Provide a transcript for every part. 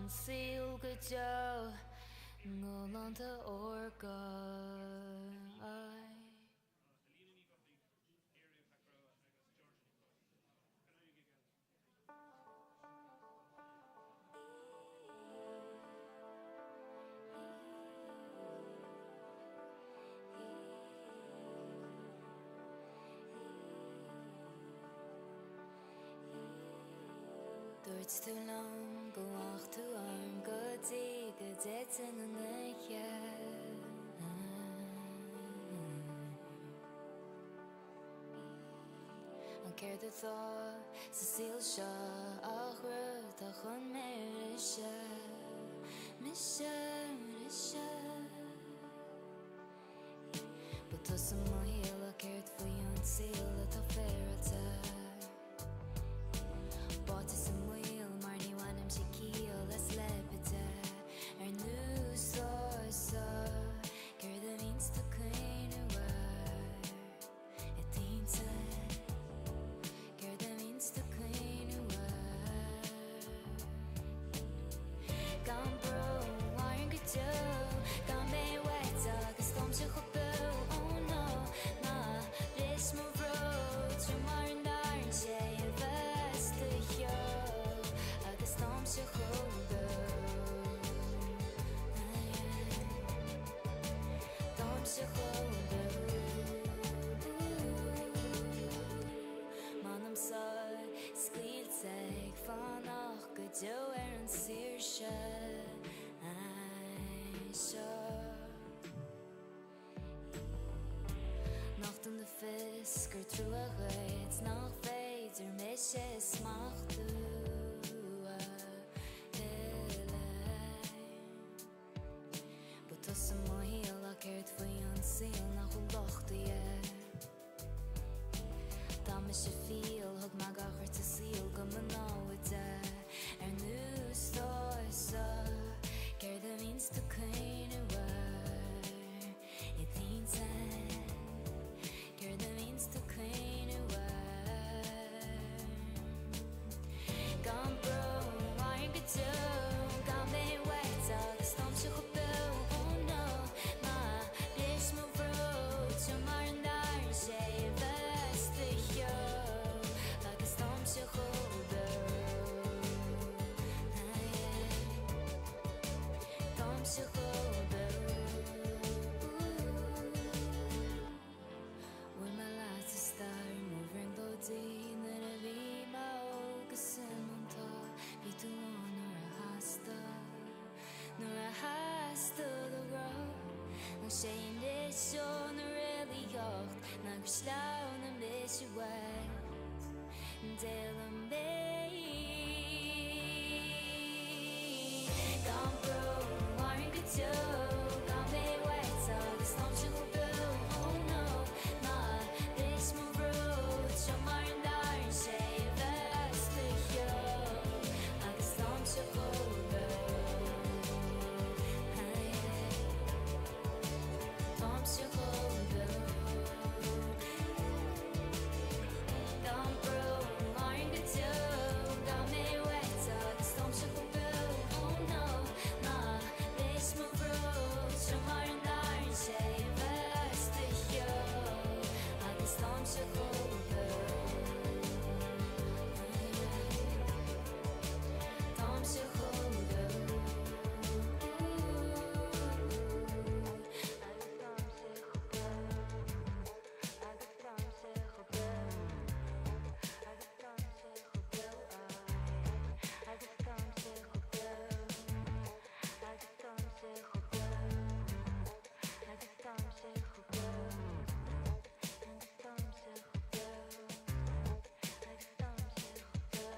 an saol go deo galánta órga. Dúirt tú liom go bhfanfadh tú orm go dtí go dtiteann an oíche. Ach céard atá sa saol seo ach rud atá chun mé a bhriseadh, mise a bhriseadh. Ba tusa mo shaol ach céard faoi an saol atá féaráilte? Báite sa mbaol mar ní bhainimse ciall as leibide ar nós tusa. Céard a bhíonns tú ag caoineadh air i dtinte? Céard a bhíonns tú ag caoineadh air? Gan brón, mairim go deo, gan mé uait agus táimse chomh beo, oh no, ná bris mo bhród, seo mar a ndearn sé a bheas do cheo agus táimse chomh beo, ah yeah, táimse chomh beo. M'anam saor scaoilte ag fanacht go deo ar an saoirse seo. Nochtaim do fios gur trua dhuit nach féidir mise a smachtú a thuilleadh. Ba tusa mo shaol ach céard faoi an saol nach bhfuil lochtaithe? Dá mise fial, thug mé gach rud sa saol go mo námhaid ar nós tusa. Céard a bhíonns tú ag caoineadh air i dtinte? Céard a bhíonns tú ag caoineadh air? Gan brón, mairim go deo, gan mé uait agus táimse chomh beo, oh no, ná bris mo bhród, seo mar a ndearn sé a bheas do cheo agus táimse chomh beo, ah yeah, táimse chomh beo. Bhain mé leat i stair mo bhrionglóidí nuair a bhí mé óg is soineanta. Bhí tú ann nuair a theastaigh, nuair a theastaigh do ghrá. Ach sé anois ón réalaíocht ná gur sleamhnaigh mise uait. D'éalaigh mé. Gan brón, mairim go deo, gan mé uait agus táimse chomh beo, oh no, ná bris mo bhród, seo mar a ndearn sé a bheas do cheo agus táimse chomh beo, ah yeah, táimse chomh beo. Gan brón, mairim go deo, gan mé uait agus táimse chomh beo, oh no, ná bris mo bhród, seo mar a ndearn sé a bheas do cheo agus táimse chomh beo, ah yeah, táimse chomh beo, agus táimse chomh beo. Agus táimse chomh beo, agus táimse chomh beo, agus táimse chomh beo, agus táimse chomh beo, agus táimse chomh beo, agus táimse chomh beo, agus táimse chomh beo.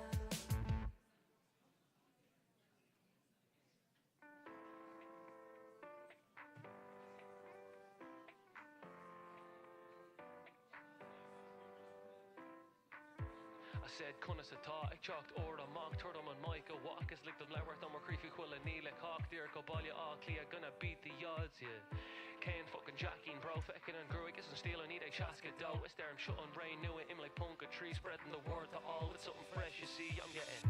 I said conas atá ag teacht úr amach tabhair dom an mic a mhac is lig dom labhairt tá mo chroí faoi chuile ní le cách díreach go Baile Átha Cliath gonna beat the odds yeah Cén fucking jackín bro feiceann an gruaig is an stíl I need a 62 Is deirim seo an ré nua Imlé ponc 3 Spreading the word to all with something fresh you see I'm getting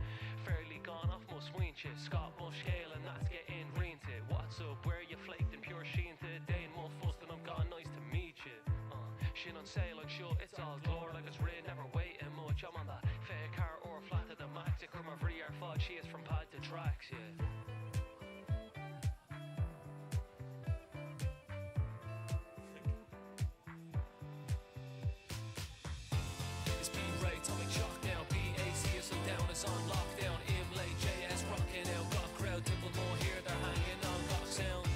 fairly gone off mo smaointe Scaip mo scéal and that's getting rianta What's up where you flaked and pure sínte Déan mo phost and I'm gone nice to meet you uh, Sin an saol anseo it's all glór agus rith never waiting much I'm on that 24 uair flat at the max Ag cur mo bhrí ar fad síos from pad to tracks yeah. Is bí réidh, tá mé ag teacht now BAC is an domhan is on lockdown Imlé JS rocking out Gach crowd timpeall mo thír they're hanging on gach sound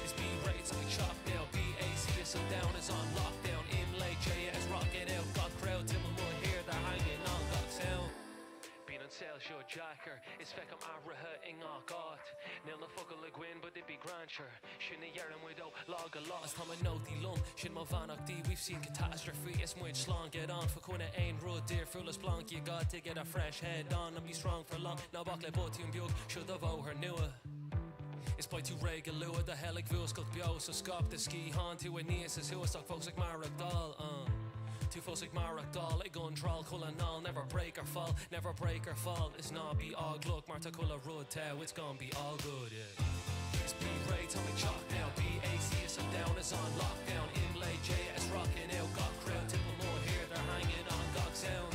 Is bí réidh, tá mé ag teacht now BAC is an domhan is on lockdown Imlé JS rocking out Gach crowd timpeall mo thír they're hanging on gach sound Bíonn an saol seo deacair is feicim athruithe i ngach áit. Níl na focail againn but it'd be grand sure sin a dheireann muid ó lá go lá. Is tá mo nótaí liom, sin mo bheannachtaí we've seen catastrophe is muid slán get on fá choinne aon rud difriúil is splanc you got to get a fresh head on and be strong for long ná bac le botún beag seo do bhóthar nua. Is beidh tú réidh go luath do thoil ag fuascailt beo so scaip do sciatháin tú aníos is thuas ach fós ag maireachtáil uh. Tú fós ag maireachtáil ag iontráil chuile anáil never break or fall never break or fall is ná bí eaglach mar tá chuile rud togha it's gonna be all good yeah. Is bí réidh tá mé ag teacht now BAC is an domhan is on lockdown Imlé JS rocking out gach crowd timpeall mo thír they're hanging on gach sound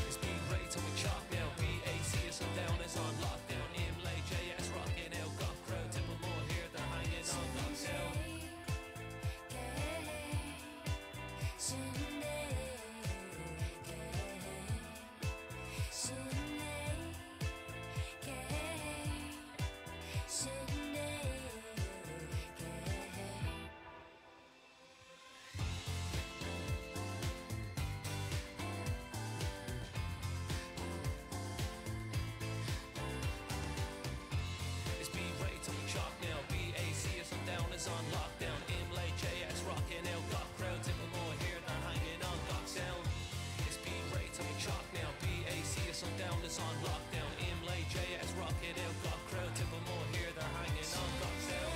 Is bí réidh tá mé ag teacht now BAC is an domhan is on lockdown Imlé JS rocking out gach crowd timpeall mo thír they're hanging on gach sound. Is bí réidh tá mé ag teacht now BAC is an domhan is on lockdown Imlé JS rocking out gach crowd timpeall mo thír they're hanging on gach sound Is bí réidh tá mé ag teacht now BAC is an domhan is on lockdown Imlé JS rocking out gach crowd timpeall mo thír they're hanging on gach sound.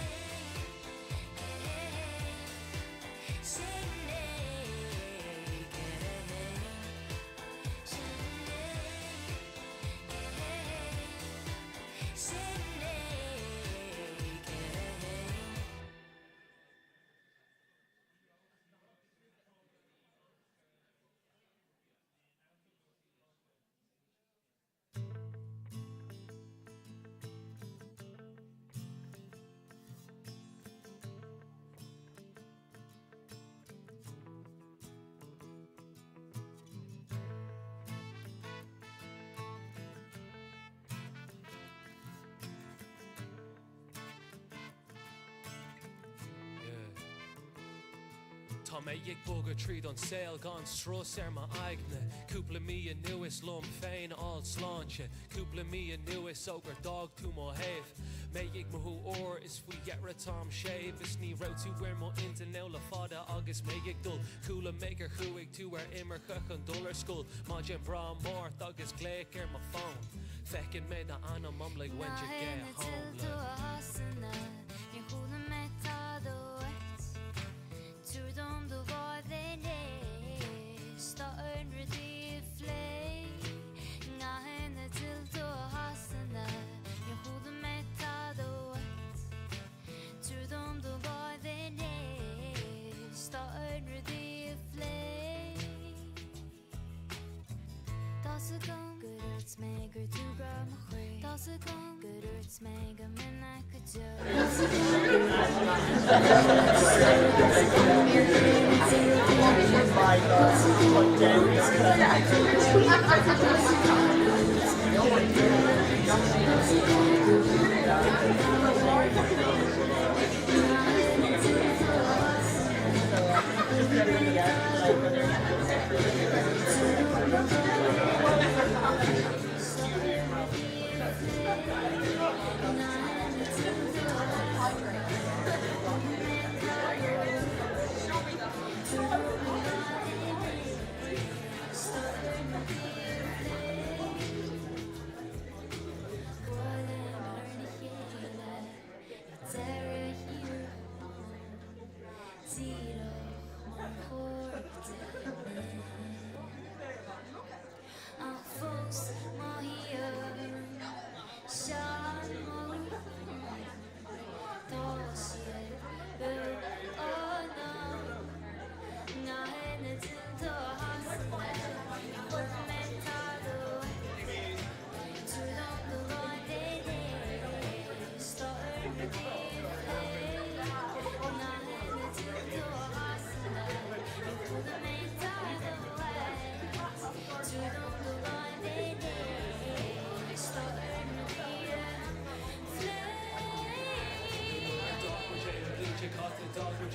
Tá mé ag bogadh tríd an saol gan strus ar m'aigne Cúpla mí anuas liom féin all sláinte Cúpla mí anuas ó gur d'fhág tú mo thaobh Mé ag mothú úr is faoi dheireadh táim séimh Is ní raibh tú ar mo intinn le fada agus mé ag dul Chuala mé gur chuaigh tú ar imirce chun dul ar scoil Maidin bhreá Máirt agus glaoch ar mo fón Feiceann mé d'ainm I'm like when'd you get home like. Níor chuala mé tada uait Tabhair dom do láimh anois Tá orainn rudaí a phlé Cathain a d'fhill tú ó Shasana Níor chuala mé tada uait Tabhair dom do láimh anois Tá orainn rudaí a phlé Tá's agam gur dhúirt mé gur tú grá mo chroí Tá's agam gur dhúirt mé go minic go deo Tá's agam gur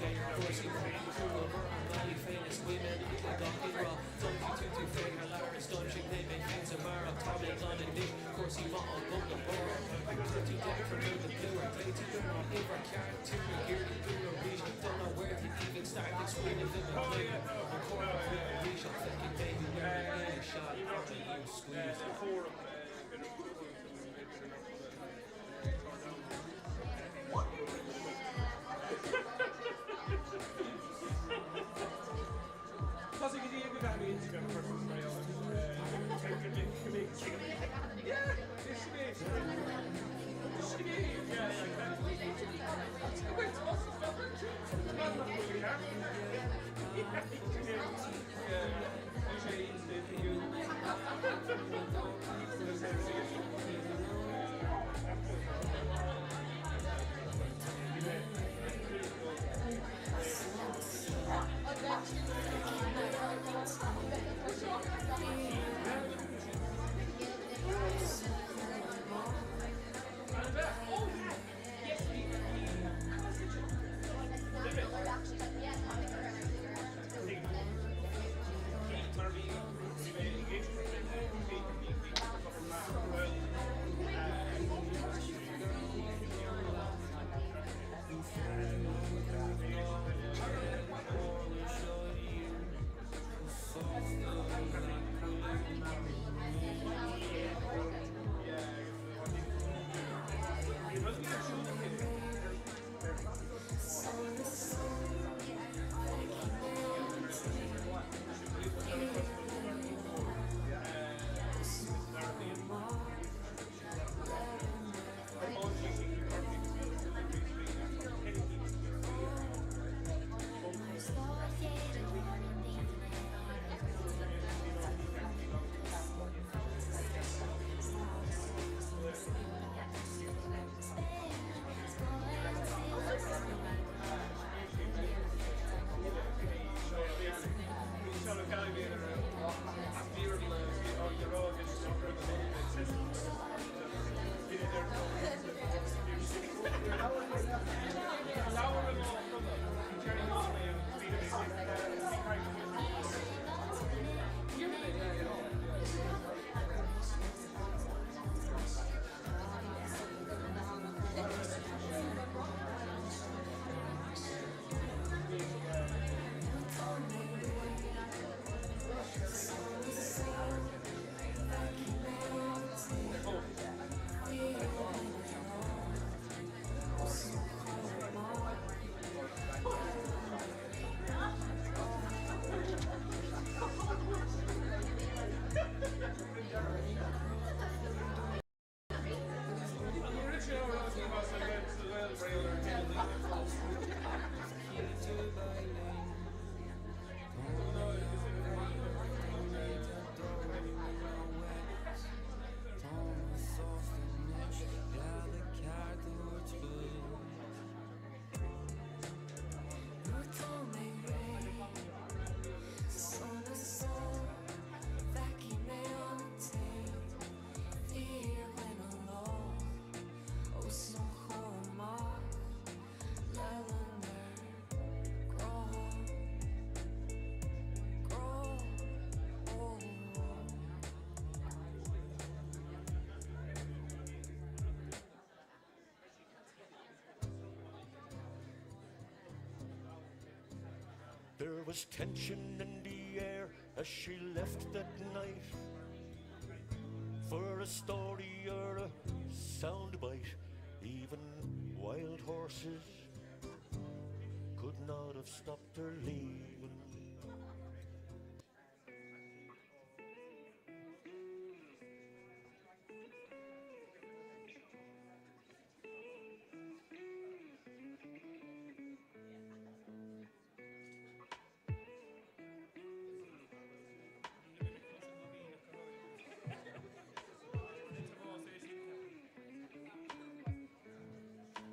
Cúrsaí maithe Chuamar ár mbealaí féin is ghuigh mé le gach aon rath D'aimsigh tú tú féin thar lear is d'aimsigh mé mé féin sa mbeár Ach tá mé gann anois, cúrsaí maith agam le barr Chuir tú deifir nó the blue ar Ghlaoigh tú ar an uimhir ceart Tú ag iarraidh bualadh arís Don't know where to even start Ag smaoineamh i mo chloigeann An corp a rith arís Ach feicfidh mé thú ar an Aoine Sea, are you squeezed? There was tension in the air as she left that night For a story or a soundbite even wild horses could not have stopped her leaving.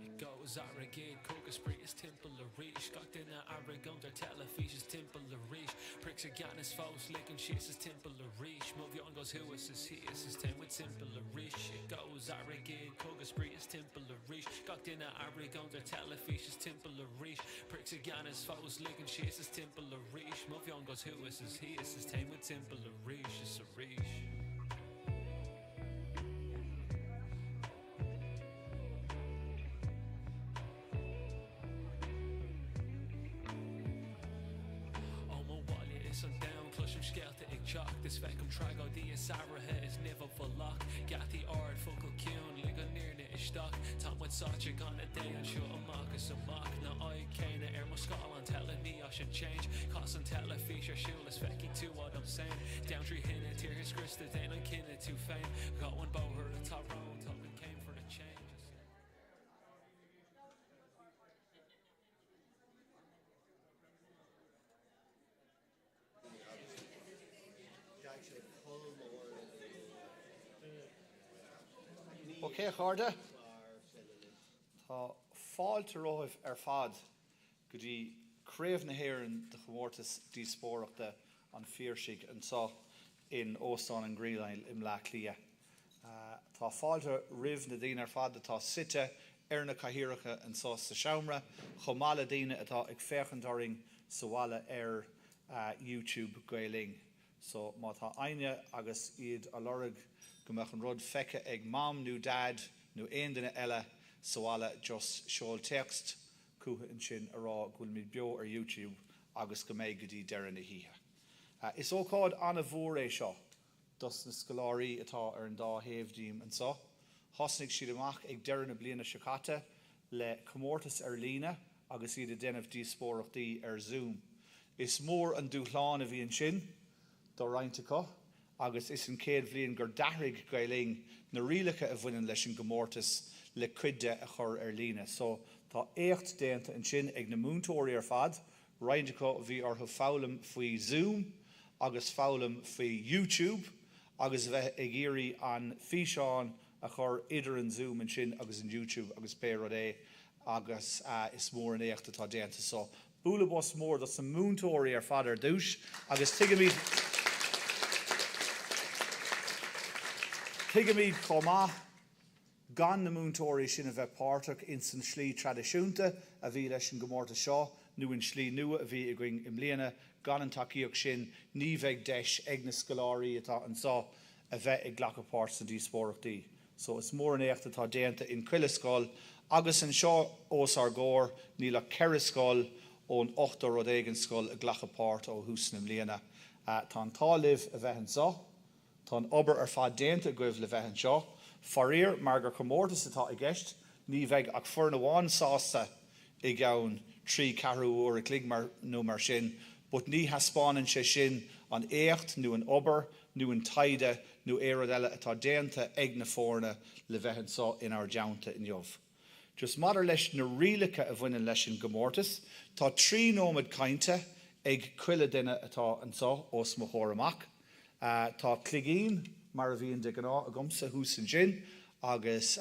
It goes Arrogate, Coca Cogadh spraoi is timpeall arís Gach duine argóint ar teilifís is timpeall arís Pricks i gceannas fós ligean síos is timpeall arís Mo mheon goes thuas is thíos is téann muid timpeall arís It goes airgead cogadh spraoi is timpeall arís Gach duine argóint ar teilifís is timpeall arís Pricks i gceannas fós ligean síos is timpeall arís Mo mheon goes thuas is thíos is téann muid timpeall arís is arís. Ó mo bhaile is an domhan cloisim scéalta ag teacht is feicim tragóidí is athruithe is nimh i bhfolach geataí ard focal ciúin lig an fhírinne isteach tá muid sáite gan a dé anseo amach is amach na aghaidh céanna ar mo scáileán teile ní as an change cas an teilifís ar siúl is feicfidh tú what I'm saying domhan trí thine tíortha scriosta déan an cinneadh tú féin gabh an bóthar atá romhat tóg an céim for a change Ok a chairde, tá fáilte romhaibh ar fad go dtí Craobh na hÉireann de Chomórtas Díospóireachta an Phiarsaigh anseo in Óstán an Green Isle i mBleá Cliath. Tá fáilte roimh na daoine ar fad atá suite ar na cathaoireacha anseo sa seomra, chomh maith le daoine atá ag féachaint orainn sa bhaile ar YouTube Gael Linn. So má tá éinne agus iad a lorg go mbeadh an rud feicthe ag Mam nó Dad nó aon duine eile sa bhaile just seol téacs chucu ansin a rá go bhfuilimid beo ar YouTube agus go mbeidh go dtí deireadh na hoíche. Is ócáid an-mhór é seo dos na scoláirí atá ar an dá thaobh díom anseo. Thosnaigh siad amach ag deireadh na bliana seo caite le comórtas ar líne agus iad ag déanamh díospóireachtaí ar Zoom. Is mór an dúshlán a bhí ansin do roinnt acu agus is an chéad bhliain gur d'athraigh Gael Linn na rialacha a bhaineann leis an gcomórtas le cuid de a chur ar líne. So tá éacht déanta ansin ag na múinteoirí ar fad, roinnt acu bhí orthu foghlaim faoi Zoom agus foghlaim faoi YouTube agus a bheith ag iarraidh an físeán a chur idir an Zoom ansin agus an YouTube agus pé rud é agus is mór an éacht atá déanta. So bualadh bos mór dos na múinteoirí ar fad ar dtús agus tuigimid tuigimid chomh maith gan na múinteoirí sin a bheith páirteach ins an slí traidisiúnta a bhí leis an gcomórtas seo nó an slí nua a bhí againn i mbliana, gan an tacaíocht sin ní bheidh deis ag na scoláirí atá anseo a bheith ag glacadh páirt sna díospóireachtaí. So is mór an éacht atá déanta in chuile scoil agus anseo os ár gcomhair níl ach 4 scoil ón 80 rud éigin scoil ag glacadh páirt ó thús na mbliana. Tá an t-ádh libh a bheith anseo. Tá an obair ar fad déanta agaibh le bheith anseo. Faraor, mar gur comórtas atá i gceist, ní bheidh ach foireann amháin sásta i gceann trí ceathrú uair a chloig mar nó mar sin, but ní thaispeánann sé sin an éacht nó an obair nó an taighde nó aon rud eile atá déanta ag na foirne le bheith anseo inár dteannta inniu. Just maidir leis na rialacha a bhaineann leis an gcomórtas, tá 3 nóiméad cainte ag chuile duine atá anseo os mo chomhair amach. Tá cloigín, mar a bhíonn de ghnáth, agamsa thuas ansin agus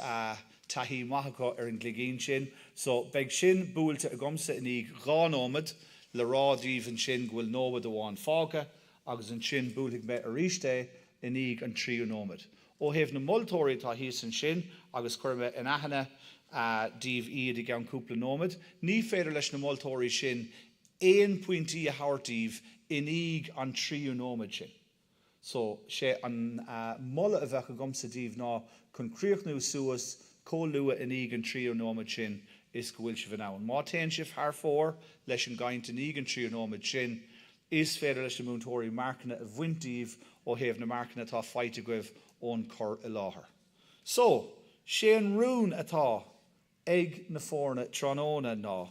taithí maith acu ar an gcloigín sin. So beidh sin buailte agamsa i ndiaidh 2 nóiméad le rá daoibh ansin go bhfuil nóiméad amháin fágtha agus ansin buailfidh mé arís é i ndiaidh an tríú nóiméad. Ó thaobh na moltóirí atá thíos ansin, agus cuirfidh mé in aithne daoibh iad i gceann cúpla nóiméad, ní féidir leis na moltóirí sin aon pointí a thabhairt daoibh i ndiaidh an tríú nóiméad sin. So, sé an moladh a bheadh agamsa daoibh ná chun críochnú suas chomh luath i ndiaidh an tríú nóiméad sin is go bhfuil sibh in ann. Má téann sibh thar fóir leis an gcaint i ndiaidh an tríú nóiméad sin, Is féidir leis na múinteoirí marcanna a bhaint díobh ó thaobh na marcanna atá faighte agaibh ón cur i láthair. So, sé an rún atá ag na foirne tráthnóna ná,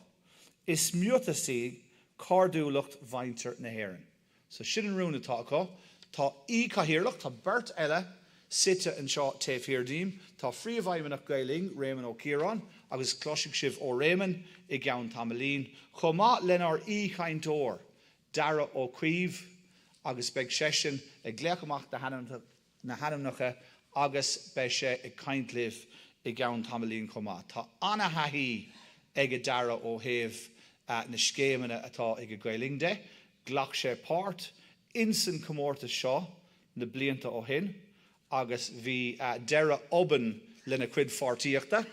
Is miotas í cairdiúlacht mhuintir na hÉireann. So, sin an rún atá acu. Tá aoi-chathaoirleach, tá beirt eile suite anseo taobh thiar díom. Tá Phríomhfheidhmeannach Gael Linn, Réamonn Ó Ciaráin, agus cloisfidh sibh ó Réamonn i gceann tamaillín, chomh maith lenár aoi-chainteoir, Darragh Ó Caoimh, agus beidh seisean ag glaoch amach na hainmneacha agus beidh sé ag caint libh i gceann tamaillín chomh maith. Tá ana-thaithí ag Dara ó thaobh na scéimeanna atá ag Gael Linn de. Ghlac sé páirt insan chomórtas seo na blianta ó shin agus bhí deireadh obann lena chuid pháirtíochta.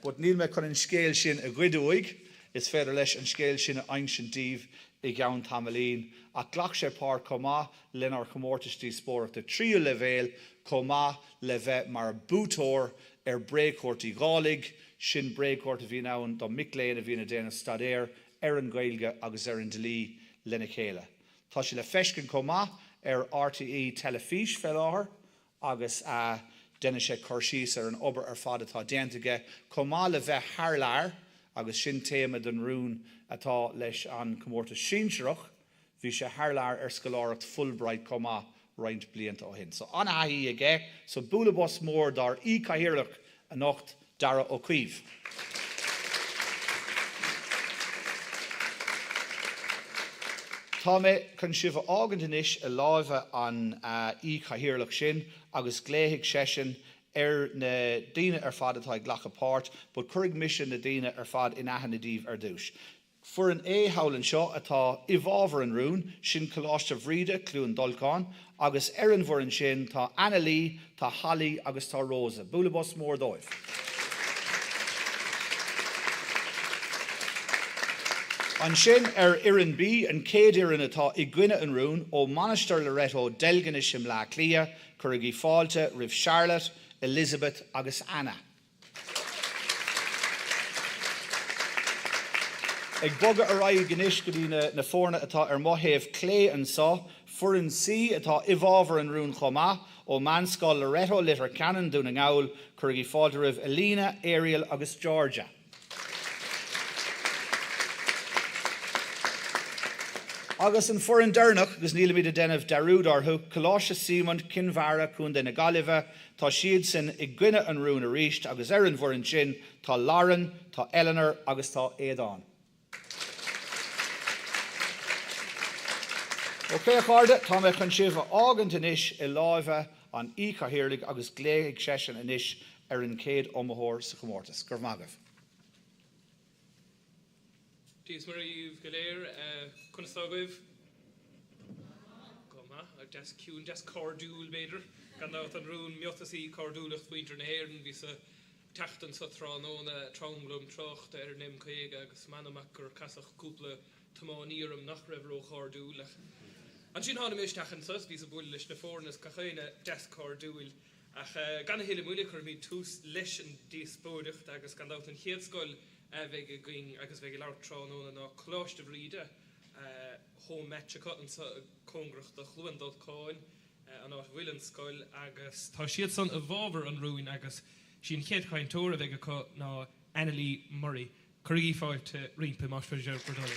But níl mé chun an scéal sin a ghoid uaidh, is féidir leis an scéal sin a insint daoibh i gceann tamaillín. Ach ghlac sé páirt chomh maith lenár chomórtais díospóireachta tríú leibhéal chomh maith le bheith mar buaiteoir ar Bréagchúirt Uí Dhálaigh, sin bréagchúirt a bhíonn ann do mic léinn a bhíonn ag déanamh staidéir ar an Ghaeilge agus ar an dlí lena chéile. Tá sé le feiscint chomh maith ar RTÉ Teilifís fé láthair agus déanann sé cur síos ar an obair ar fad atá déanta aige chomh maith le bheith thar lear agus sin téama don rún atá leis an chomórtas sinsearach. Bhí sé thar lear ar scoláireacht Fulbright chomh maith roinnt blianta ó shin. So an-thaithí aige. So bualadh bos mór dár aoi-chathaoirleach anocht, Darragh Ó Caoimh. Tá mé chun sibh a fhágaint anois i láimhe an aoi-chathaoirleach sin agus glaofaidh seisean ar na daoine ar fad atá ag glacadh páirt but cuirfidh mise na daoine ar fad in aithne daoibh ar dtús. Foireann A thall anseo atá i bhfabhar an rúin, sin Coláiste Bhríde, Cluain Dolcáin, agus ar an bhfoireann sin tá Anna Lee, tá Holly agus tá Rosa. Bualadh bos mór dóibh. Ansin ar fhoireann B, an chéad fhoireann atá i gcoinne an rúin, ó Mainistir Loreto, Deilginis i mBleá Cliath, cuirigí fáilte roimh Charlotte, Elizabeth agus Anna. Ag bogadh ar aghaidh anois go dtí na foirne atá ar mo thaobh clé anseo, Foireann C atá i bhfabhar an rúin chomh maith, ó Meánscoil Loreto, Leitir Ceanainn, Dún na nGall, cuirigí fáilte roimh Alina, Ariel agus Georgia. Agus an foireann deireanach, agus nílimid ag déanamh dearúd orthu, Coláiste Seamont, Cinn Mhara, Contae na Gaillimhe, tá siadsan i gcoinne an rúin arís agus ar an bhfoireann sin tá Lauren, tá Eleanor agus tá Aodán. Ok a chairde, tá mé chun sibh a fhágaint anois i láimhe an aoi-chathaoirligh agus glaofaidh seisean anois ar an chéad iomaitheoir sa chomórtas. Go raibh maith agaibh. Dia is Muire dhaoibh go léir. Conas tá agaibh? Go maith. Deas ciúin, deas cairdiúil b'fhéidir. Gan dabht an rún miotas í cairdiúlacht mhuintir na hÉireann. Bhíos ag teacht anso tráthnóna, tranglam tráchta ar an M50 agus m'anam ach gur casadh cúpla tiománaí orm nach raibh róchairdiúil. Ach ansin tháinig mé isteach anso is bhíos ag bualadh leis na foirne is gach éinne deas cairdiúil. Ach gan a thuilleadh moille cuirfimid tús leis an díospóireacht agus gan dabht an chéad scoil a bheidh againn agus a bheidh ag labhairt tráthnóna ná Coláiste Bhríde, home match acu anso cóngarach do Chluain Dolcáin. an áit a bhfuil an scoil agus tá siadsan i bhfabhar an rúin agus sí an chéad chainteoir a bheidh acu ná Annalie Murray. Cuirigí fáilte roimpi más féidir bhur dtoil.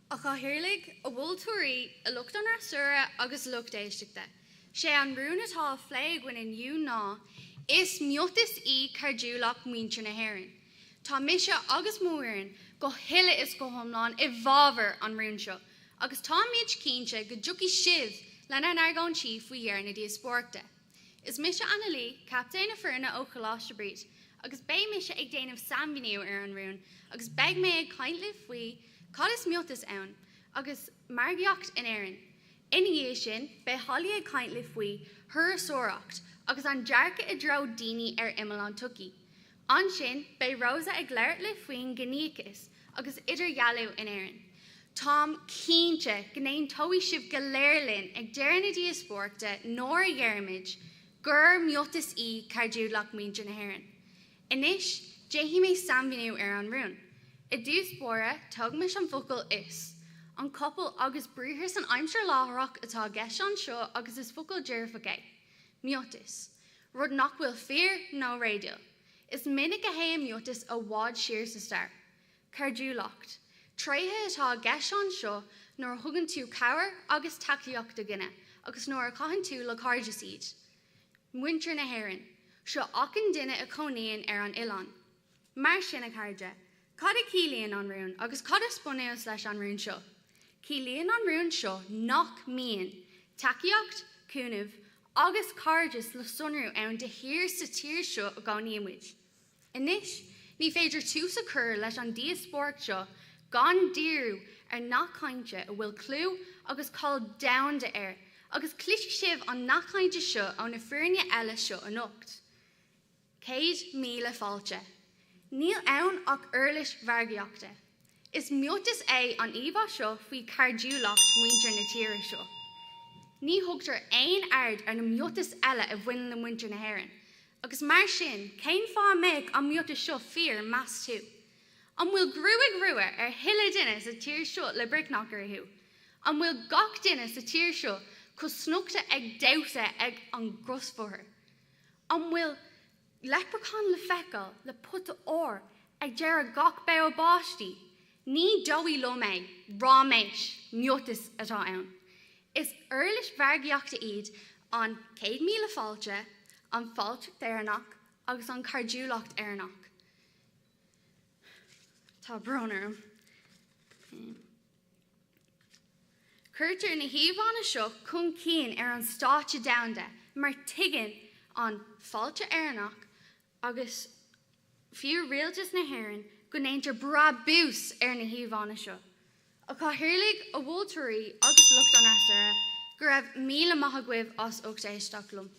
A Chathaoirligh, a mholtóirí, a lucht an fhreasúra agus a lucht éisteachta, sé an rún atá á phlé againn inniu ná, Is miotas í cairdiúlacht muintir na hÉireann. Tá mise agus mo fhoireann go huile is go hiomlán i bhfabhar an rúin seo agus táimid cinnte go dtiocfaidh sibh lenár n-argóintí faoi dheireadh na díospóireachta. Is mise Annalie, captaen na foirne ó Choláiste Bríde, agus beidh mise ag déanamh sainmhíniú ar an rún agus beidh mé ag caint libh faoi cad is miotas ann agus margaíocht in Éirinn. Ina dhiaidh sin, beidh Holly ag caint libh faoi thurasóireacht agus an dearcadh i dtreo daoine ar imeall an tsochaí. Ansin, beidh Rosa ag labhairt libh faoin gciníochas agus idirdhealú in Éirinn. Táim cinnte go n-aontóidh sibh go léir linn ag deireadh na díospóireachta nuair a dheirimid gur miotas í cairdiúlacht muintir na hÉireann. Anois, déanfaidh mé sainmhíniú ar an rún. I dtús báire, tógaimis an focal 'is'. An copail agus briathar san aimsir láithreach atá i gceist anseo agus is focal dearfach é. Miotas. Rud nach bhfuil fíor nó réadúil. Is minic a théann miotais i bhfad siar sa stair. Cairdiúlacht. Tréithe atá i gceist anseo nuair a thugann tú cabhair agus tacaíocht do dhuine agus nuair a chaitheann tú le cairdeas iad. Muintir na hÉireann. Seo achan duine a chónaíonn ar an oileán. Mar sin, a chairde, cad a chiallaíonn an rún agus cad is bunús leis an rún seo? Ciallaíonn an rún seo nach mbíonn tacaíocht, cúnamh agus cairdeas le sonrú ann de shíor sa tír seo a gcónaímid. Anois, ní féidir tús a chur leis an díospóireacht seo gan díriú ar nath cainte a bhfuil clú agus cáil domhanda air agus cloisfidh sibh an nath cainte seo ó na foirne eile seo anocht. 100,000 fáilte. Níl ann ach uirlis mhargaíochta. Is miotas é an íomhá seo faoi chairdiúlacht mhuintir na tíre seo. Ní thugtar aon aird ar na miotais eile a bhaineann le muintir na hÉireann, agus mar sin, cén fáth a mbeadh an miotas seo fíor, meas tú? An bhfuil gruaig rua ar chuile duine sa tír seo le bricneach orthu? An bhfuil gach duine sa tír seo cosnochta ag damhsa ag an gcrosbhóthar? An bhfuil leipreachán le feiceáil le pota óir ag deireadh gach bogha báistí? Ní dóigh liom é. Ráiméis, miotas atá ann. Is uirlis mhargaíochta iad an 100,000 fáilte, an fáilteacht Éireannach agus an chairdiúlacht Éireannach. Tá brón orm. Cuirtear na híomhánna seo chun cinn ar an stáitse domhanda mar tuigeann an Fáilte Éireannach agus fiú Rialtas na hÉireann go ndéantar brabús ar na híomhánna seo. A Chathaoirligh, a mholtóirí agus lucht an fhreasúra, go raibh míle maith agaibh as ucht éisteacht liom.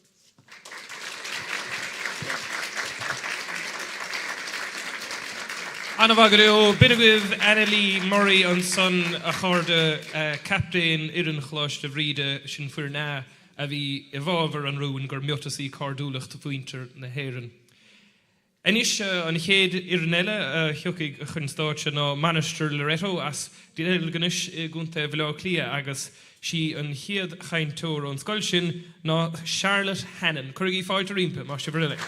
An-mhaith go deo. B'in agaibh Annalie Murray ansan, a chairde, captaen fhoireann Choláiste Bhríde, sin foireann A, a bhí i bhfabhar an rúin gur miotas í cairdiúlacht mhuintir na hÉireann. Anois, an chéad fhoireann eile a thiocfaidh chun stáitse ná Mainistir Loreto as Deilginis i gContae Bhaile Átha Cliath agus sí an chéad chainteoir ón scoil sin ná Charlotte Hannon. Cuirigí fáilte roimpi, más sibh bhur dtoil é.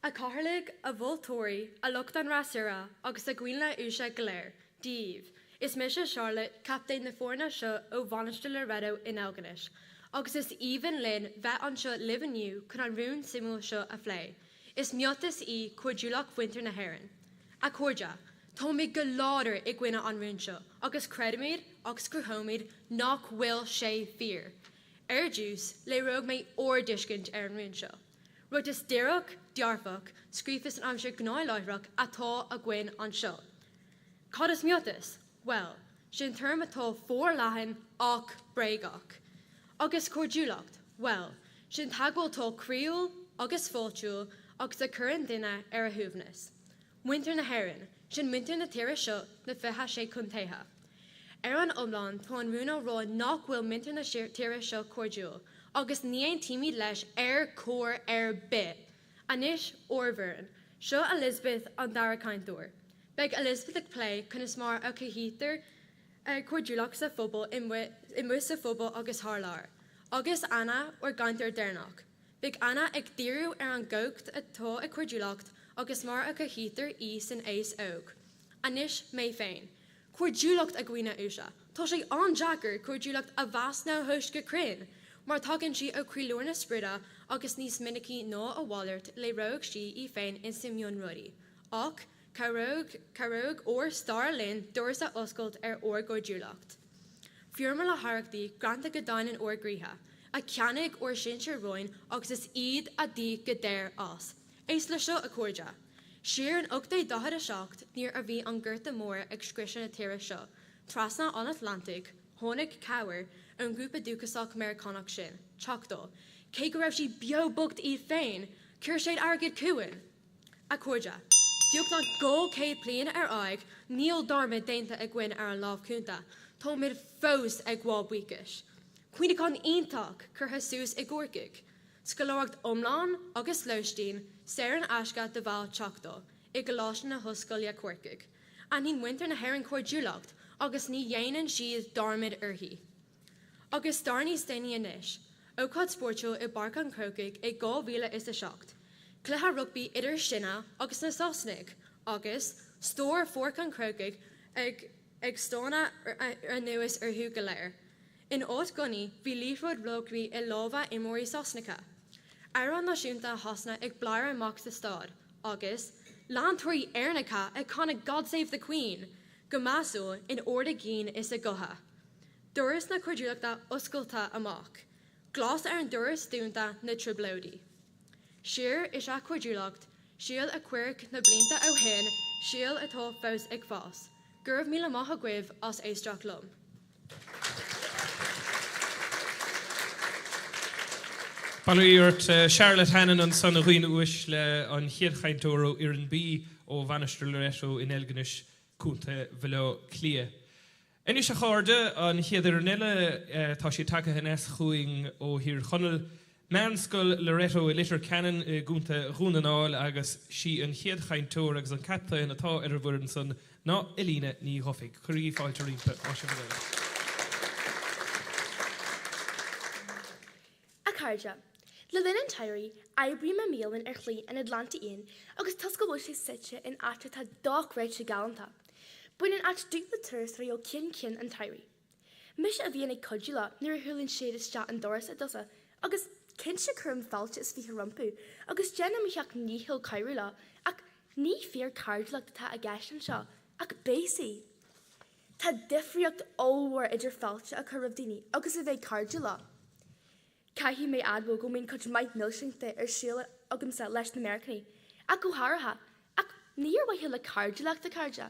A Chathaoirligh, a mholtóirí, a lucht an fhreasúra agus a dhaoine uaisle go léir, Dia dhaoibh. Is mise Charlotte, captaen na foirne seo ó Mhainistir Loreto i nDeilginis, agus is aoibhinn linn bheith anseo libh inniu chun an rún suimiúil seo a phlé. Is miotas í cairdiúlacht mhuintir na hÉireann. A chairde, táimid go láidir i gcoinne an rúin seo agus creidimid agus cruthóimid nach bhfuil sé fíor. Ar dtús, léireoidh mé ár dtuiscint ar an rún seo. Ráiteas díreach, dearfach, scríofa san aimsir ghnáthláithreach atá againn anseo. Cad is miotas? Bhuel, sin téarma atá forleathan ach bréagach. Agus cairdiúlacht? Bhuel, sin teagmháil atá croíúil agus fáiltiúil agus a chuireann duine ar a shuaimhneas. Muintir na hÉireann, sin muintir na tíre seo, na 26 contaetha. Ar an iomlán, tá an rún á rá nach bhfuil muintir na tíre seo cairdiúil, agus ní aontaímid leis ar chor ar bith! Anois, ár bhfoireann. Seo Elizabeth, an dara cainteoir. Beidh Elizabeth ag plé conas mar a chothaítear cairdiúlacht sa phobal, amuigh sa phobal agus thar lear. Agus Anna, ár gcainteoir deireanach. Beidh Anna ag díriú ar an gcumhacht atá ag cairdiúlacht agus mar a chothaítear í san aos óg. Anois, mé féin. Cairdiúlacht, a dhaoine uaisle. Tá sé an-deacair cairdiúlacht a mheas nó a thomhas go cruinn, mar tagann sí ó chroílár na sprice agus níos minicí ná a mhalairt léireoidh sí í féin ins na mionrudaí. Ach cabhróidh, cabhróidh ár stair linn doras a oscailt ar ár gcairdiúlacht. Fuaireamar na hoidhreachtaí greanta go domhain in ár gcroíthe, a cheannaigh ár sinsir romhainn agus is iad a d'íoc go daor as. Éist le seo, a chairde. Siar in 1847, nuair a bhí an Gorta Mór ag scriosadh na tíre seo, trasna an Atlantaigh, tháinig cabhair ón ngrúpa dúchasach Meiriceánach sin, Choctaw. Cé go raibh siad beo bocht iad féin, chuir siad airgead chugainn! A chairde, beagnach 200 bliain ar aghaidh, níl dearmad déanta againn ar an lámh chúnta, táimid fós ag gabháil buíochais. Cuimhneachán iontach curtha suas i gCorcaigh. Scoláireacht iomlán agus lóistín saor in aisce do bhaill Choctaw i gColáiste na hOllscoile Corcaigh. Aithníonn muintir na hÉireann cairdiúlacht agus ní dhéanann siad dearmad uirthi. Agus stair níos déanaí anois, ócáid spórtúil i bPáirc an Chrócaigh i 2007, cluiche rugbaí idir sinne agus na Sasanaigh, agus stór Pháirc an Chrócaigh ag ag stánadh anuas orthu go léir. In áit gunnaí, bhí liathróid rugbaí i lámha imreoirí Sasanacha. Amhrán náisiúnta Shasana ag bladhradh amach sa staid, agus leantóirí Éireannacha ag canadh God Save the Queen! Go measúil, in ard a gcinn is a gutha. Doras na cairdiúlachta oscailte amach. Glas ar an doras dúnta na trioblóidí. Síol is ea cairdiúlacht, síol a cuireadh na blianta ó shin, síol atá fós ag fás. Go raibh míle maith agaibh as éisteacht liom. Bail ó Dhia ort. Charlotte Hannon ansan a dhaoine uaisle, an chéad chainteoir ó Fhoireann B ó Mhainistir Loreto in Eilginis, Contae Bhaile Átha Cliath. Anois a chairde, an chéad fhoireann eile, tá siad tagtha aneas chugainn ó Thír Chonaill, Meánscoil Loreto i Leitir Ceanainn i gContae Dhún na nGall agus sí an chéad chainteoir agus an captaen atá ar an bhfoireann san ná Elina Ní Dhufaigh. Cuirigí fáilte roimpi, más é bhur dtoil. A chairde, Le linn an tsamhraidh, oibrím i mbialann ar chlaí an Atlantaigh Fhiáin agus toisc go bhfuil sé suite in áit atá dochreidte galánta, baineann an áit dúch le turasóirí ó cheann ceann an tsamhraidh. Mise a bhíonn ag cuidiú leo nuair a shiúlann siad isteach an doras i dtosach agus cinnte cuirim fáilte is 20 rompu agus déanaim mo sheacht ndícheall cabhrú leo ach ní fíor cairdiúlacht atá i gceist anseo ach béasaí. Tá difríocht ollmhór idir fáilte a chur roimh daoine agus a bheith cairdiúil leo. Caithfidh mé a admháil go mbíonn cuid mhaith milseachta ar siúl agamsa leis na Meiriceánaigh, ach go háirithe, ach ní ar mhaithe le cairdiúlacht, a chairde.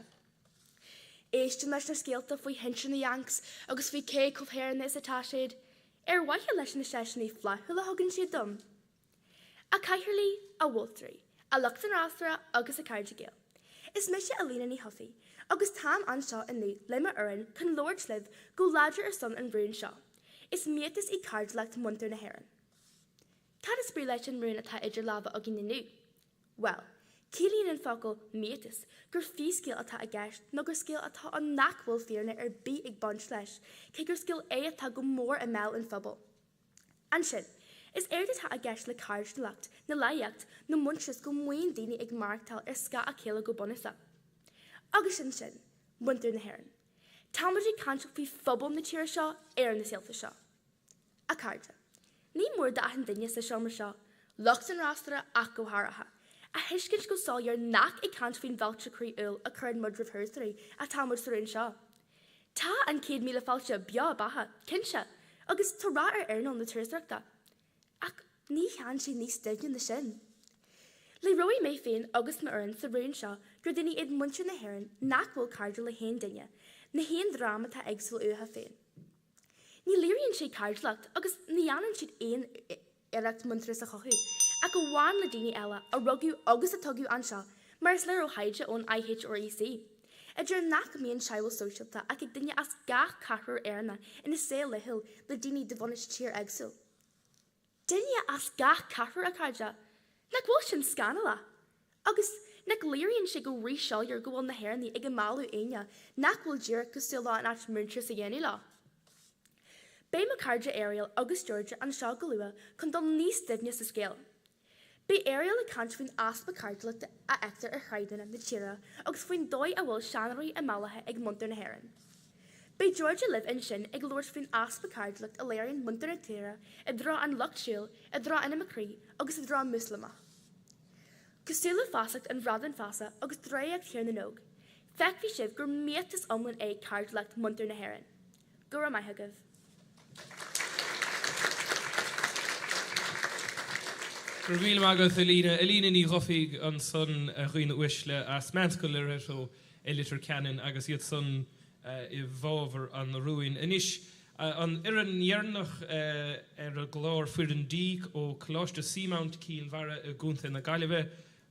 Éistim leis na scéalta faoi shinsir na Yanks agus faoi cé chomh hÉireannach is atá siad, ar mhaithe leis na seiseanna flaithiúla a thugann siad dom. A chathaoirligh, a mholtóirí, a lucht an fhreasúra agus a chairde Gael. Is mise Alina Ní Chofaigh agus táim anseo inniu le mo fhoireann chun labhairt libh go láidir ar son an rúin seo. Is miotas í cairdiúlacht muintir na hÉireann. Cad is brí leis an rún atá idir lámha againn inniu? Bhuel, ciallaíonn an focal 'miotas' gur fíthscéal atá i gceist nó gur scéal atá ann nach bhfuil fírinne ar bith ag baint leis, cé gur scéal é atá go mór i mbéal an phobail. Ansin, is éard atá i gceist le cairdiúlacht ná láíocht nó muintearas go maíonn daoine ag maireachtáil ar scáth a chéile go bunúsach. Agus ansin, muintir na hÉireann. Táimid ag caint faoi phobal na tíre seo ar na saolta seo. A chairde, ní mór d'achan duine sa seomra seo, lucht an fhreasúra ach go háirithe, a thuiscint go soiléir nach ag caint faoin bhfáilte croíúil a chuireann muid roimh thurasóirí atá muid sa rún seo. Tá an 100,000 fáilte beo beatha, cinnte, agus tá rath ar earnáil na turasóireachta. Ach ní théann sé níos doimhne ná sin. Léireoidh mé féin agus m'fhoireann sa rún seo gur daoine iad muintir na hÉireann nach bhfuil cairdiúil le haon duine, ná haon dream atá éagsúil uathu féin. Ní léiríonn sé cairdiúlacht agus ní dhéanann siad aon iarracht muintearas a chothú, ach amháin le daoine eile a rugadh agus a tógadh anseo, mar is léir ó thaighde ón IHREC, a deir nach mbíonn teagmháil sóisialta ach ag duine as gach ceathrar Éireannach ina saol laethúil le daoine de bhunús tír éagsúil. Duine as gach ceathrar, a chairde! Nach bhfuil sin scannalach? Agus nach léiríonn sé go ríshoiléir go bhfuil na hÉireannaigh ag imeallú éinne nach bhfuil díreach cosúil leo in áit muintearas a dhéanamh leo? Beidh mo chairde Ariel agus Georgia anseo go luath chun dul níos doimhne sa scéal. Beidh Ariel ag caint faoin easpa cairdiúlachta a fheictear ar shráideanna na tíre agus faoin dóigh a bhfuil seanóirí imeallaithe ag muintir na hÉireann. Beidh Georgia libh ansin ag labhairt faoin easpa cairdiúlacht a léiríonn muintir na tíre i dtreo an lucht siúil, i dtreo inimircigh agus i dtreo Moslamach. Cosúil le feasacht an bhradáin feasa agus Draíocht Thír na nÓg, feicfidh sibh gur miotas iomlán é cairdiúlacht muintir na hÉireann. Go raibh maith agaibh. Go raibh míle maith agat, Alina. Alina Ní Dhufaigh ansan, a dhaoine uaisle, as Meánscoil Loreto i Leitir Ceanainn agus iad san i bhfabhar an rúin. Anois, an fhoireann dheireanach ar an gclár, Foireann D ó Coláiste Seamount, Cill Bharra i gContae na Gaillimhe.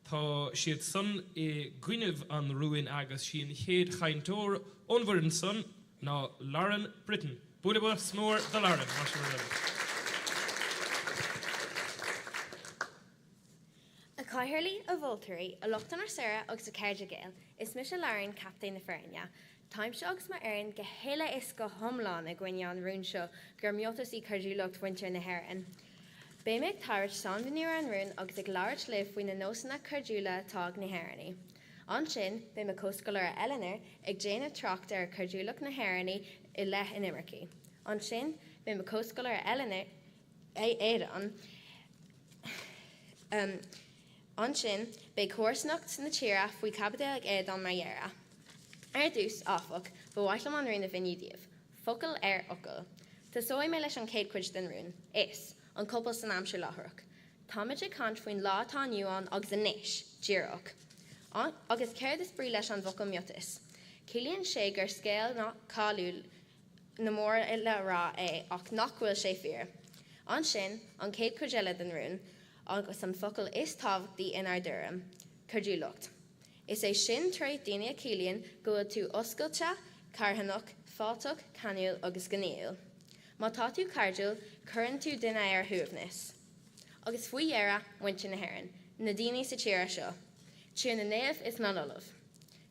Tá siad san i gcoinnibh an rúin agus sí an chéad chainteoir ón bhfoireann san ná Lauren Britton. Bualadh bos mór do Lauren, más é bhur dtoil. A chathaoirligh, a mholtóirí, a lucht an fhreasúra agus a chairde Gael, is mise Lauren, captaen na foirne. Táimse agus mo fhoireann go huile is go hiomlán i gcoinne an rúin seo gur miotas í cairdiúlacht mhuintir na hÉireann. Beidh mé ag tabhairt sainmhíniú ar an rún agus ag labhairt libh faoi na nósanna cairdiúla atá ag na hÉireannaigh. Ansin, beidh mo chomhscoláire Eleanor ag déanamh trácht ar chairdiúlacht na hÉireannaigh i leith inimircigh. Ansin, beidh mo chomhscoláire Eleanor, Aodán, Ansin, beidh comharsanacht na tíre faoi chaibidil ag Aodán mar dheireadh. Ar dtús, áfach, ba mhaith liom an rún a mhíniú daoibh, focal ar fhocal. Tosóidh mé leis an chéad chuid den rún, is, an chopail san aimsir láithreach. Táimid ag caint faoin lá atá inniu ann agus anois, díreach. Agus céard is brí leis an bhfocal miotas? Ciallaíonn sé gur scéal cáiliúil na mór le rá é ach nach bhfuil sé fíor. Ansin, an chéad chuid eile den rún, agus an focal is tábhachtaí inár dtuairim, cairdiúlacht. Is é sin tréith daoine a chiallaíonn go bhfuil tú oscailte, carthanach, fáilteach, ceanúil agus gnaíúil. Má tá tú cairdiúil, cuireann tú duine ar a shuaimhneas. Agus faoi dheireadh, muintir na hÉireann, na daoine sa tír seo. Tír na naomh is na n-ollamh.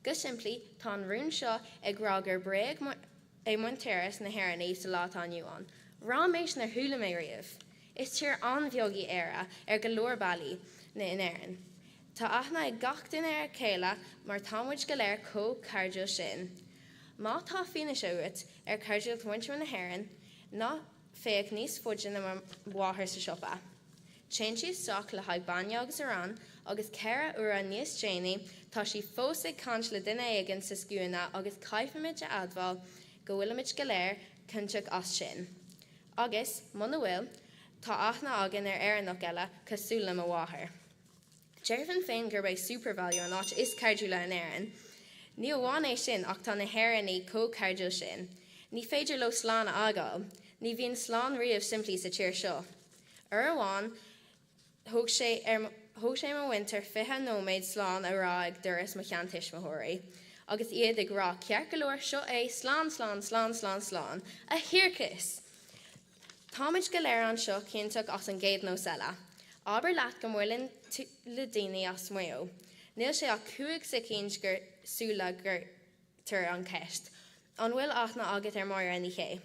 Go simplí, tá an rún seo ag rá gur bréag é muintearas na hÉireann sa lá atá inniu ann. Ráiméis nár chuala mé riamh! Is tír an-bheag í Éire ar go leor bealaí in Éirinn. Tá aithne ag gach duine ar a chéile mar tá muid go léir chomh cairdiúil sin. Má tá fianaise uait ar chairdiúlacht mhuintir na hÉireann, ná féach níos faide ná mo mháthair sa siopa. Téann sí isteach le haghaidh bainne agus arán agus 4 uaire níos déanaí tá sí fós ag caint le duine éigin sa scuaine agus caithfimid a admháil go bhfuilimid go léir ciontach as sin. Agus, muna bhfuil, tá aithne againn ar Éireannach eile cosúil le mo mháthair. Déarfainn féin gurb é SuperValu an áit is cairdiúla in Éirinn. Ní amháin é sin ach tá na hÉireannaigh chomh cairdiúil sin. Ní féidir leo slán a fhágáil. Ní bhíonn slán riamh simplí sa tír seo. Uair amháin thóg sé ar thóg sé mo mhuintir 20 nóiméad slán a rá ag doras mo sheantuismitheoirí. Agus iad ag rá ceart go leor seo é slán slán slán slán slán. A thiarcais! Táimid go léir anseo ciontach as an gcéad nós eile. Abair leat go mbuaileann tú le daoine as Maigh Eo. Níl sé ach 5 soicind gur sula gcuirtear an cheist, An bhfuil aithne agat ar Máire Ní Shé?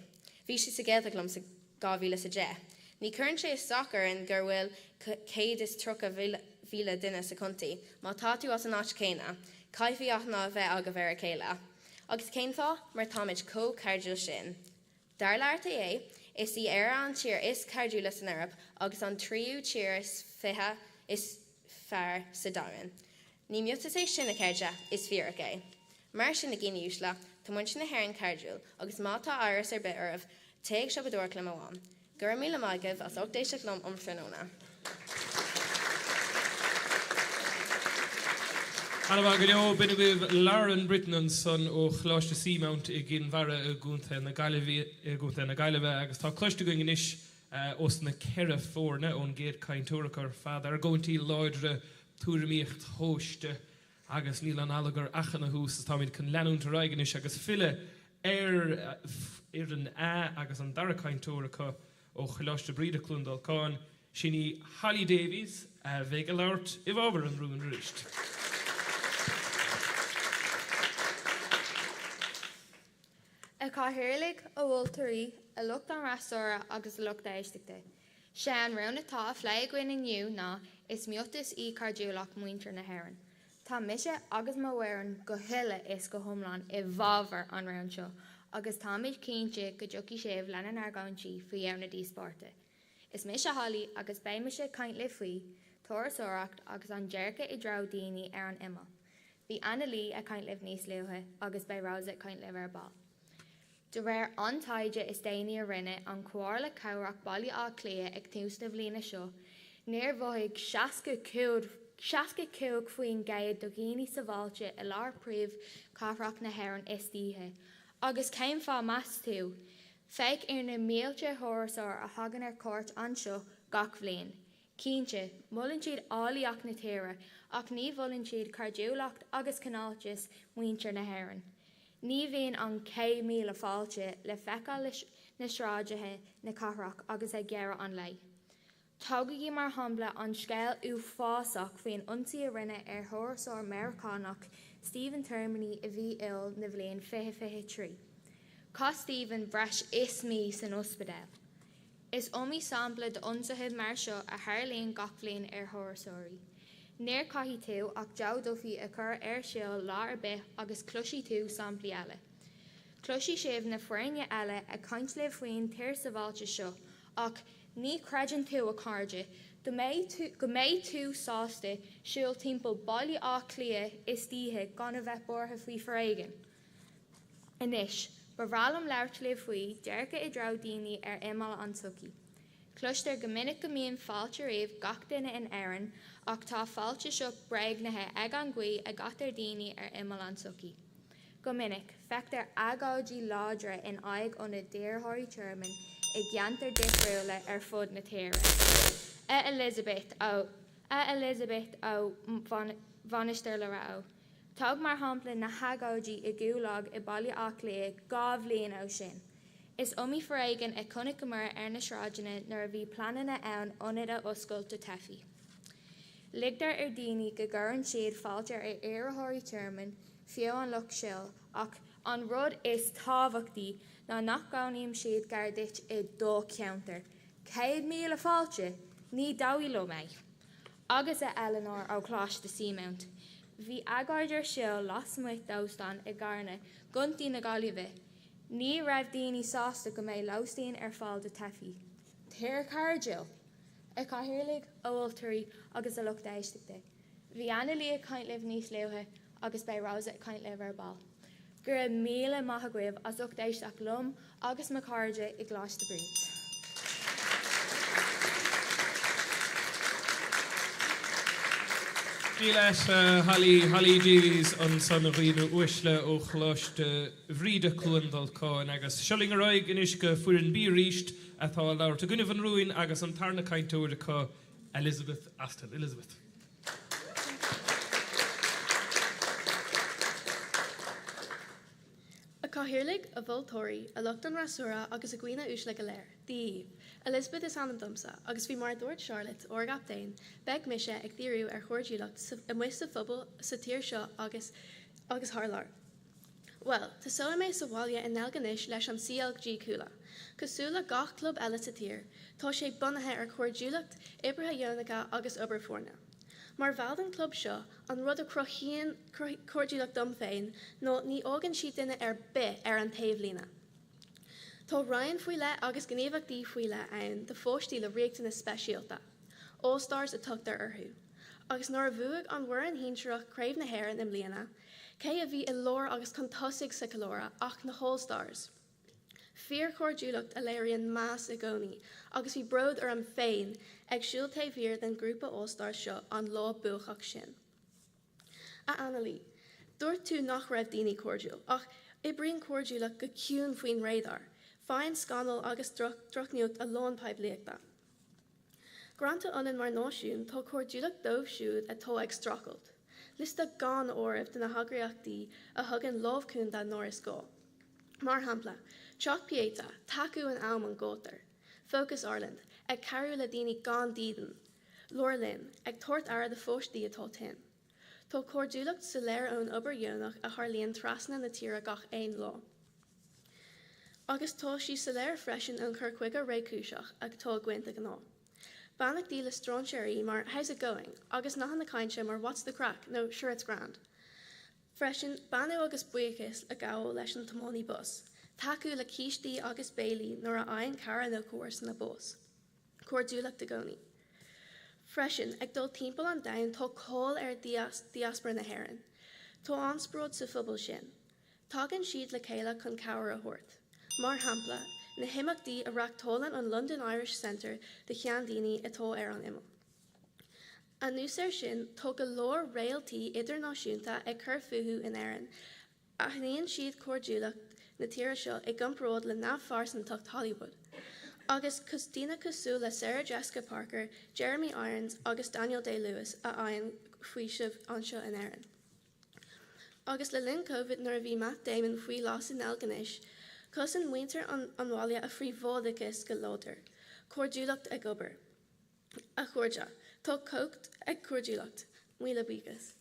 Bhí sí sa Ghaeltacht liom sa 2010. Ní chuireann sé isteach orainn gur bhfuil 130,000 duine sa chontae, má tá tú as an áit chéanna, caithfidh aithne a bheith agaibh ar a chéile. Agus cén fáth? Mar táimid chomh cairdiúil sin. Dar le RTÉ, is í Éire an tír is cairdiúla san Eoraip agus an tríú tír is fiche is fearr sa domhan. Ní miotas é sin, a chairde, is fíric é. Mar sin, a dhaoine uaisle, tá muintir na hÉireann cairdiúil, agus má tá amhras ar bith oraibh, téigh ag siopadóireacht le mo mham. Go raibh míle maith agaibh as ucht éisteacht liom um thráthnóna. Ana-mhaith go leo. B'in agaibh Lauren Britton ansan ó Choláiste Seamount i gCinn Mhara i gContae na Gaillimhe, i gContae na Gaillimhe agus tá cloiste againn anois ós na ceithre foirne ón gcéad cainteoir acu ar fad, argóintí láidre, tuairimíocht thomhaiste agus níl an allagar ach ina thús is táimid chun leanúint ar aghaidh anois agus filleadh ar fhoireann A agus an dara cainteoir acu ó Choláiste Bríde, Cluain Dolcáin, sin í Holly Davies a bheidh ag labhairt i bhfabhar an rúin arís. A Chathaoirligh, a mholtóirí, a lucht an fhreasúra agus a lucht éisteachta. Sé an rún atá á phlé againn inniu ná 'Is miotas í cairdiúlacht muintir na hÉireann'. Tá mise agus mo fhoireann go huile is go hiomlán i bhfabhar an rúin seo agus táimid cinnte go dtiocfaidh sibh lena n-argóintí faoi dheireadh na díospóireachta. Is mise Holly agus beidh mise ag caint libh faoi, turasóireacht agus an dearcadh i dtreo daoine ar an imeall. Bhí Anna Lee ag caint libh níos luaithe agus beidh Rosa ag caint libh ar ball. De réir an taighde is déanaí a rinne an Chomhairle Cathrach Baile Átha Cliath ag tús na bliana seo, níor mhothaigh 65% de dhaoine sábháilte i lár príomhchathrach na hÉireann istoíche. Agus cén fáth meas tú? Féach ar na mílte turasóir a thagann ar cuairt anseo gach bhliain. Cinnte, molann siad áilleacht na tíre, ach ní mholann siad cairdiúlacht agus cineáltas muintir na hÉireann. Ní bhíonn an céad míle fáilte le feiceáil sna sráideanna na cathrach agus ag deireadh an lae. Tógaigí mar shampla an scéal uafásach faoin ionsaí a rinneadh ar thurasóir Meiriceánach Stephen Termini i mhí Iúil na bhliain 2023. Chaith Stephen breis is mí san ospidéal. Is iomaí sampla d'ionsaithe mar seo a tharlaíonn gach bhliain ar thurasóirí. Níor caithfidh tú ach Joe Duffy a chur ar siúl lá ar bith agus cloisfidh tú samplaí eile. Cloisfidh sibh na foirne eile ag caint libh faoin tír sábháilte seo ach ní chreideann tú, a chairde, go mbeidh tú sásta siúl timpeall Baile Átha Cliath istoíche gan a bheith buartha faoi foréigean. Anois, ba bhreá liom labhairt libh faoi dearcadh i dtreo daoine ar imeall an tsochaí. Cloistear go minic go mbíonn fáilte roimh gach duine in Éirinn ach tá fáilte seo bréagnaithe ag an gcaoi a gcaitear daoine ar imeall an tsochaí. Go minic, feictear agóidí láidre in aghaidh ionaid d'iarrthóirí tearmainn i gceantair difriúla ar fud na tíre. A Elizabeth ó A Elizabeth ó Mhainistir Loreto. Tóg mar shampla na hagóidí i gCúil Lag i Baile Átha Cliath 2 bhliain ó sin. Is iomaí foréigean a chonaiceamar ar na sráideanna nuair a bhí pleananna ann ionad a oscailt do teifigh. Ligtear ar daoine go gcuireann siad fáilte ar iarrthóirí tearmainn, fiú an lucht siúil, ach an rud is tábhachtaí ná nach gcónaíonn siad gar duit i do cheantar. 100,000 fáilte? Ní dóigh liom é. Agus a Eleanor ó Choláiste Seamount, bhí agóid ar siúl lasmuigh d'óstán i gCarna, gContae na Gaillimhe. Ní raibh daoine sásta go mbeidh lóistín ar fáil do teifigh. Tír chairdiúil! A Chathaoirligh, a mholtóirí agus a lucht éisteachta. Bhí Anna-Lee ag caint libh níos luaithe agus beidh Rosa ag caint libh ar ball. Go raibh míle maith agaibh as ucht éisteacht liom agus mo chairde i gColáiste Bríde. Dia leat a Holly, Holly Davies ansan a dhaoine uaisle ó Choláiste Bhríde Cluain Dolcáin agus seo linn ar aghaidh anois go foireann B arís atá ag labhairt i gcoinnibh an rúin agus an tarna cainteoir acu Elizabeth Aston. Elizabeth. A Chathaoirligh, a mholtóirí, a lucht an fhreasúra agus a dhaoine uaisle go léir, Dia dhaoibh. Elizabeth is ainm domsa, agus faoi mar a dúirt Charlotte, ár gcaptaen, beidh mise ag díriú ar chairdiúlacht amuigh sa phobal sa tír seo agus agus thar lear. Bhuel, tosóidh mé sa bhaile i nDeilginis leis an CLG Cuala. Cosúil le gach club eile sa tír, tá sé bunaithe ar chairdiúlacht, oibrithe dheonacha agus obair foirne. Mar bhall den chlub seo, an rud a chruthaíonn cairdiúlacht dom féin ná ní fhágann siad duine ar bith ar an taobhlíne. Tá roinn faoi leith agus gníomhaíochtaí faoi leith ann do pháistí le riachtanais speisialta. All Stars a tugtar orthu. Agus nuair a bhuaigh an bhfoireann shinsearach Craobh na hÉireann i mbliana, Cé a bhí i lár agus chun tosaigh sa cheiliúradh ach na hAll Stars? Fíorchairdiúlacht a léiríonn meas i gcónaí agus bhí bród orm féin ag siúl taobh thiar den ghrúpa All Stars seo an lá buacach sin. A Annalie, dúirt tú nach raibh daoine cairdiúil, ach oibríonn cairdiúlacht go ciúin faoin radar. Faigheann scannail agus drochnuacht a lán poiblíochta. Greanta ionainn mar náisiún tá cairdiúlacht dóibh siúd atá ag streachailt. Liosta gan áireamh de na heagraíochtaí a thugann lámh chúnta nuair is gá. Mar shampla, Teach Pieta, tacú in am an ghátair. Focus Ireland, ag cabhrú le daoine gan dídean. Labhair Linn, ag tabhairt aire do pháistí atá tinn. Tá cairdiúlacht soiléir ón obair dheonach a tharlaíonn trasna na tíre gach aon lá. Agus tá sí soiléir freisin ón chur chuige réchúiseach atá againn de ghnáth. Beannachtaí le strainséirí mar 'How's it going? agus nathanna cainte mar 'What's the craic? nó 'Sure it's grand'. Freisin, beannú agus buíochas a ghabháil leis an tiománaí bus, tacú le cístí agus béilí nuair a fhaigheann cara nó comharsana bás. Cairdiúlacht i gcónaí. Freisin, ag dul timpeall an domhain tá cáil ar diaspora na hÉireann. Tá an-spiorad sa phobal sin. Tagann siad le chéile chun cabhair a thabhairt. Mar shampla, na himeachtaí a reáchtálann an London Irish Centre do sheandaoine atá ar an imeall. Anuas air sin, tá go leor réaltaí idirnáisiúnta ag cur fúthu in Éirinn. Aithníonn siad cairdiúlacht na tíre seo i gcomparáid le neamhphearsantacht Hollywood. Agus daoine cosúil le Sarah Jessica Parker, Jeremy Irons agus Daniel Day-Lewis a fhaigheann faoiseamh anseo in Éirinn. Agus le linn Covid nuair a bhí Matt Damon faoi las i nDeilginis, chosain muintir an bhaile a phríobháideachas go láidir. Cairdiúlacht ag obair. A chairde, tá cumhacht ag cairdiúlacht. Míle buíochas.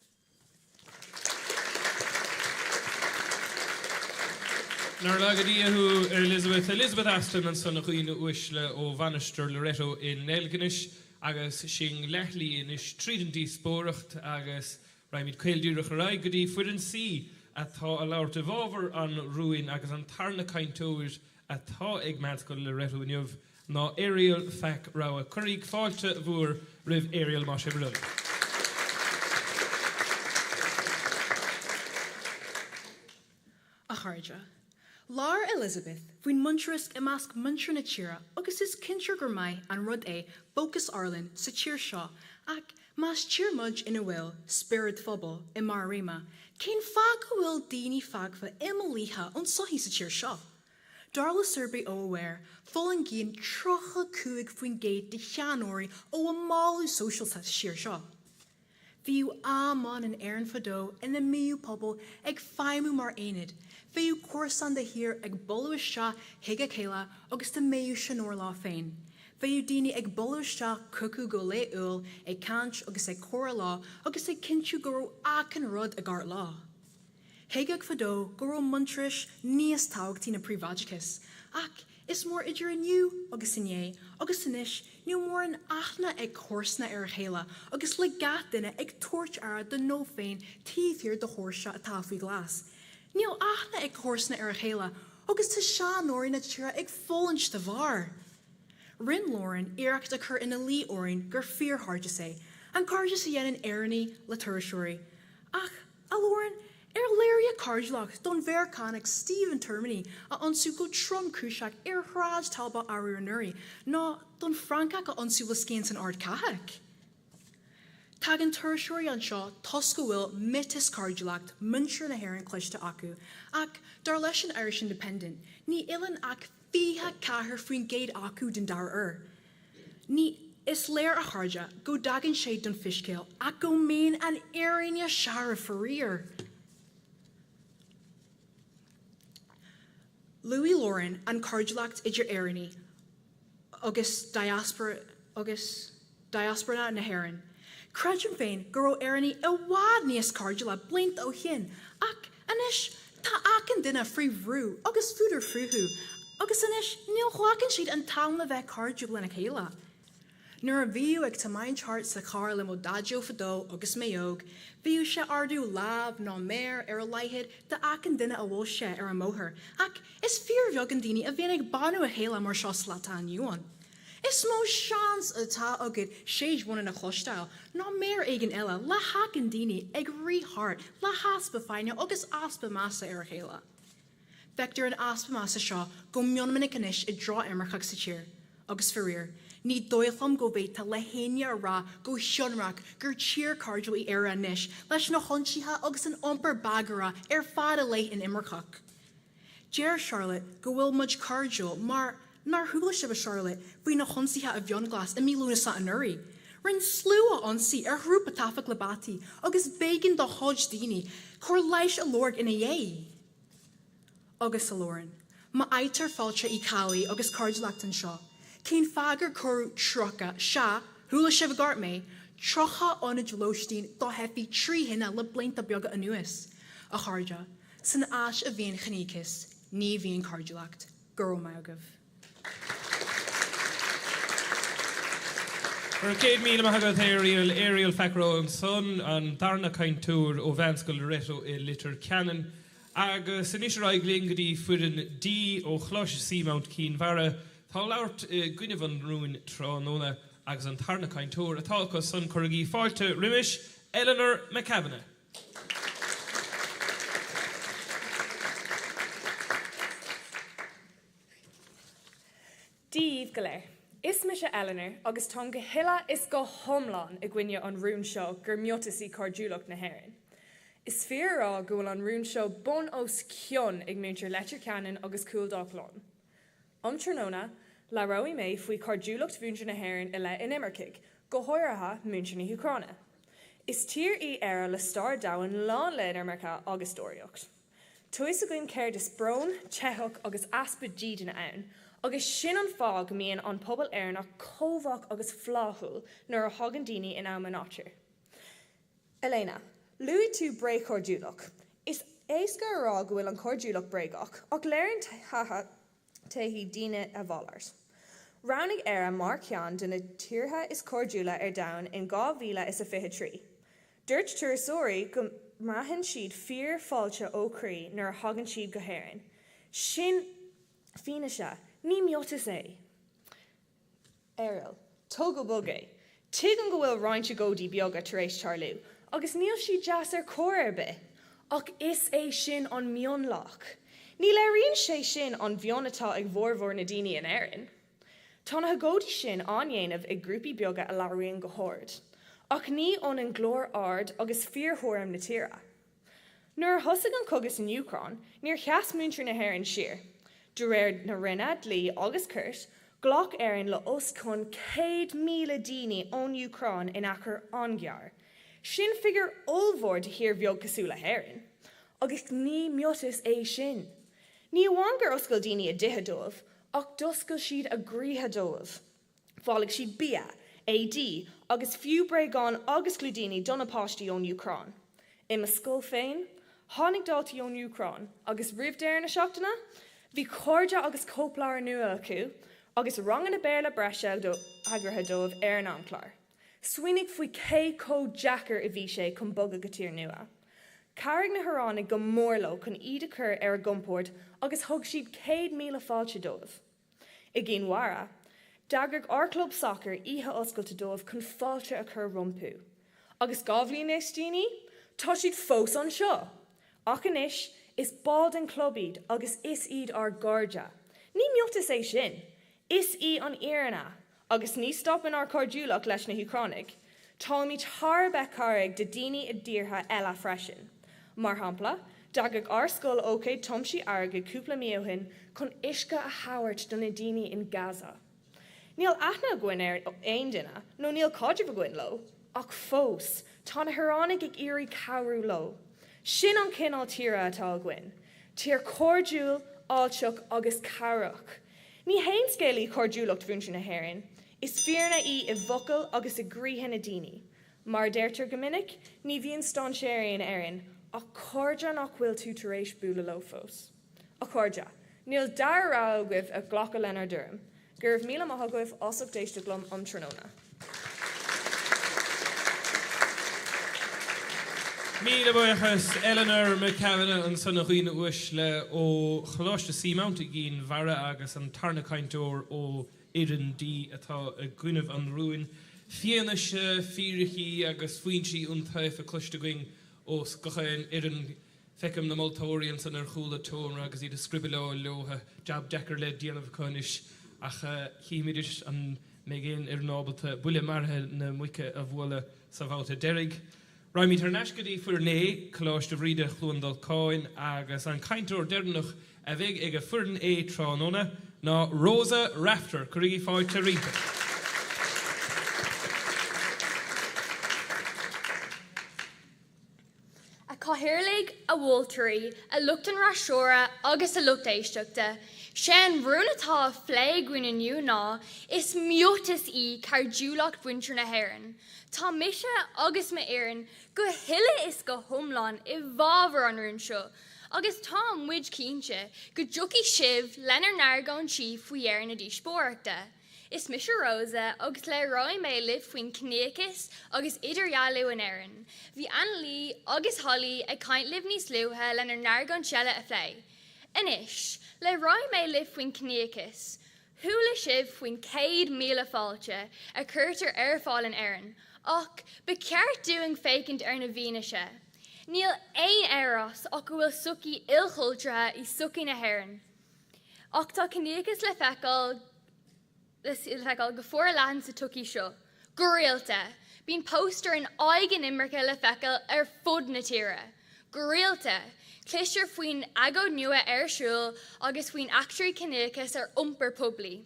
Nár laga Dia thú, Elizabeth. Elizabeth Aston ansan a dhaoine uaisle ó Mhainistir Loreto i nDeilginis agus sinn leathshlí anois tríd an díospóireacht agus Raghaimid caol díreach ar aghaidh go dtí foireann C atá a labhairt i bhfabhar an rúin agus an tarna cainteoir atá ag Meánscoil Loreto inniu ná Ariel Phac Rogha. Cuiríg fáilte mhór roimh Ariel más é bhur dtoil. A chairde. Labhair Elizabeth faoin muintearas i measc muintir na tíre agus is cinnte gur maith an rud é Focus Ireland sa tír seo ach más tír muid ina bhfuil spiorad phobail i mbarr a réime, cén fáth go bhfuil daoine fágtha imeallaithe ón tsochaí sa tír seo? Dar le suirbhé ó Aware, fulaingíonn 35% de sheanóirí ó imeallú sóisialta sa tír seo. Bhíodh am ann in Éirinn fadó ina mbíodh pobal ag feidhmiú mar aonad, bheadh comharsain de shíor ag bualadh isteach chuig a chéile agus dá mbeadh seanóir leo féin, bheadh daoine ag bualadh isteach chucu go laethúil ag caint agus ag comhrá leo agus ag cinntiú go raibh achan rud i gceart leo. Thuigeadh fadó go raibh muintearas níos tábhachtaí na príobháideachas, ach is mór idir inniu agus inné agus anois níl mórán aithne ag comharsana ar a chéile agus le gach duine ag tabhairt aire dá ngnó féin taobh thiar de dhoirse atá faoi ghlas. Níl aithne ag comharsana ar a chéile agus tá seanóirí na tíre ag fulaingt dá bharr. Rinne Lauren iarracht a chur ina luí orainn gur fíorchairdeas é an cairdeas a dhéanann Éireannaigh le turasóirí ach, A Lauren, ar léiríodh cairdiúlacht don Mheiriceánach Stephen Termini a ionsaíodh go tromchúiseach ar Shráid Talbot arú anuraidh, nó don Fhrancach a ionsaíodh le scian san ardchathair? Tagann turasóirí anseo toisc go bhfuil miotas cairdiúlacht muintir na hÉireann cloiste acu, ach dar leis an Irish Independent, ní fhilleann ach 24% acu den dara huair. Ní Is léir, a chairde, go dtagann sé don finscéal ach go mbíonn an fhírinne searbh faraor. Luaigh Lauren an chairdiúlacht idir Éireannaigh agus diaspora agus diaspora na hÉireann. Creidim féin go raibh Éireannaigh i bhfad níos cairdiúla blianta ó shin ach anois tá achan duine faoi bhrú agus fuadar fúthu agus anois níl ghlacann siad an t-am le bheith cairdiúil lena chéile. Nuair a bhíodh ag tiomáint thart sa charr le mo dhaideo fadó agus mé óg, bhíodh sé ardú lámh nó méar ar a laghad d'achan duine a bhuail sé ar an mbóthar ach is fíorbheag an daoine a bhíonn ag beannú a chéile mar seo sa lá atá inniu ann. Is mó seans atá agat séid bhaineann a chloisteáil ná méar éigin eile le hachan daoine ag rith thart le heaspa foighne agus easpa measa ar a chéile. Feictear an easpa measa seo go mion minic anois i dtreo imirceach sa tír, agus faraor, ní dóigh liom go bhféadfá le héinne a rá go hionraic gur tír cairdiúil í Éire anois leis na hionsaithe agus an iompar bagartha ar fad i leith inimirceach. Deir Charlotte go bhfuil muid cairdiúil mar nár chuala sibh a Charlotte faoi na hionsaithe i bhFionnghlas i mí Lúnasa anuraidh. Rinne slua ionsaí ar ghrúpa taifeach le bataí agus b'éigean do chuid daoine cóir leighis a lorg ina dhiaidh. Agus, a Lauren, má fhaightear fáilte Uí Cheallaigh agus cairdiúlacht anseo, cén fáth gur cuireadh 30, sea, chuala sibh i gceart mé, 30 ionad lóistín do theifigh trí thine le blianta beaga anuas, a chairde? San áit a bhíonn ciníochas, ní bhíonn cairdiúlacht. Go raibh maith agaibh. Go raibh 100,000 maith agat, Ariel. Ariel Fackerell ansan, an darna cainteoir ó Mheánscoil Loreto i Leitir Ceanainn. Agus anois ar aghaidh linn go dtí foireann D ó Choláiste Seamount Cinn Mhara. Tá ag labhairt i gcoinnibh an rúin tráthnóna agus an tarna cainteoir atá acu san, cuirigí fáilte roimis, Eleanor McKavanagh. Dia dhaoibh go léir. Is mise Eleanor agus táim go huile is go hiomlán i gcoinne an rúin seo gur miotas í cairdiúlacht na hÉireann. Is fíor a rá go bhfuil an rún seo bun os cionn ag muintir Leitir Ceanainn agus Cúil Dá Chlann. Um tráthnóna, labhróidh mé faoi chairdiúlacht mhuintir na hÉireann i leith inimircigh, go háirithe muintir na hÚcráine. Is tír í Éire le stair domhain lán le inimirce agus deoraíocht. Tá fhios againn céard is brón, teitheadh agus easpa dídine ann, agus sin an fáth go mbíonn an pobal Éireannach comhbhách agus flaithiúil nuair a thagann daoine in am anáitir. Elena, luaigh tú bréagchairdiúlacht. Is éasca a rá go bhfuil an chairdiúlacht bréagach, ach léiríonn taithí daoine a mhalairt. Roghnaíodh Éire mar cheann de na tíortha is cairdiúla ar domhan in 2023. Dúirt turasóirí go mbraitheann siad fíor-fháilte ó chroí nuair a thagann siad go hÉirinn. Sin fianaise, ní miotas é! Ariel, Tóg go bog é. Tuigim go bhfuil roinnt agóidí beaga tar éis tarlú, agus níl siad deas ar chor ar bith. Ach is é sin an mionlach. Ní léiríonn sé sin an mheon atá ag bhformhór na daoine in Éirinn. Tá na hagóidí sin á ndéanamh ag grúpaí beaga a labhraíonn go hard, ach ní ionann glór ard agus fíorthuairim na tíre. Nuair a thosaigh an cogadh san Úcráin, níor sheas muintir na hÉireann siar. De réir na Roinne Dlí agus Cirt, ghlac Éirinn le os cionn 100,000 daoine ón Úcráin in achar an-ghearr. Sin figiúr ollmhór do thír bheag cosúil le hÉirinn. Agus ní miotas é sin. Ní amháin gur oscail daoine a dtithe dóibh, ach d'oscail siad a gcroíthe dóibh. Bhailigh siad bia, éadaí agus fiú bréagáin agus clúidíní do na páistí ón Úcráin. I mo scoil féin, tháinig daltaí ón Úcráin agus roimh deireadh na seachtaine, bhí cairde agus cóipleabhair nua acu agus ranganna Béarla breise eagraithe dóibh ar an amchlár. Smaoinigh faoi cé chomh deacair a bhí sé chun bogadh go tír nua. Chabhraigh na hÉireannaigh go mór leo chun iad a chur ar a gcompord agus thug siad 100,000 fáilte dóibh. I gCinn Mhara, d'eagraigh ár gclub sacair oíche oscailte dóibh chun fáilte a chur rompu. Agus 2 bhliain níos déanaí, tá siad fós anseo! Ach anois, is ball den chlub iad agus is iad ár gcairde. Ní miotas é sin! Is í an fhírinne! Agus ní stopann ár cairdiúlacht leis na hÚcránaigh. Táimid thar a bheith cabhrach do daoine i dtíortha eile freisin. Mar shampla, d'eagraigh ár scoil ócáid tiomsaithe airgid cúpla mí ó shin chun uisce a thabhairt do na daoine in Gaza. Níl aithne againn ar aon duine, nó níl caidreamh againn leo, ach fós, tá na hÉireannaigh ag iarraidh cabhrú leo. Sin an cineál tíre atá againn. Tír cairdiúil, fháilteach agus cabhrach. Ní haon scéal í cairdiúlacht mhuintir na hÉireann, is fírinne í i bhfocail agus i gcroíthe na daoine. Mar a deirtear go minic, ní bhíonn strainséirí in Éirinn ach cairde nach bhfuil tú tar éis bualadh leo fós. A chairde, níl dara rogha agaibh ach glacadh lenár dtuairim. Go raibh míle maith agaibh as ucht éisteacht liom um tráthnóna. Míle buíochas Eleanor McKavanagh ansan a dhaoine uaisle ó Choláiste Seamount i gCinn Mhara agus an tarna cainteoir ó Fhoireann D atá i gcoinnibh an rúin. Fianaise, fíricí agus foinsí iontaofa cloiste againn ó gach aon fhoireann. Feicim na moltóirí ansan ar chúl an tseomra agus iad ag scriobláil leotha, jab deacair le déanamh acu anois ach chífimid anois an mbeidh aon fhoireann ábalta buille maraithe na muice a bhualadh sa bhabhta deiridh. Raghaimid thar n-ais go dtí foireann A, Coláiste Bhríde Chluain Dolcáin agus an cainteoir deireanach a bheidh ag foireann A tráthnóna ná Rosa Rafter. Cuirigí fáilte roimpi. A Chathaoirligh, a mholtóirí, a lucht an fhreasúra agus a lucht éisteachta, sé an rún atá á phlé againn inniu ná, is miotas í cairdiúlacht mhuintir na hÉireann. Tá mise agus m'fhoireann go huile is go hiomlán i bhfabhar an rúin seo agus tá muid cinnte go dtiocfaidh sibh lenár n-argóintí faoi dheireadh na díospóireachta. Is mise Rosa agus labhróidh mé libh faoin ciníochas agus idirdhealú in Éirinn. Bhí Annalie agus Holly ag caint libh níos luaithe lenár n-argóint eile a phlé. Anois, labhróidh mé libh faoin ciníochas. Chuala sibh faoin 100,000 fáilte a cuirtear ar fáil in Éirinn, ach ba cheart dúinn féachaint ar na bhfianaise. Níl aon amhras ach go bhfuil sochaí ilchultúrtha í sochaí na hÉireann. Ach tá ciníochas le feiceáil le feiceáil go forleathan sa tsochaí seo. Go rialta, bíonn póstaer in aghaidh inimirce le feiceáil ar fud na tíre. Go rialta, cloistear faoin agóid nua ar siúl agus faoin eachtraí ciníochais ar iompar poiblí.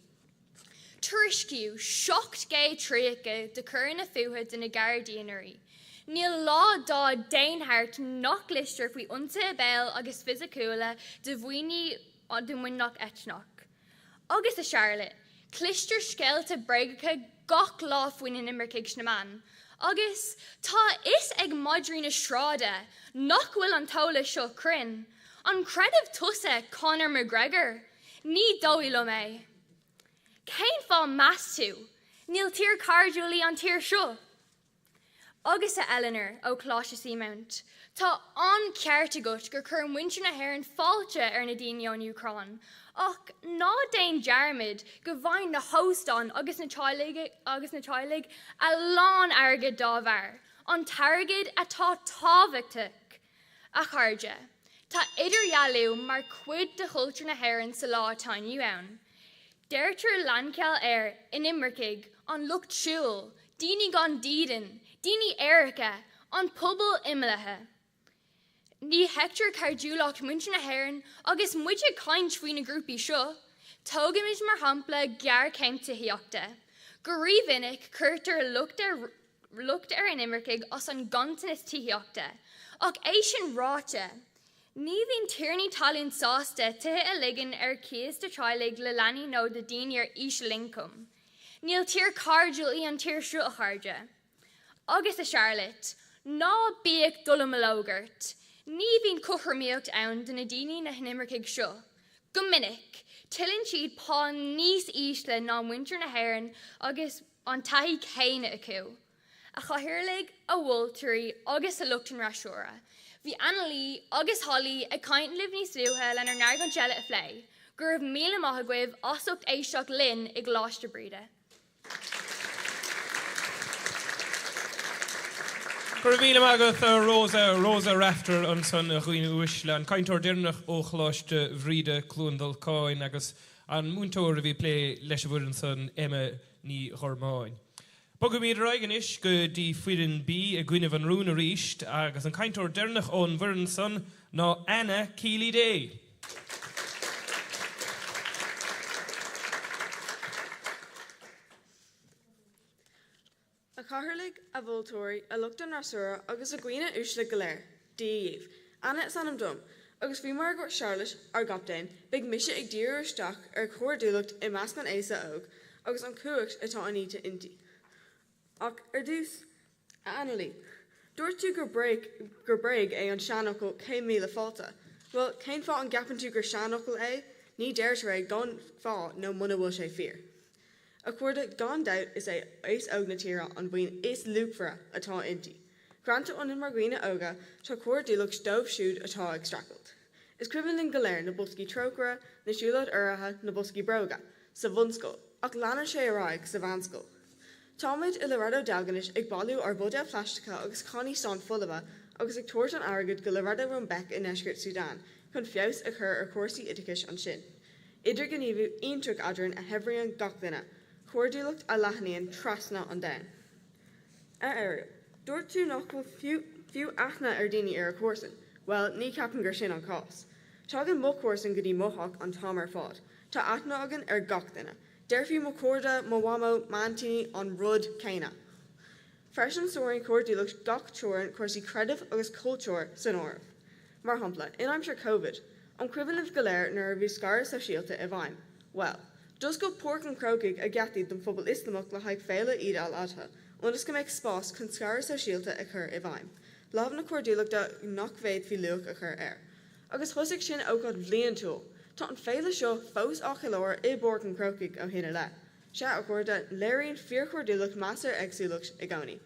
Tuairiscíodh 730 de choireanna fuatha do na Gardaí anuraidh. Níl lá dá dtéann thart nach gcloistear faoi ionsaithe béil agus fisiciúla de dhaoine de mhionlach eitneach. Agus a Charlotte, cloistear scéalta bréagacha gach lá faoi na n-imircigh sna meáin. Agus tá a fhios ag madraí na sráide nach bhfuil an t-eolas seo cruinn. An creideann tusa Conor McGregor? Ní dóigh liom é. Cén fáth meas tú? Níl tír cairdiúil í an tír seo. Agus a Eleanor ó Choláiste Seamount, tá an-cheart agat gur chuir muintir na hÉireann fáilte ar na daoine ón Úcráin, ach ná déan dearmad go bhfaigheann na hóstáin agus na teaghlaigh agus na teaghlaigh a lán airgid dá bharr, an t-airgead atá tábhachtach. A chairde, Tá idirdhealú mar chuid de chultúr na hÉireann sa lá atá inniu ann. Deirtear lainceáil ar inimircigh, an lucht siúil, daoine gan dídean, daoine aeracha, an pobal imeallaithe. Ní fheictear cairdiúlacht muintir na hÉireann agus muid ag caint faoi na grúpaí seo. Tógaimis mar shampla géarchéim tithíochta. Go rímhinic cuirtear locht ar locht ar inimircigh as an nganntanas tithíochta. Ach é sin ráite, ní bhíonn tiarnaí talún sásta tithe a ligean ar cíos do teaghlaigh le leanaí nó do daoine ar ísealioncam. Níl tír cairdiúil í an tír seo, a chairde. Agus a Charlotte, ná bíodh dallamullóg ort! Ní bhíonn cothromaíocht ann do na daoine na hinimircigh seo. Go minic, tuilleann siad pá níos ísle ná muintir na hÉireann agus an taithí chéanna acu. A chathaoirligh, a mholtóirí agus a lucht an fhreasúra, bhí Annalee agus Holly ag caint libh níos luaithe lenár n-argóint eile a phlé. Go raibh míle maith agaibh as ucht éisteacht linn i gColáiste Bríde. Go raibh míle maith agat, a Rosa. Rosa Rafter ansan, a dhaoine uaisle, an cainteoir deireanach ó Choláiste Bhríde, Cluain Dolcáin, agus an múinteoir a bhí ag plé leis an bhfoireann san, Emma Ní Ghormáin. Bogaimid ar aghaidh anois go dtí foireann B i gcoinnibh an rúin arís agus an cainteoir deireanach ón bhfoireann san ná Anna Keeley Day. A chathaoirligh, a mholtóirí, a lucht an fhreasúra agus a dhaoine uaisle go léir, Dia dhíbh. Anna is ainm dom, agus faoi mar a dúirt Charlotte, ár gcaptaen, beidh mise ag díriú isteach ar chairdiúlacht i measc an aosa óig agus an chumhacht atá inite inti. Ach ar dtús, a Annalee, dúirt tú gur bréag gur bréag é an seanfhocal 'céad míle fáilte'. Bhuel, cén fáth an gceapann tú gur seanfhocal é? Ní deirtear é gan fáth nó muna bhfuil sé fíor. A chairde, gan dabht is é aos óg na tíre an bhuíon is luachmhaire atá inti. Greanta ionainn mar dhaoine óga tá cairdiúlacht dóibh siúd atá ag streachailt. Is cuimhin linn go léir na boscaí trócaire, na siúlóid urraithe, na boscaí bróga, sa bhunscoil, ach leanann sé ar aghaidh sa mheánscoil. Táimid i Loreto Deilginis ag bailiú ár bhuidéil phlaisteacha agus cannaí stáin folmha agus ag tabhairt an airgid go Loreto Rumbek i ndeisceart Sudan chun feabhas a chur ar chúrsaí oideachais ansin. Idirghníomhú iontach eadrainn a shaibhríonn gach duine, cairdiúlacht a leathnaíonn trasna an domhain. A Ariel, dúirt tú nach bhfuil fiú aithne ar daoine ar a comharsain. Bhuel, ní cheapaim gur sin an cás. Tagann mo chomharsain go dtí mo theach an t-am ar fad. Tá aithne againn ar gach duine. Déarfaí mo chairde, mo mhamó, m'aintíní, an rud céanna. Freisin sáraíonn cairdiúlacht gach teorainn, cúrsaí creidimh agus cultúir san áireamh. Mar shampla, in aimsir Covid, an cuimhin libh go léir nuair a bhí scaradh sóisialta i bhfeidhm? Bhuel, d'oscail Páirc an Chrócaigh a geataí don phobal Ioslamach le haghaidh féile Eid al-Adha ionas go mbeadh spás chun scaradh sóisialta a chur i bhfeidhm. Lámh na cairdiúlachta nach bhféadfaí luach a chur air. Agus thosaigh sin ócáid bhliantúil! Tá an féile seo fós á cheiliúradh i bPáirc an Chrócaigh ó shin i leith. Sea, a chairde, léiríonn fíorchairdiúlacht meas ar éagsúlacht i gcónaí.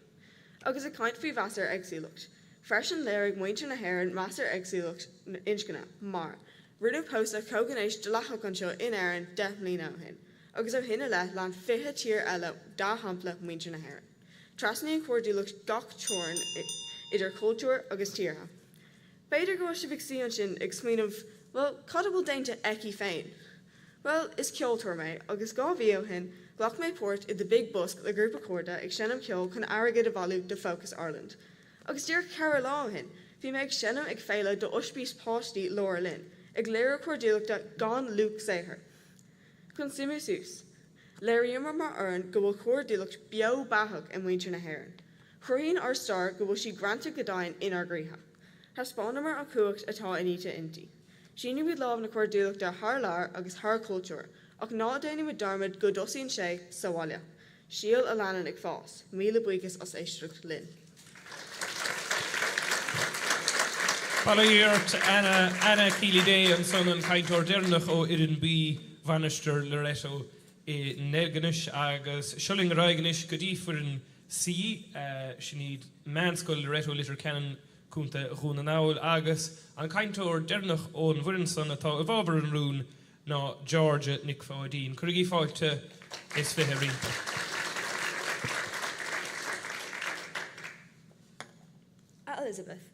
Agus ag caint faoi mheas ar éagsúlacht, freisin léirigh muintir na hÉireann meas ar éagsúlacht inscne, mar, rinneadh pósadh comhghnéis dleathach anseo in Éirinn 10 mbliana ó shin, agus ó shin i leith lean 20 tír eile dea-shampla muintir na hÉireann. Trasnaíonn cairdiúlacht gach teorainn idir chultúir agus tíortha. B'fhéidir go bhfuil sibh ag suí ansin ag smaoineamh, bhuel, cad a bhfuil déanta aici féin? Bhuel, is ceoltóir mé, agus 2 mhí ó shin, ghlac mé páirt i The Big Busk le grúpa cairde ag seinm ceoil chun airgead a bhailiú do Focus Ireland. Agus díreach ceithre lá ó shin, bhí mé ag seinm ag féile d'ospís páistí LauraLynn, ag léiriú cairdiúlachta gan luach saothair. Chun suimiú suas, léiríomar mar fhoireann go bhfuil cairdiúlacht beo beathach i muintir na hÉireann. Cruthaíonn ár stair go bhfuil sí greanta go domhain inár gcroíthe. Thaispeánamar an chumhacht atá inite inti. Sínímid lámh na cairdiúlachta thar lear agus thar chultúir, ach ná déanaimid dearmad go dtosaíonn sé sa bhaile. Síol a leanann ag fás. Míle buíochas as éisteacht linn. Bail ó Dhia ort, Anna, Anna Keeley Day ansan, an cainteoir deireanach ó fhoireann B Mhainistir Loreto i nDeilginis agus seo linn ar aghaidh anois go dtí foireann C, sin iad Meánscoil Loreto Leitir Ceanainn, Contae Dhún na nGall agus an cainteoir deireanach ón bhfoireann san atá i bhfabhar an rúin ná Georgia Nic Pháidín. Cuirigí fáilte is 20 roimpi. A Elizabeth.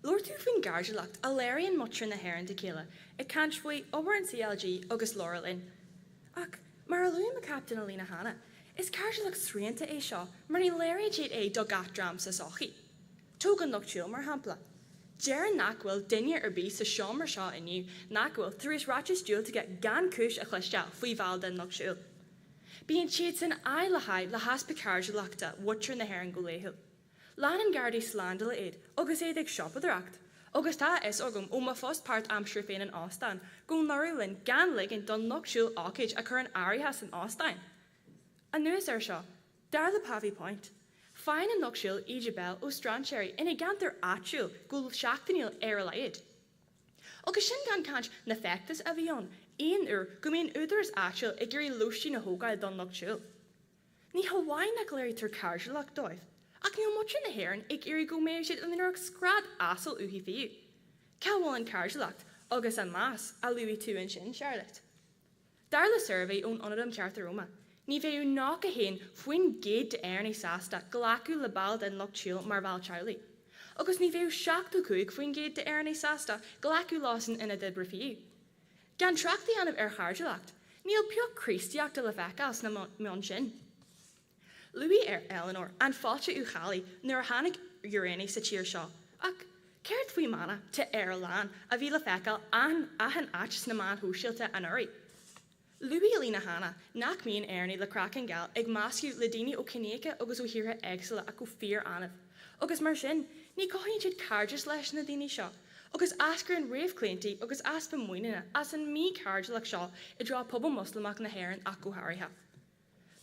Labhair tú faoin gcairdiúlacht a léiríonn muintir na hÉireann dá chéile ag caint faoi obair an CLG agus labhair linn. Ach, mar a luaigh mo chaptaen Alina cheana, is cairdiúlacht srianta é seo mar ní léiríonn siad é do gach dream sa tsochaí. Tóg an Lucht Siúil mar shampla. Déarfainn nach bhfuil duine ar bith sa seomra seo inniu nach bhfuil tar éis ráitis diúltacha gan chúis a chloisteáil faoi bhall den Lucht Siúil. Bíonn siad san eye le haghaidh le heaspa cairdiúlachta mhuintir na hÉireann go laethúil. Leanann Gardaí slándála iad agus iad ag siopadóireacht, agus tá a fhios agam ó mo phost páirtaimseartha féin in óstán go ndúradh linn gan ligint don lucht siúil ócáid a chur in áirithe san óstán. Anuas air seo, dar le Pavee Point, faigheann an lucht siúil íde béil ó strainséirí ina gceantar áitiúil go seachtainiúil ar a laghad. Agus sin gan caint na feachtais a bhí ann aon uair go mbíonn údarás áitiúil ag iarraidh lóistín a thógáil don lucht siúil. Ní hamháin nach léirítear cairdiúlacht dóibh, ach níl muintir na hÉireann ag iarraidh go mbeadh siad ina lorg scread asail uathu fiú. Cá bhfuil an chairdiúlacht agus an meas a luaigh tú ansin, Charlotte? Dar le suirbhé ón Ionad um Chearta Romach, ní bheadh 91% d'Éireannaigh sásta glacadh le ball den Lucht Siúil mar bhall teaghlaigh. Agus ní bheadh 75% d'Éireannaigh sásta glacadh leo san ionad oibre fiú. Gan trácht a dhéanamh ar chairdiúlacht, níl pioc Críostaíochta le feiceáil sna meoin sin. Luaigh Eleanor an fáilte Uí Cheallaigh nuair a tháinig Éireannaigh sa tír seo, ach céard faoi mana 'Tá Éire Lán' a bhí le feiceáil achan áit sna meáin shóisialta anuraidh? Luaigh Alina cheana nach mbíonn Éireannaigh le craiceann geal ag meascadh le daoine ó chiníocha agus ó thíortha éagsúla ach go fíor-annamh, agus mar sin, ní chothaíonn siad cairdeas leis na daoine seo, agus eascraíonn réamhchlaontaí agus easpa muiníne as an míchairdiúlacht seo i dtreo pobal Moslamach na hÉireann ach go háirithe.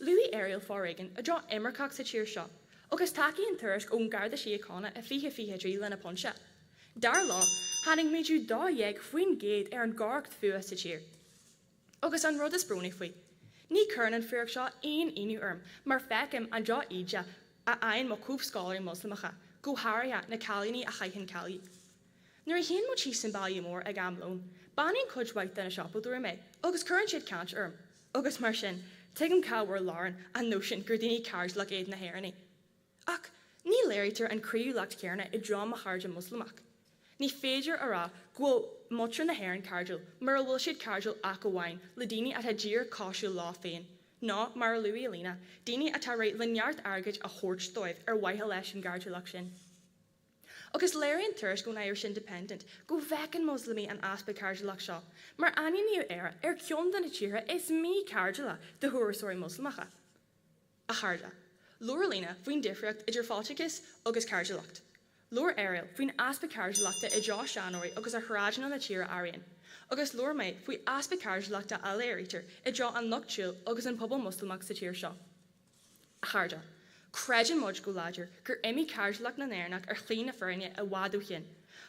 Luaigh Ariel foréigean i dtreo imirceach sa tír seo, agus tacaíonn tuairisc ón Gharda Síochána i 2023 lena pointe. Dar leo, tháinig méadú 12% ar an gcoireacht fuatha sa tír. Agus an rud is brónaí faoi, ní chuireann an fíric seo aon ionadh orm mar feicim an droch-íde a fhaigheann mo chomhscoláirí Moslamacha, go háirithe na cailíní a chaitheann culaith. Nuair a théann muid síos an baile mór ag am lóin, beannaíonn cuid mhaith de na siopadóirí mé agus cuireann siad caint orm, agus mar sin, tuigim cá bhfuair Lauren an nóisean gur daoine cairdiúlach iad na hÉireannaigh. Ach ní léirítear an croíúlacht chéanna i dtreo mo chairde Moslamach. Ní féidir a rá go bhfuil muintir na hÉireann cairdiúil mura bhfuil siad cairdiúil ach amháin le daoine atá díreach cosúil leo féin, nó, mar a luaigh Alina, daoine atá réidh le neart airgid a thabhairt dóibh ar mhaithe leis an gcairdiúlacht sin. Agus léiríonn tuairisc ón Irish Independent go bhfeiceann Moslamaigh an easpa cairdiúlacht seo, mar ainmníodh Éire ar cheann de na tíortha is míchairdiúla do thurasóirí Moslamacha. A chairde, labhair Alina faoin difríocht idir fáilteachas agus cairdiúlacht. Labhair Ariel faoin easpa cairdiúlachta i dtreo seanóirí agus ar shráideanna na tíre araon. Agus labhair mé faoi easpa cairdiúlachta a léirítear i dtreo an lucht siúil agus an pobal Moslamach sa tír seo. A chairde, creideann muid go láidir gur imigh cairdiúlacht na nÉireannach ar shlí na fírinne i bhfad ó shin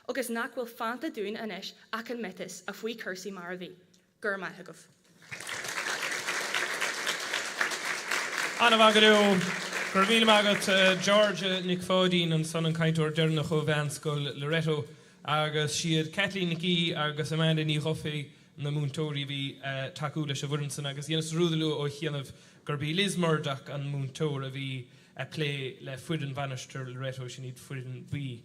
agus nach bhfuil fanta dúinn anois ach an miotas a faoi cúrsaí mar a bhí. Go raibh maith agaibh. An-mhaith go leor. Go raibh míle maith agat Georgia Nic Pháidín ansan an cainteoir deireanach ó Mheánscoil Loreto agus siad Kathleen Nic Aoidh agus Amanda Ní Dhufaigh na múinteoirí a bhí ag tacú leis an bhfoireann san agus dheineas dearúd a lua ó chianaibh gurb í Liz Murdoch an múinteoir a bhí ag plé le foireann Mhainistir Loreto, sin iad foireann B.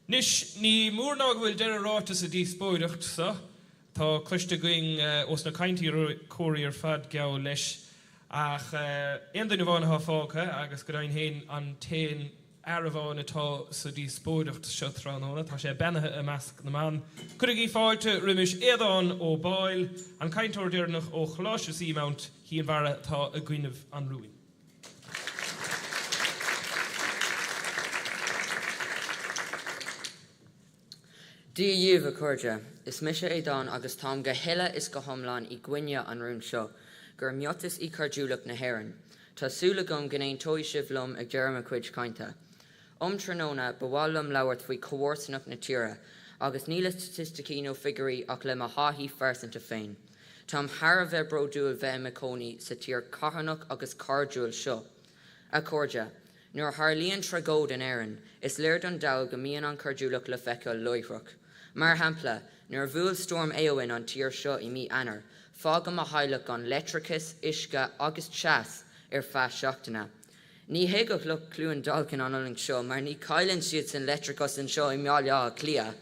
Anois ní mór ná go bhfuil deireadh ráite sa díospóireacht so. Tá cloiste againn ós na cainteoirí ar fad geall leis, ach aon duine amháin atá fágtha, agus go deimhin féin an t-aon fhear amháin atá sa díospóireacht seo tráthnóna, tá sé beannaithe i measc na mban. Cuirigí fáilte roimis Aodhán Ó Baighill, an cainteoir deireanach ó Choláiste Seamount Chinn Mhara atá i gcoinnibh an rúin. Dia dhaoibh, a chairde. Is mise Aodhán agus táim go huile is go hiomlán i gcoinne an rúin seo, gur miotas í cairdiúlacht na hÉireann. Tá súil agam go n-aontóidh sibh liom ag deireadh mo chuid cainte. Um tráthnóna, ba mhaith liom labhairt faoi chomharsanacht na tíre, agus ní le staitisticí nó figiúirí ach le mo thaithí phearsanta féin. Táim thar a bheith bródúil bheith i mo chónaí sa tír carthanach agus cairdiúil seo. A chairde, Nuair a tharlaíonn tragóid in Éirinn, is léir don dall go mbíonn an chairdiúlacht le feiceáil láithreach. Mar shampla, nuair a bhuail Storm Éowyn an tír seo i mí Eanáir, fágadh mo theaghlach gan leictreachas, uisce agus teas ar feadh seachtaine. Ní thuigfeadh lucht Chluain Dolcáin an fhulaingt seo mar ní chailleann siadsan leictreachas anseo i mBaile Átha Cliath.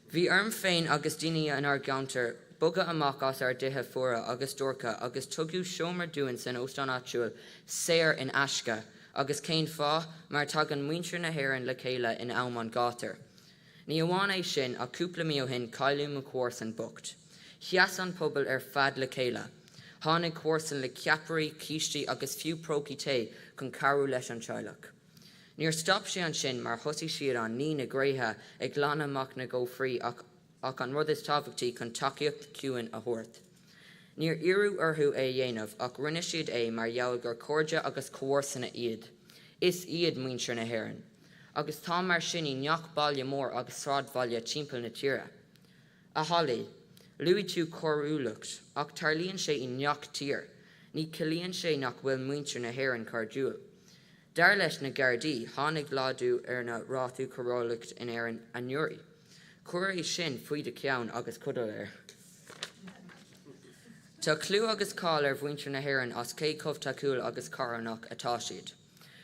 Bhí orm féin agus daoine inár gceantar bogadh amach as ár dtithe fuara agus dorcha agus tugadh seomra dúinn san óstán áitiúil saor in aisce. Agus cén fáth? Mar tagann muintir na hÉireann le chéile in am an ghátair. Ní amháin é sin ach cúpla mí ó shin cailleadh mo chomharsan bocht. Sheas an pobal ar fad le chéile. Tháinig comharsain le ceapairí, cístí agus fiú prócaí tae chun cabhrú leis an teaghlach. Níor stop sé ansin mar thosaigh siad á ní na gréithe, ag glanadh amach na gcófraí ach ach an rud is tábhachtaí chun tacaíocht chiúin a thabhairt. Níor iarradh orthu é a dhéanamh ach rinne siad é mar gheall gur cairde agus comharsana iad. Is iad muintir na hÉireann. Agus tá mar sin i ngach baile mór agus sráidbhaile timpeall na tíre. A Holly, luaigh tú coiriúlacht, ach tarlaíonn sé i ngach tír. Ní chiallaíonn sé nach bhfuil muintir na hÉireann cairdiúil. Dar leis na Gardaí, tháinig laghdú ar na rátaí coiriúlacht in Éirinn anuraidh. Cuir é sin faoi do cheann agus codail air. Tá clú agus cáil ar mhuintir na hÉireann as cé chomh tacúil agus carthanach atá siad.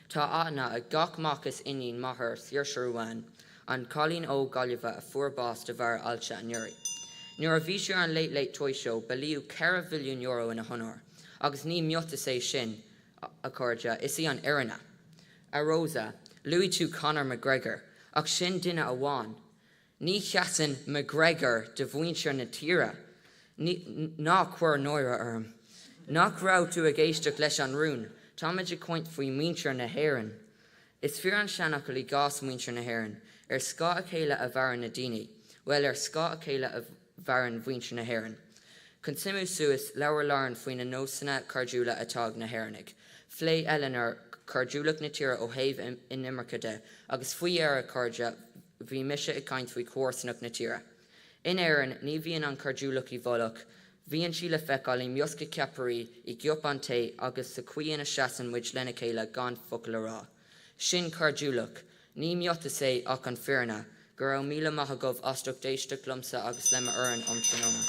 Tá aithne ag gach mac is iníon maith ar Saoirse Ruane, an cailín óg Gaillimhe a fuair bás de bharr ailse anuraidh. Nuair a bhí sí ar an Late Late Toy Show bailíodh €4 mhilliún ina honóir. Agus ní miotas é sin, a chairde, is í an fhírinne. A Rosa, luaigh tú Conor McGregor, ach sin duine amháin. Ní sheasann McGregor do mhuintir na tíre. Ná cuir náire orm. Nach raibh tú ag éisteacht leis an rún? Táimid ag caint faoi mhuintir na hÉireann. Is fíor an seanfhocal i gcás muintir na hÉireann, ar scáth a chéile a mhaireann na daoine. Bhuel, ar scáth a chéile a mhaireann muintir na hÉireann. Chun suimiú suas, labhair Lauren faoi na nósanna cairdiúla atá ag na hÉireannaigh. Phléigh Eleanor cairdiúlacht na tíre ó thaobh inimirce de, agus faoi dheireadh, a chairde, bhí mise ag caint faoi chomharsanacht na tíre. In Éirinn, ní bhíonn an chairdiúlacht i bhfolach, bíonn sí le feiceáil i mbosca ceapairí, i gcupán tae agus sa chaoi ina seasann muid lena chéile gan focal a rá. Sin cairdiúlacht. Ní miotas é ach an fírinne. Go raibh míle maith agaibh as ucht éisteacht liomsa agus le m'fhoireann um tráthnóna.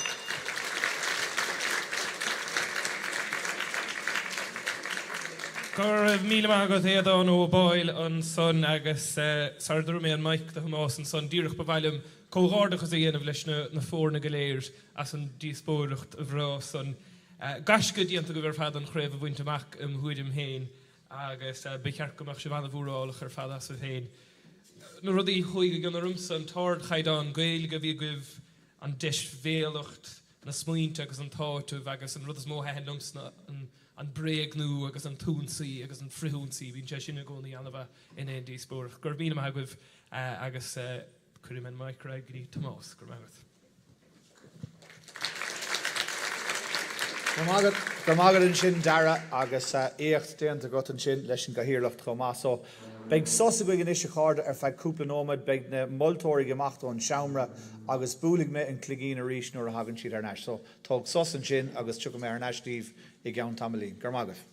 Go raibh míle maith agat Aodhán Ó Baoill ansan agus sara dtabharfaidh mé an mic do Thomás ansan díreach ba mhaith liom comhghairdeachas a dhéanamh leis na foirne go léir as an díospóireacht bhreá san. Gaisce déanta agaibh ar fad an chraobh a bhaint amach im thuairim féin agus ba cheart go mbeadh sibh an-mhórálach ar fad asaibh féin. Na rudaí a chuaigh i gcion ormsa, an t-ardchaighdeán Gaeilge a bhí agaibh, an deisbhéalacht, na smaointe agus an t-áiteamh agus an rud is mó a thaitin liomsa an bréagnú agus an t-ionsaí agus an frithionsaí, bíonn sé sin i gcónaí an-mhaith in aon díospóireacht. Go raibh míle maith agaibh agus cuirfidh mé an mic ar aghaidh go dtí Tomás. Go raibh maith agat. Go raibh maith agat ansin Dara agus éacht déanta agat ansin leis an gcathaoirleacht chomh maith. So, beidh sos againn anois a chairde ar feadh cúpla nóiméad, beidh na moltóirí ag imeacht ón seomra agus buailfidh mé an cloigín arís nuair a thagann siad thar n-ais. So, tóg sos ansin agus tiocfaidh mé thar n-ais daoibh i gceann tamaillín. Go raibh maith agaibh.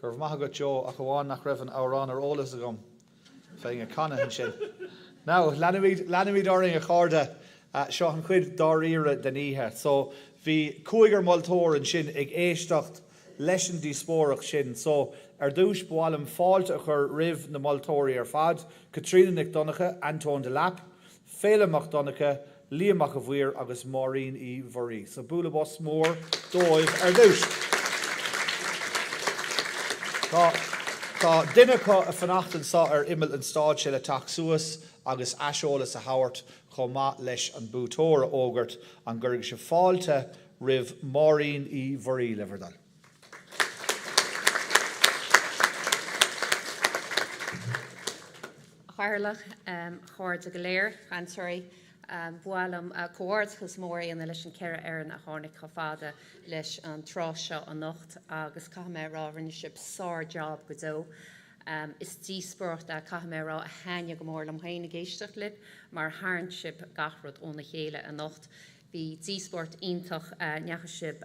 Go raibh maith agat Joe, ach amháin nach raibh an amhrán ar eolas agam. Bheinn ag canadh ansin. Now, leanfaimid, leanfaimid orainn a chairde. Seo an chuid dáiríre den oíche. So, bhí cúigear moltóir ansin ag éisteacht leis an díospóireacht sin. So, ar dtús ba mhaith liom fáilte a chur roimh na moltóirí ar fad, Caitríona Nic Dhonncha, Antóin Delap, Féilim Mac Donncha, Liam Mac a' Mhaoir agus Máirín Uí Mhuirí. So bualadh bos mór dóibh ar dtús. Tá tá duine acu ag fanacht anseo ar imeall an stáitse le teacht suas agus aiseolas a thabhairt chomh maith leis an buaiteoir a fhógairt. An gcuirfidh sibh fáilte roimh Máirín Uí Mhuirí, le bhur dtoil. A Chathaoirleach, a chairde go léir, a chainteoirí, ba mhaith liom comhghairdeachas mór a dhéanamh leis an 4 fhoireann a tháinig chomh fada leis an tráth seo anocht agus caithfidh mé a rá rinne sibh sár-job go deo. Is díospóireacht é caithfidh mé a rá a thaitnigh go mór liom féin ag éisteacht libh mar tharraing sibh gach rud óna chéile anocht. Bhí díospóireacht iontach, ndeachaigh sibh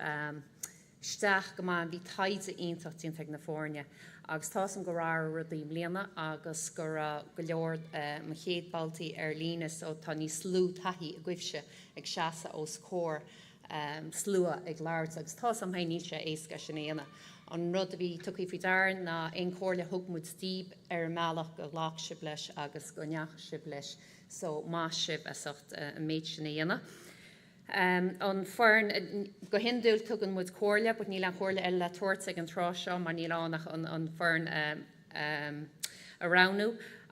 isteach go maith. Bhí taighde iontach déanta ag na foirne agus tá 'fhios a'm go raibh rudaí i mbliana agus go raibh go leor mo chéad babhtaí ar líne so tá níos lú taithí agaibhse ag seasamh os comhair slua ag labhairt agus tá 'fhios a'm féin níl sé éasca sin a dhéanamh. An rud a bhí tugtha faoi deara ná aon chomhairle a thug muid daoibh ar an mbealach go ghlac sibh leis agus go ndeachaigh sibh leis so maith sibh as ucht an méid sin a dhéanamh. An foireann, go hiondúil tugann muid comhairle but níl aon chomhairle eile le tabhairt ag an tráth seo mar níl ann ach an foireann a roghnú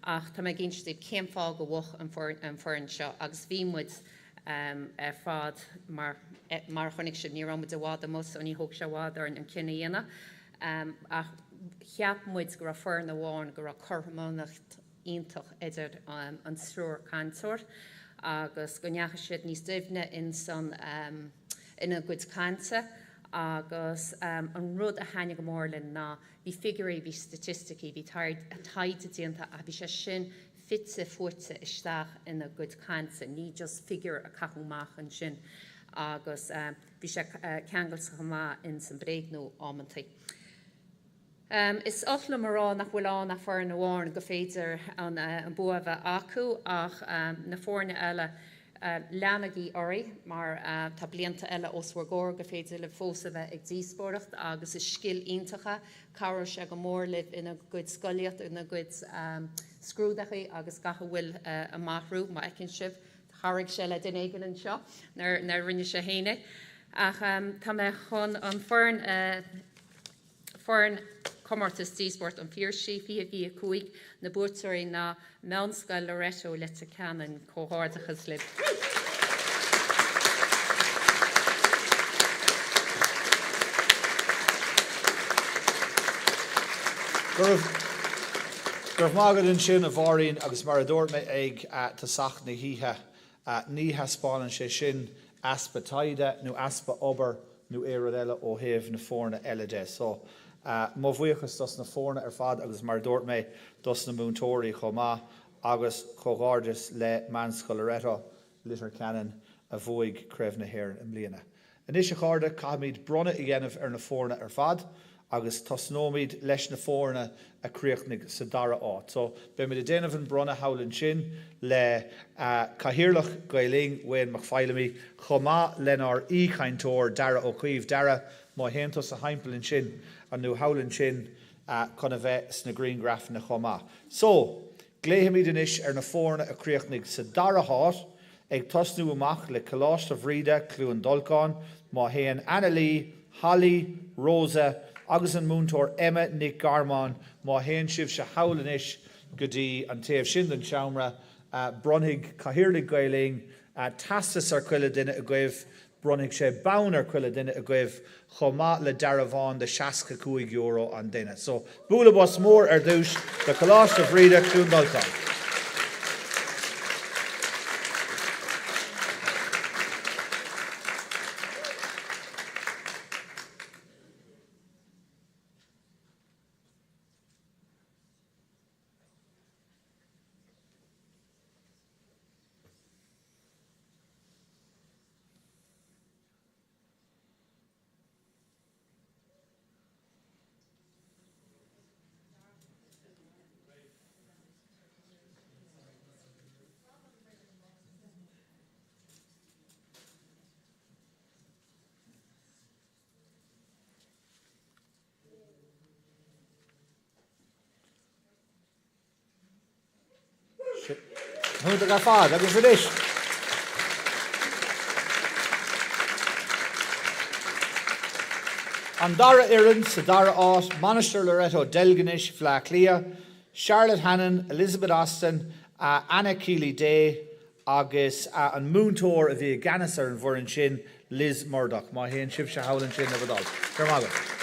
ach tá mé ag inse daoibh cén fáth go bhuaigh an foireann seo agus bhí muid ar fad mar mar a chonaic sibh ní raibh muid i bhfad amuigh so ní thóg sé i bhfad orainn an cinneadh a dhéanamh ach cheap muid go raibh foireann amháin go raibh cothromaíocht iontach idir an triúr cainteoir agus go ndeachaigh siad níos doimhne ins an ina gcuid cainte agus an rud a thaitnigh go mór linn ná bhí figiúirí, bhí staitisticí, bhí taighde déanta ach bhí sé sin fite fuaite isteach ina gcuid cainte, ní just figiúr a caitheadh amach ansin agus bhí sé ceangailte chomh maith ins an bréagnú amantaí. Is oth liom a rá nach bhfuil ann ach foireann amháin go féidir an bua a bheith acu ach na foirne eile, leanaigí oraibh mar tá blianta eile os bhur gcomhair go féidir libh fós a bheith ag díospóireacht agus is scil iontach é. Cabhróidh sé go mór libh ina gcuid scolaíocht, ina gcuid scrúdaithe agus gach a bhfuil amach romhaibh má fheiceann sibh. Chabhraigh sé le duine éigin anseo nuair a rinne sé féin é. Ach tá mé chun an foireann a. Foireann Comórtas Díospóireacht an Phiarsaigh 2025, na buaiteoirí ná Meánscoil Loreto, Leitir Ceanainn. Comhghairdeachas libh. Go raibh go raibh maith agat ansin a Mháirín agus mar a dúirt mé ag tosach na hoíche, Ní thaispeánann sé sin easpa taighde nó easpa obair nó aon rud eile ó thaobh na foirne eile de. So, mo bhuíochas dos na foirne ar fad agus mar a dúirt mé, dos na múinteoirí chomh maith agus comhghairdeas le Meánscoil Loreto, Leitir Ceanainn a bhuaigh Craobh na hÉireann i mbliana. Anois a chairde, caithfimid bronnadh a dhéanamh ar na foirne ar fad agus tosnóimid leis na foirne a chríochnaigh sa dara háit. So, beimid ag déanamh an bronnadh thall ansin le Cathaoirleach Gael Linn, Wayne Mac Feidhlimidh, chomh maith lenár aoichainteoir, Darragh Ó Caoimh. Darragh, má théann tusa thimpeall ansin, nó thall ansin, chun a bheith sna grianghrafanna chomh maith. So, glaofaimid anois ar na foirne a chríochnaigh sa dara háit, Ag tosnú amach le Coláiste Bhríde, Cluain Dolcáin, má théann Anna Lee, Holly, Rosa agus an múinteoir Emma Nic Garmáin, má théann sibhse thall anois go dtí an taobh sin den seomra, bronnfaidh Cathaoirligh Gael Linn teastas ar chuile duine agaibh Bronnfaidh sé bonn ar chuile duine agaibh, chomh maith le dearbhán de €65 an duine. So, bualadh bos mór ar dtús do Choláiste Bhríde, Cluain Dolcáin. Hiontach ar fad. Agus anois. An dara fhoireann sa dara áit, Mainistir Loreto Deilginis, Bhleá Cliath, Charlotte Hannon, Elizabeth Austin, Anna Keeley Day agus an múinteoir a bhí i gceannas ar an bhfoireann sin, Liz Murdoch. Má théann sibhse thall ansin le bhur dtoil. Go raibh maith agaibh.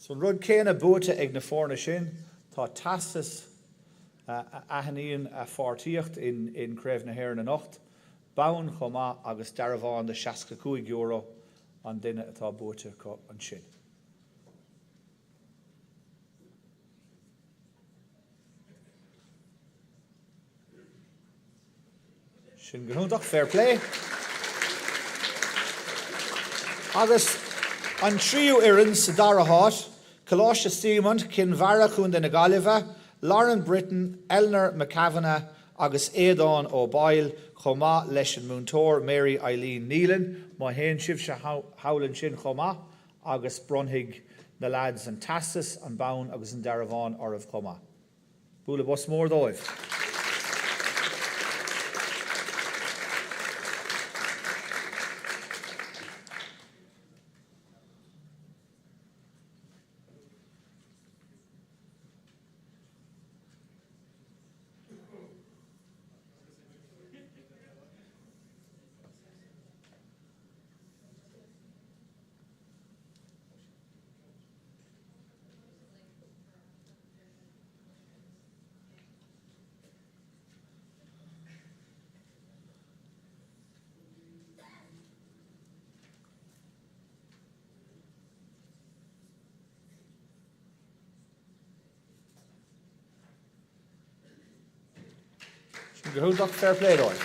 So an rud céanna buaite ag na foirne sin, tá teastas a aithníonn a pháirtíocht in Craobh na hÉireann anocht, bonn chomh maith agus dearbhán de €65 an duine atá buaite acu ansin. Sin go hiontach, fair play. Agus an tríú fhoireann sa dara háit, Coláiste Stormont, Cinn Mhara, Contae na Gaillimhe, Lauren Britton, Eleanor McCavanagh agus Aodán Ó Baoill, chomh maith leis an múinteoir Mary Eileen Nealon. Má théann sibhse thall ansin chomh maith agus bronnfaidh na leaids an teastas, an bonn agus an dearbhán oraibh chomh maith. Bualadh bos mór dóibh. Sin go hiontach, fair play dóibh.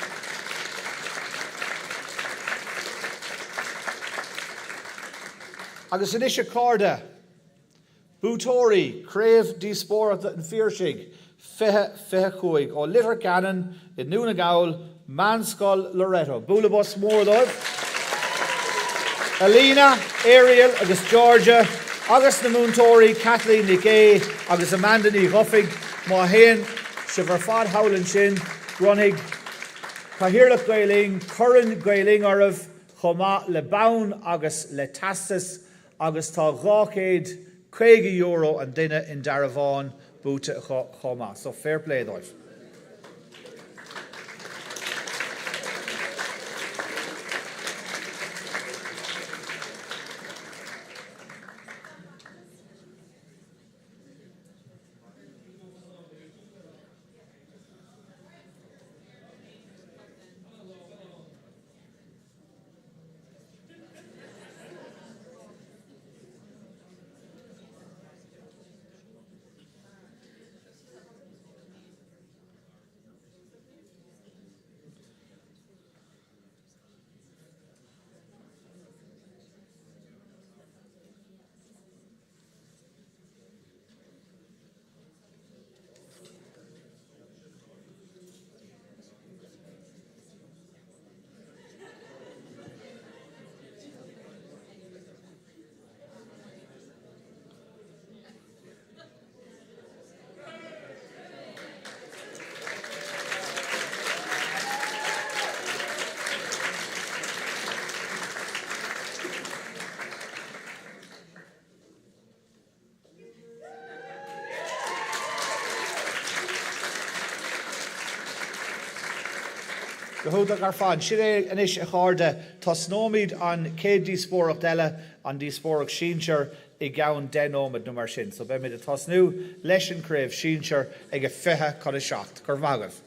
Agus anois a chairde, Buaiteoirí Chraobh Díospóireachta an Phiarsaigh 2025 ó Leitir Ceanainn i nDún na nGall, Meánscoil Loreto. Bualadh bos mór dóibh. Alina, Ariel agus Georgia agus na múinteoirí Kathleen Nic Aodha agus Amanda Ní Dhufaigh. Má théann sibh ar fad thall ansin, bronnfaidh Cathaoirleach Gael Linn Corn Gael Linn oraibh chomh maith le bonn agus le teastas agus tá €250 an duine i ndearbhán buaite acu chomh maith, so fair play dóibh. Go hiontach ar fad. Sin é anois a chairde, tosnóimid an chéad díospóireacht eile, an díospóireacht sinsir, i gceann 10 nóiméad nó mar sin. So beimid ag tosnú leis an chraobh sinsir ag a 6:40. Go raibh maith agaibh.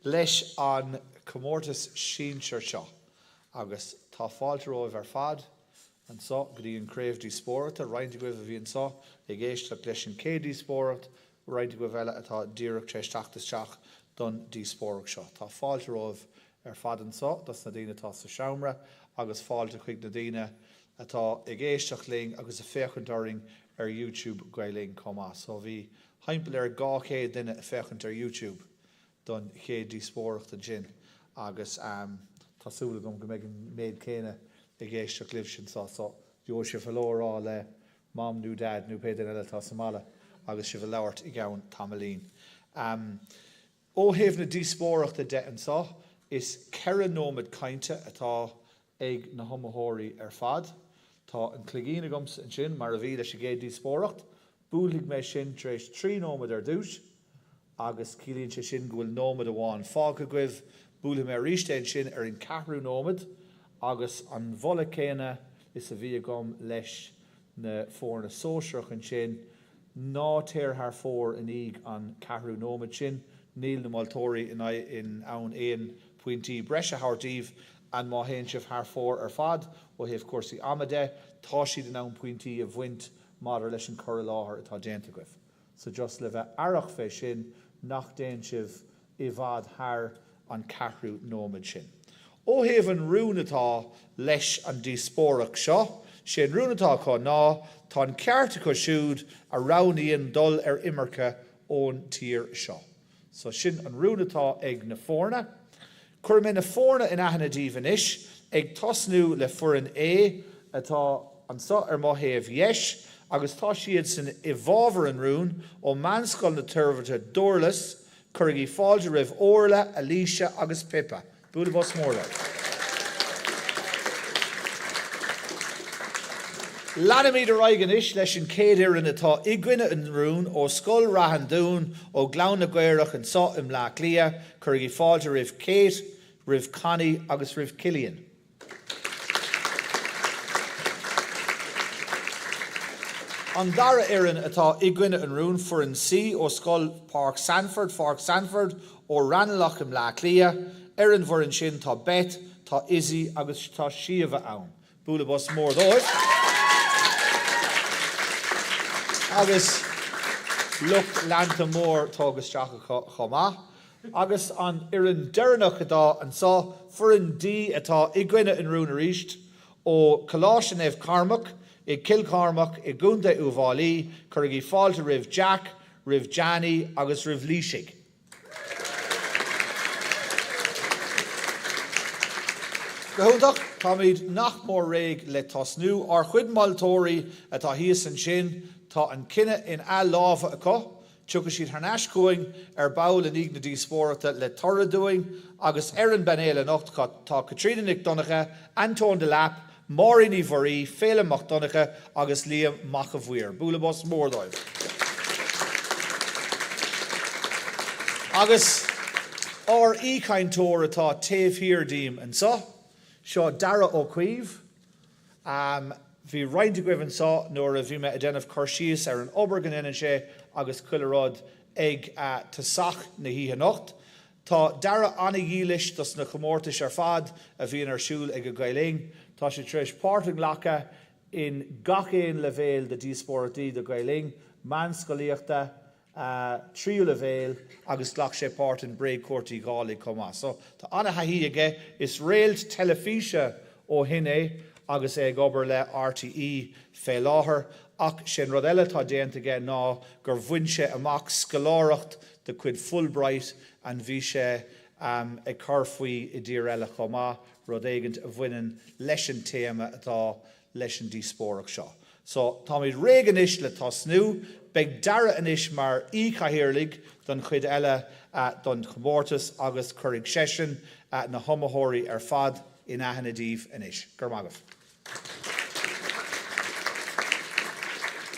leis an chomórtas sinsir seo agus tá fáilte romhaibh ar fad anseo go dtí an Craobh Díospóireachta. Roinnt agaibh a bhí anseo ag éisteacht leis an chéad díospóireacht, roinnt agaibh eile atá díreach tar éis teacht isteach don díospóireacht seo. Tá fáilte romhaibh ar fad anseo dos na daoine atá sa seomra agus fáilte chuig na daoine atá ag éisteacht linn agus ag féachaint orainn ar YouTube Gael Linn chomh maith. So bhí thimpeall ar 200 duine ag féachaint ar YouTube don chéad díospóireacht ansin agus tá súil agam go mbeidh an méid céanna ag éisteacht libhse anseo. So gheobhaidh sibh hello a rá le Mam nó Dad nó pé duine eile atá sa mbaile agus sibh ag labhairt i gceann tamaillín. Ó thaobh na díospóireachta de anseo, is 4 nóiméad cainte atá ag na hiomaitheoirí ar fad. Tá an cloigín agamsa ansin, mar a bhí leis an gcéad díospóireacht. Buailfidh mé sin tar éis 3 nóiméad ar dtús agus ciallaíonn sé sin go bhfuil nóiméad amháin fágtha agaibh. Buailfidh mé arís é ansin ar an ceathrú nóiméad agus an moladh céanna is a bhí agam leis na foirne sóisearach ansin, ná téir thar fóir i ndiaidh an ceathrú nóiméad sin. Níl na moltóirí in ann aon pointí breise a thabhairt daoibh and má théann sibh thar fóir ar fad ó thaobh cúrsaí ama de, tá siad in ann pointí a bhaint maidir leis an cur i láthair atá déanta agaibh. So just le bheith aireach fé sin, nach dtéann sibh i bhfad thar an ceathrú nóiméad sin. Ó thaobh an rún atá leis an díospóireacht seo, sé an rún atá acu ná tá an ceart acu siúd a roghnaíonn dul ar imirce ón tír seo. So sin an rún atá ag na foirne. Cuirfidh mé na foirne in aithne daoibh anois, ag tosnú le foireann A atá anseo ar mo thaobh dheis agus tá siadsan i bhfabhar an rúin ó Meánscoil na Toirbhirte, Durlas. Cuirigí fáilte roimh Orla, Alicia agus Pippa. Bualadh bos mór dóibh. Leanfaimid ar aghaidh anois leis an chéad fhoireann atá i gcoinne an rúin ó Scoil Rath an Dúin ó Ghleann na gCaorach anseo i mBleá Cliath. Cuirigí fáilte roimh Kate, roimh Connie agus roimh Cillian. An dara fhoireann atá i gcoinne an rúin, Foireann C ó Scoil Pháirc Sandford, Pháirc Sandford, ó Raghnallach i mBleá Cliath. Ar an bhfoireann sin tá Beth, tá Izzy agus tá Síomha ann. Bualadh bos mór dóibh. Agus lucht leanta mór tógtha isteach acu chomh maith. Agus an fhoireann deireanach atá anseo, Foireann D atá i gcoinne an rúin arís, ó Choláiste Naomh Cormac i gCill Chormaic i gContae Uíbh Fhailí, cuirigí fáilte roimh Jack, roimh Johnny agus roimh Laoisigh. Go hiontach, táimid nach mór réidh le tosnú. Ár chuid moltóirí atá thíos ansin, tá an cinneadh ina lámha acu. Tiocfaidh siad thar n-ais chugainn ar ball i ndiaidh na díospóireachta le toradh dúinn agus ar an bpainéal anocht tá Caitríona Nic Dhonncha, Antóin Delap, Máirín Uí Mhuirí, Féilim Mac Donncha agus Liam Mac a' Mhaoir. Bualadh bos mór dóibh. Agus ár aoichainteoir atá taobh thiar díom anseo, seo Darragh Ó Caoimh. Bhí roinnt agaibh anseo nuair a bhí mé ag déanamh cur síos ar an obair go ndéanann sé agus chuile rud ag tosach na hoíche anocht. Tá Darragh an-dhílis dos na comórtais ar fad a bhíonn ar siúl ag Gael Linn. Tá sé tar éis páirt a nglacadh in gach aon leibhéal de díospóireachtaí do Gael Linn, meánscolaíochta, tríú leibhéal agus ghlac sé páirt in Bréagchúirt Uí Dhálaigh chomh maith. So tá an-thaithí aige. Is réalt teilifíse ó shin é agus é ag obair le RTÉ fé láthair. Ach sé an rud eile atá déanta aige ná gur bhain sé amach scoláireacht de chuid Fulbright and bhí sé ag cur faoi i dtír eile chomh maith, rud éigint a bhaineann leis an téama atá leis an díospóireacht seo. So, táimid réidh anois le tosnú. Beidh Darragh anois mar aoi-chathaoirligh don chuid eile don chomórtas agus cuirfidh seisean na hiomaitheoirí ar fad in aithne daoibh anois. Go raibh maith agaibh.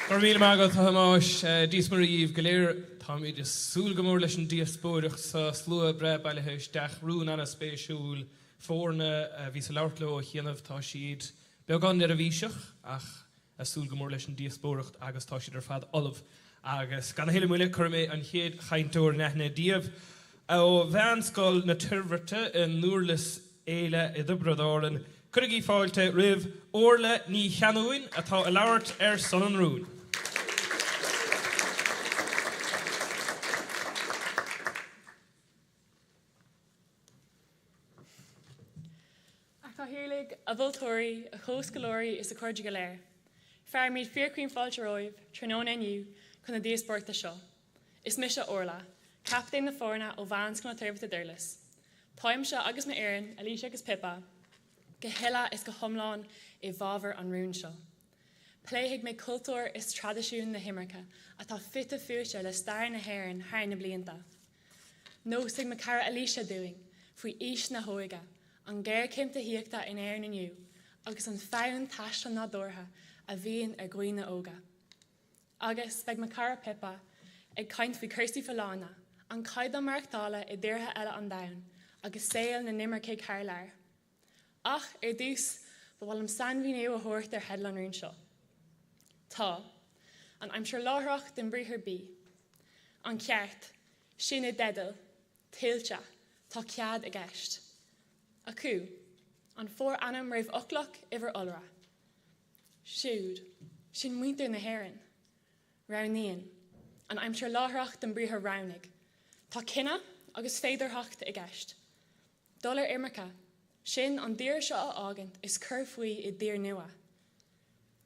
Go raibh míle maith agat, a Thomáis. Dia is Muire dhaoibh go léir. Táimid ag súil go mór leis an díospóireacht seo. Slua breá bailithe isteach, rún an-spéisiúil. Foirne a bhíos ag labhairt leo ó chianaibh, tá siad beagán neirbhíseach ach ag súil go mór leis an díospóireacht agus tá siad ar fad ullamh. Agus gan a thuilleadh moille, cuirfidh mé an chéad chainteoir in aithne daoibh. Ó Mheánscoil na Toirbhirte i nDurlas Éile i dTiobraid Árann, cuirigí fáilte roimh Orla Ní Cheannúin atá ag labhairt ar son an rúin. A Chathaoirligh, a mholtóirí, a chomhscoláirí is a chairde go léir. Fearaimid fíorchaoin fáilte romhaibh tráthnóna inniu chun na díospóireachta seo. Is mise Orla, captaen na foirne ó Mheánscoil na Toirbhirte Durlas. Táimse agus m'fhoireann, Alicia agus Pippa, go huile is go hiomlán i bhfabhar an rúin seo. Pléifidh mé cultúr is traidisiún na himirce atá fite fuaite le stair na hÉireann thar na blianta. Neosfaidh mo chara Alicia dúinn faoi aois na hóige, an ghéarchéim tithíochta in Éirinn inniu agus an fonn taistil nádúrtha a bhíonn ar dhaoine óga. Agus beidh mo chara Pippa ag caint faoi chúrsaí folláine, an caighdeán maireachtála i dtíortha eile an domhain agus saol na n-imircigh thar lear. Ach ar dtús, ba mhaith liom sainmhíniú a thabhairt ar theideal an rúin seo. Tá. An aimsir láithreach den briathar bí. An ceart. Sinn i dteideal. Tuillte. Tá cead i gceist. Acu. An forainm réamhfhoclach, uimhir iolra. Siúd. Sin muintir na hÉireann. Roghnaíonn. An aimsir láithreach den briathar roghnaigh. Tá cinneadh agus féidearthacht i gceist. Dul ar imirce. Sin an dtír seo a fhágaint is cur faoi i dtír nua.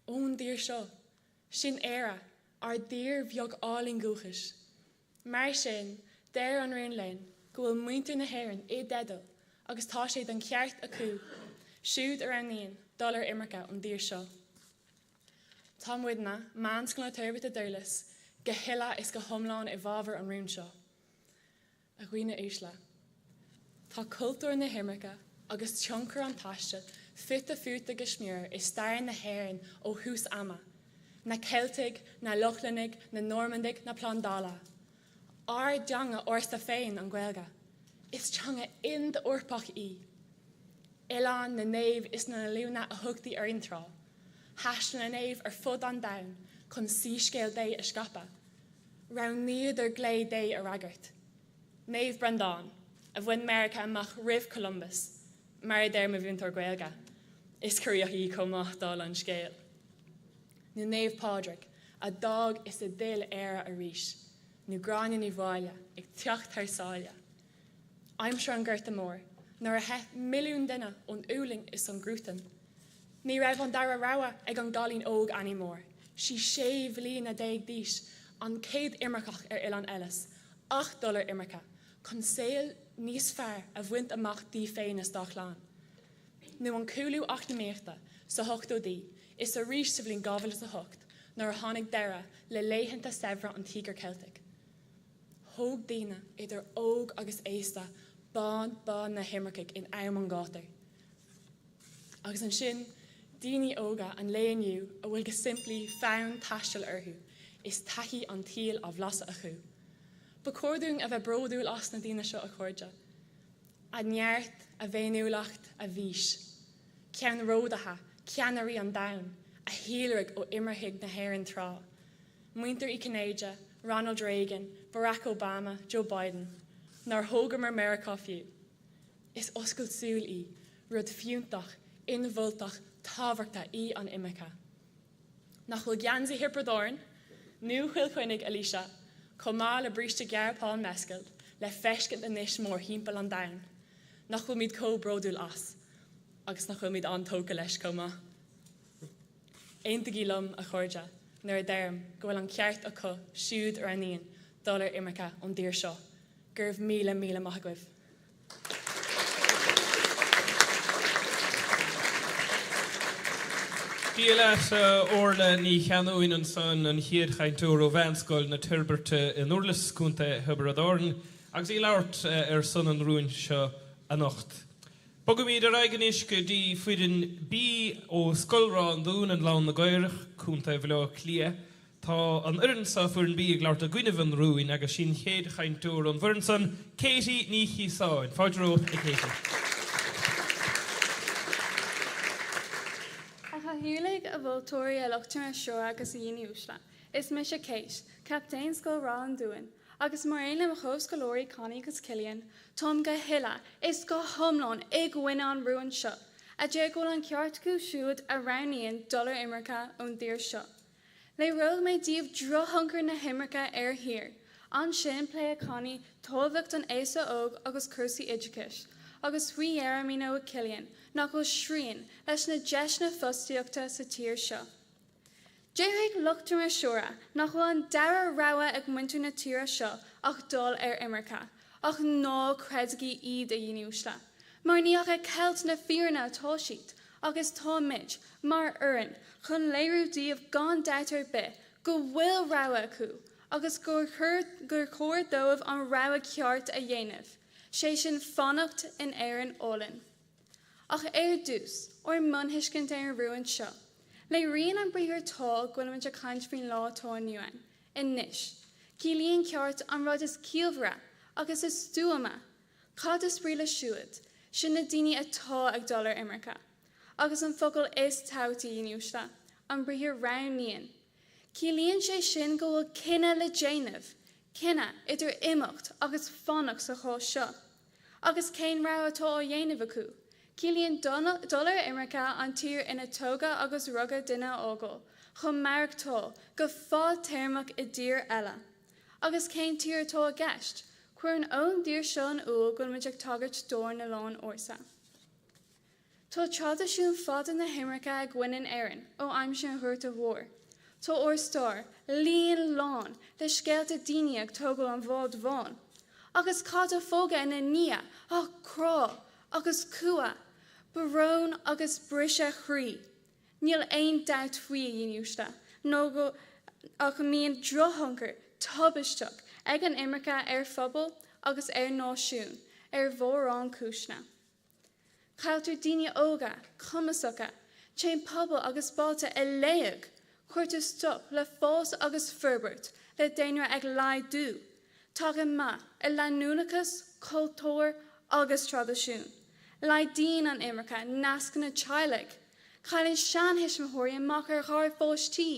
Ón dtír seo. Sin Éire, ár dtír bheag álainn dhúchais. Mar sin, deir an rún linn go bhfuil muintir na hÉireann i dteideal agus tá sé den cheart acu siúd a roghnaíonn dul ar imirce ón dtír seo. Tá muidne, Meánscoil na Toirbhirte Durlas, go huile is go hiomlán i bhfabhar an rúin seo. A dhaoine uaisle, tá cultúr na himirce agus tionchar an taistil fite fuaite go smior i stair na hÉireann ó thús ama. Na Ceiltigh, na Lochlannaigh, na Normannaigh, na Plandálaithe. Ár dteanga ársa féin, an Ghaeilge. Is teanga Ind-Eorpach í. Oileán na Naomh is na n-oiliúna a thugtaí orainn tráth. Thaistil na naoimh ar fud an domhain chun soiscéal Dé a scaipeadh. Roghnaíodar glao Dé a fhreagairt. Naomh Breandán, a bhain Meiriceá amach roimh Columbus, mar a deir mo mhúinteoir Gaeilge. Is Ciarraíoch í chomh maith, dála an scéil. Nó Naomh Pádraig, a d'fhág is a d'fhill Éire arís. Nó Gráinne Ní Mháille, ag teacht thar sáile. Aimsir an Ghorta Mhóir, nuair a theith milliún duine ón fhualaing is an gcruatan. Ní raibh an dara rogha ag an gcailín óg Annie Moore, sí sé bhliana déag d'aois, an chéad imirceach ar Oileán Ellis, ach dul ar imirce, chun saol níos fearr a bhaint amach di féin is dá clann. Nó an cúlú eacnamaíochta sa hochtóidí is arís sa bhliain 2008 nuair a tháinig deireadh le laethanta saibhre an Tíogair Cheiltigh. Thóg daoine, idir óg agus aosta, bonn bán na himircigh in am an ghátair. Agus ansin, daoine óga an lae inniu a bhfuil go simplí fonn taistil orthu is taithí an tsaoil á bhlaiseadh acu. Ba chóir dúinn a bheith bródúil as na daoine seo, a chairde. A neart, a bhféiniúlacht, a bhfís. Ceannródaithe, ceannairí an domhain, a shíolraigh ó imircigh na hÉireann tráth. Muintir Uí Chinnéide, Ronald Reagan, Barack Obama, Joe Biden. Nár thógamar Meiriceá fiú. Is oscailt súl í, rud fiúntach, inmholtach, tábhachtach í an imirce. Nach bhfuil geansaí Thiobraid Árann, nó Chill Chainnigh, Alicia, chomh maith le bríste gearr Paul Mescal le feiscint anois mórthimpeall an domhain? Nach bhfuilimid chomh bródúil as? Agus nach bhfuilimid an-tógtha leis chomh maith? Aontaígí liom, a chairde, nuair a deirim go bhfuil an ceart acu siúd a roghnaíonn dul ar imirce ón dtír seo. Go raibh míle míle maith agaibh. Dia leat, a Orla Ní Cheannúin ansan, an chéad chainteoir ó Mheánscoil na Toirbhirte i nDurlas, Contae Thiobraid Árann, agus í ag labhairt ar son an rúin seo anocht. Bogaimid ar aghaidh anois go dtí foireann B ó Scoil Ráth an Dúin i nGleann na gCaorach, Contae Bhaile Átha Cliath. Tá an fhoireann seo, foireann B, ag labhairt i gcoinnibh an rúin agus sí an chéad chainteoir ón bhfoireann san, Katie Ní Chíosáin. Fáilte romhat, a Katie. A Chathaoirligh, a mholtóirí, a lucht an fhreasúra agus a dhaoine uaisle. Is mise Kate, captaen Scoil Ráth an Dúin. agus mar aon le mo chomhscoláirí Connie agus Cillian, táim go huile is go hiomlán i gcoinne an rúin seo, a deir go bhfuil an ceart acu siúd a roghnaíonn dul ar imirce ón dtír seo. Léireoidh mé daoibh drochthionchar na himirce ar thír. Ansin, pléifidh Connie tábhacht an aosa óg agus cúrsaí oideachais, agus faoi dheireadh míneoidh Cillian nach bhfuil srian leis na deiseanna fostaíochta sa tír seo. Déarfaidh lucht an fhreasúra nach bhfuil an dara rogha ag muintir na tíre seo ach dul ar imirce, ach ná creidigí iad, a dhaoine uaisle, mar ní ach ag ceilt na fírinne atá siad, agus táimid, mar fhoireann, chun léiriú daoibh gan dabht ar bith go bhfuil rogha acu agus gur chóir dóibh an rogha ceart a dhéanamh, sé sin fanacht in Éirinn álainn. Ach ar dtús, ár mbunthuiscint ar an rún seo. Léiríonn an briathar 'tá' go bhfuilimid ag caint faoin lá atá inniu ann, anois. Ciallaíonn 'ceart' an rud is ciallmhaire agus is stuama. Cad is brí le 'siúd'? Sin na daoine atá ag dul ar imirce. Agus an focal is tábhachtaí, a dhaoine uaisle, an briathar 'roghnaíonn'. Ciallaíonn sé sin go bhfuil cinneadh le déanamh, cinneadh idir imeacht agus fanacht sa chás seo. Agus cén rogha atá á dhéanamh acu? Ciallaíonn dul ar imirce an tír ina tógadh agus rugadh duine a fhágáil chun maireachtáil go fadtéarmach i dtír eile. Agus cén tír atá i gceist? Cuireann ón dtír seo in iúl go bhfuilimid ag tagairt dár n-oileán ársa. Tá traidisiún fada na himirce againn in Éirinn ó aimsir an Ghorta Mhóir. Tá ár stair líon lán le scéalta daoine ag tógáil an bháid bháin. Agus cad a fágadh ina ndiaidh ach crá agus cumha, brón agus briseadh croí. Níl aon dabht faoi, a dhaoine uaisle, ná go ach mbíonn drochthionchar tubaisteach ag an imirce ar phobal agus ar náisiún ar mhórán cúiseanna. Cailltear daoine óga, cumasacha, téann pobail agus bailte i léig, cuirtear stop le fás agus forbairt, le daonra ag laghdú, tagann meath ar leanúnachas, cultúr agus traidisiún, laghdaíonn an imirce nascanna teaghlaigh, cailleann seanthuismitheoirí amach ar gharpháistí,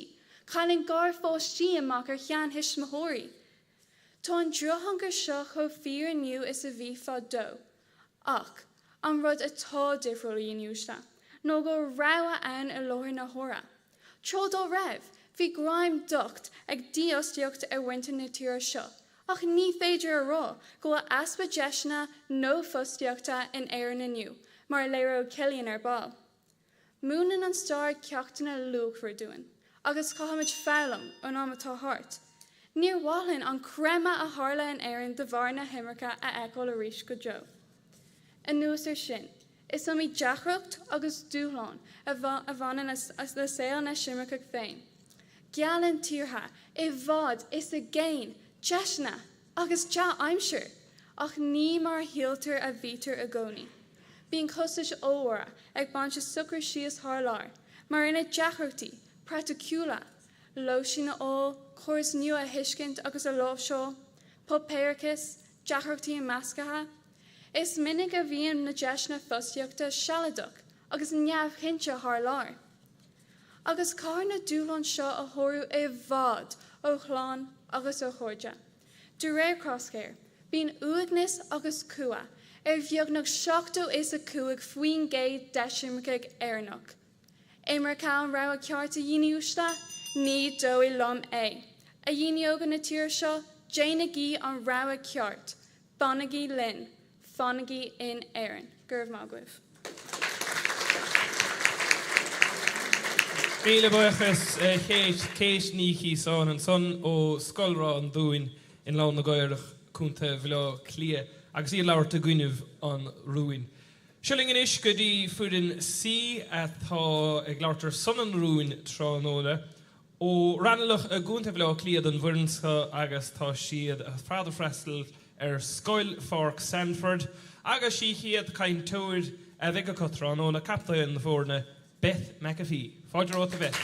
cailleann garpháistí amach ar sheanthuismitheoirí. Tá an drochthionchar seo chomh fíor inniu is a bhí fadó. Ach, an rud atá difriúil, a dhaoine uaisle, ná go bhfuil rogha ann i láthair na huaire. Tráth dá raibh, bhí greim docht ag dífhostaíocht ar mhuintir na tíre seo, ach ní féidir a rá go bhfuil easpa deiseanna nó fostaíochta in Éirinn inniu, mar a léireoidh Cillian ar ball. Múineann an stair ceachtanna luachmhara dúinn, agus caithfimid foghlaim ón am atá thart. Níor mhaith linn an creimeadh a tharla in Éirinn de bharr na himirce a fheiceáil arís go deo. Anuas air sin, is iomaí deacracht agus dúshlán a bhaineann le saol na n-eisimirceach féin. Geallann tíortha i bhfad is i gcéin deiseanna agus dea-aimsir, ach ní mar a shíltear a bhítear i gcónaí. Bíonn costais ollmhóra ag baint le socrú síos thar lear, mar aon le deacrachtaí praiticiúla, lóistín a fháil, córas nua a thuiscint agus a láimhseáil, páipéarachas, deacrachtaí imeasctha. Is minic a bhíonn na deiseanna fostaíochta sealadach agus neamhchinnte thar lear. Agus caithfear na dúshláin seo a shárú i bhfad ó chlann agus ó chairde. De réir Crosscare, bíonn uaigneas agus cumha ar bheagnach 75% d'eisimircigh Éireannach. Imirce an rogha ceart a dhaoine uaisle? Ní dóigh liom é. A dhaoine óga na tíre seo, déanaigí an rogha ceart. Fanaigí linn. Fanaigí in Éirinn. Go raibh maith agaibh. Míle buíochas a Kate. Kate Ní Chíosáin ansan ó Scoil Ráth an Dúin i nGleann na gCaorach, Co. Bhaile Átha Cliath, agus í ag labhairt i gcoinnibh an rúin. Seo linn anois go dtí foireann C atá ag labhairt ar son an rúin tráthnóna. Ó Raghnallach i gContae Bhaile Átha Cliath don bhfoireann seo agus tá siad ar fad ag freastal ar Scoil Pháirc Sandford agus sí chéad cainteoir a bheidh acu tráthnóna, captaen na foirne, Beth McAfee. Fáilte romhat a Beth.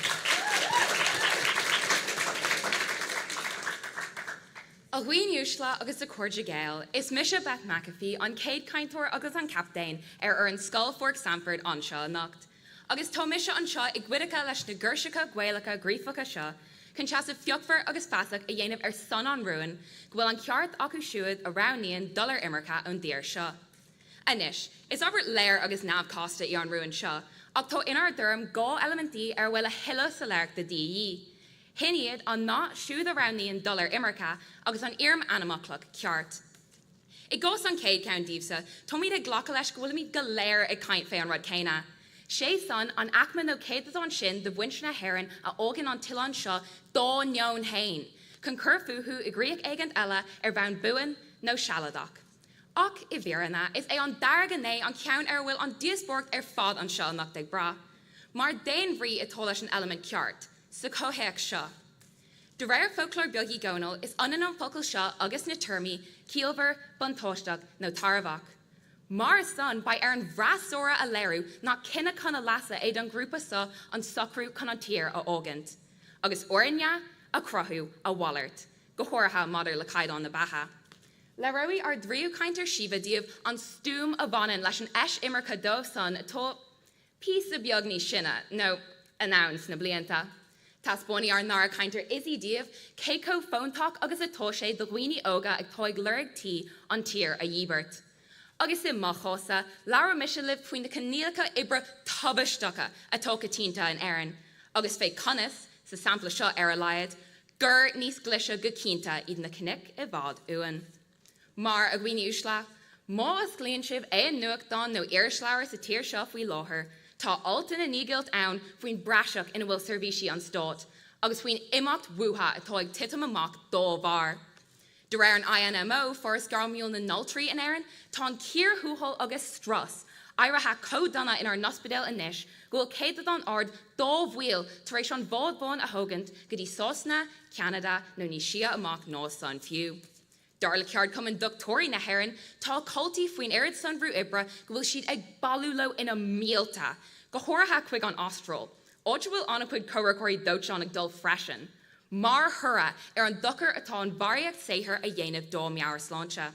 A dhaoine uaisle agus a chairde Gael, is mise Beth McAfee, an chéad chainteoir agus an captaen ar fhoireann Scoil Pháirc Sandford anseo anocht. Agus tá mise anseo i gcuideachta leis na girseacha Gaelacha gríofacha seo. chun seasamh fiochmhar agus feasach a dhéanamh ar son an rúin go bhfuil an ceart acu siúd a roghnaíonn dul ar imirce ón dtír seo. Anois, is abairt léir agus neamhchasta í an rún seo, ach tá inár dtuairim 2 eilimintí ar a bhfuil a thuilleadh soiléireachta de dhíth. Shin iad an nath 'siúd a roghnaíonn dul ar imirce' agus an fhoirm ainmfhoclach 'ceart'. I gcás an chéad cheann díobhsa, táimid ag glacadh leis go bhfuilimid go léir ag caint fé an rud céanna. Sé san, an aicme nó céatadán sin de mhuintir na hÉireann a fhágann an t-oileán seo dá ndeoin fhéin, chun cur fúthu i gcríoch éigint eile ar bhonn buan nó sealadach. Ach, i bhfírinne, is é an dara gné an ceann ar a bhfuil an díospóireacht ar fad anseo anocht ag brath. Mar d'aon bhrí atá leis an eilimint 'ceart' sa chomhthéacs seo. De réir Foclóir Beag Uí Dhónaill, is ionann an focal seo agus na téarmaí ciallmhar, buntáisteach nó tairbheach. Mar san, beidh ar an bhfreasúra a léiriú nach cinneadh chun a leasa é don ghrúpa seo an socrú chun an tír a fhágaint, agus orainne a chruthú a mhalairt, go háirithe maidir le caighdeán na beatha. Léireoidh ár dtríú cainteoir Síomha daoibh an stuaim a bhaineann leis an eisimirce dóibh san atá píosa beag níos sine, nó anonn sna blianta. Taispeánfaidh ár ndara cainteoir Izzy daoibh cé chomh fóntach agus atá sé do dhaoine óga atá ag lorg tí an tír a dhíbirt. Agus i mo chás-sa, labhróidh mise libh faoi na coinníollacha oibre tubaisteacha atá coitianta in Éirinn, agus fé conas, sa sampla seo ar a laghad, gur níos glaise go cinnte iad na cnoic i bhfad uainn. Mar, a dhaoine uaisle, má osclaíonn sibh aon nuachtán nó irisleabhar sa tír seo faoi láthair, tá alt ina ndíogailt ann faoin bpraiseach ina bhfuil seirbhísí an stáit, agus faoin imeacht uathu atá ag titim amach dá bharr. De réir an INMO, Foras Gairmiúil na nAltraí in Éirinn, tá an cíor thuathail agus strus éirithe chomh dona inár n-ospidéil anois go bhfuil céatadán ard dá bhaill tar éis an bád bán a thógaint go dtí Sasana, Ceanada nó níos sia amach ná san fiú. Dar le Ceardchumann Dochtúirí na hÉireann, tá comhaltaí faoin oiread san bhrú oibre go bhfuil siad ag bailiú leo ina mílte, go háirithe chuig an Astráil, áit a bhfuil an-chuid comhraiceoirí dóiteáin ag dul freisin, mar thoradh ar an dochar atá an bharraíocht saothair a dhéanamh dá meabhairshláinte.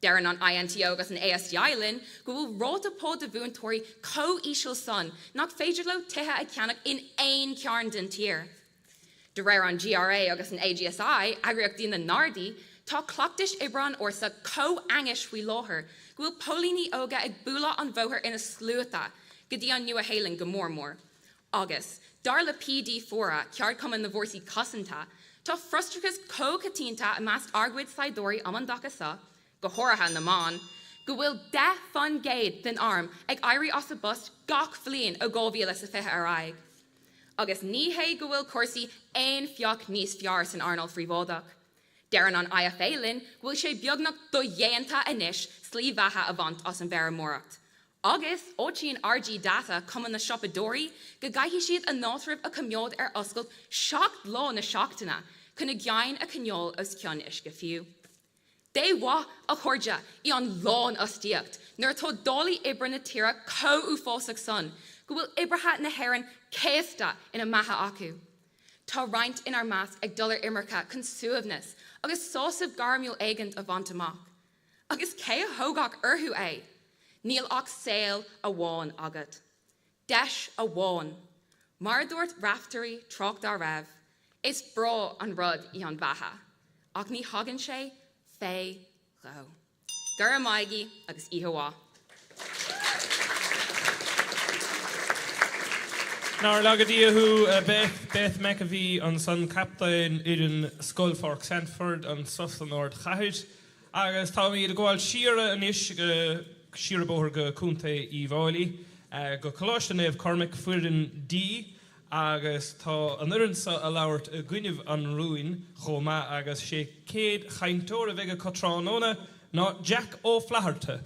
Deireann an INTO agus an ASDI linn go bhfuil ráta pá do mhúinteoirí chomh íseal san nach féidir leo tithe a cheannach in aon chearn den tír. De réir an GRA agus an AGSI, eagraíochtaí na nGardaí, tá cleachtais oibre an fhórsa chomh hainnis faoi láthair go bhfuil póilíní óga ag bualadh an bhóthair ina sluaite, go dtí an Nua-Shéalainn go mór mór. Agus, dar le PD Fóra, ceardchumann na bhFórsaí Cosanta, tá frustrachas chomh coitianta i measc ár gcuid saighdiúirí um an dtaca seo, go háirithe na mban, go bhfuil 10% den arm ag éirí as a bpost gach bhliain ó 2020 ar aghaidh. Agus ní hé go bhfuil cúrsaí aon phioc níos fearr san earnáil phríobháideach. Deireann an IFA linn go bhfuil sé beagnach dodhéanta anois slí bheatha a bhaint as an bhfeirmeoireacht. Agus áitíonn RG Data, Cumann na Siopadóirí, go gcaithfidh siad a n-áitreabh a choimeád ar oscailt 7 lá na seachtaine chun a gceann a choinneáil os cionn uisce fiú. Dé mhaith, a chairde, í an lánfhostaíocht nuair atá dálaí oibre na tíre chomh uafásach san go bhfuil oibrithe na hÉireann céasta ina mbeatha acu. Tá roinnt inár measc ag dul ar imirce chun suaimhneas agus sásamh gairmiúil éigint a bhaint amach. Agus cé a thógfadh orthu é? Níl ach saol amháin agat. Deis amháin. Mar a dúirt Raiftearaí tráth dá raibh, is breá an rud í an bheatha, ach ní thagann sé fé dhó. Go raibh maith agaibh agus oíche mhaith. Nár laga Dia thú, a Beth. Beth McAfee ansan, captaen fhoireann Scoil Pháirc Sandford anso san ardchathair. Agus táimid ag gabháil siar anois, siar an bóthar go Contae Uíbh Fháilí, go Coláiste Naomh Cormaic, foireann D, agus tá an fhoireann seo a labhairt i gcoinnibh an rúin chomh maith agus sé céad chainteoir a bheidh acu tráthnóna ná Jack Ó Flatharta.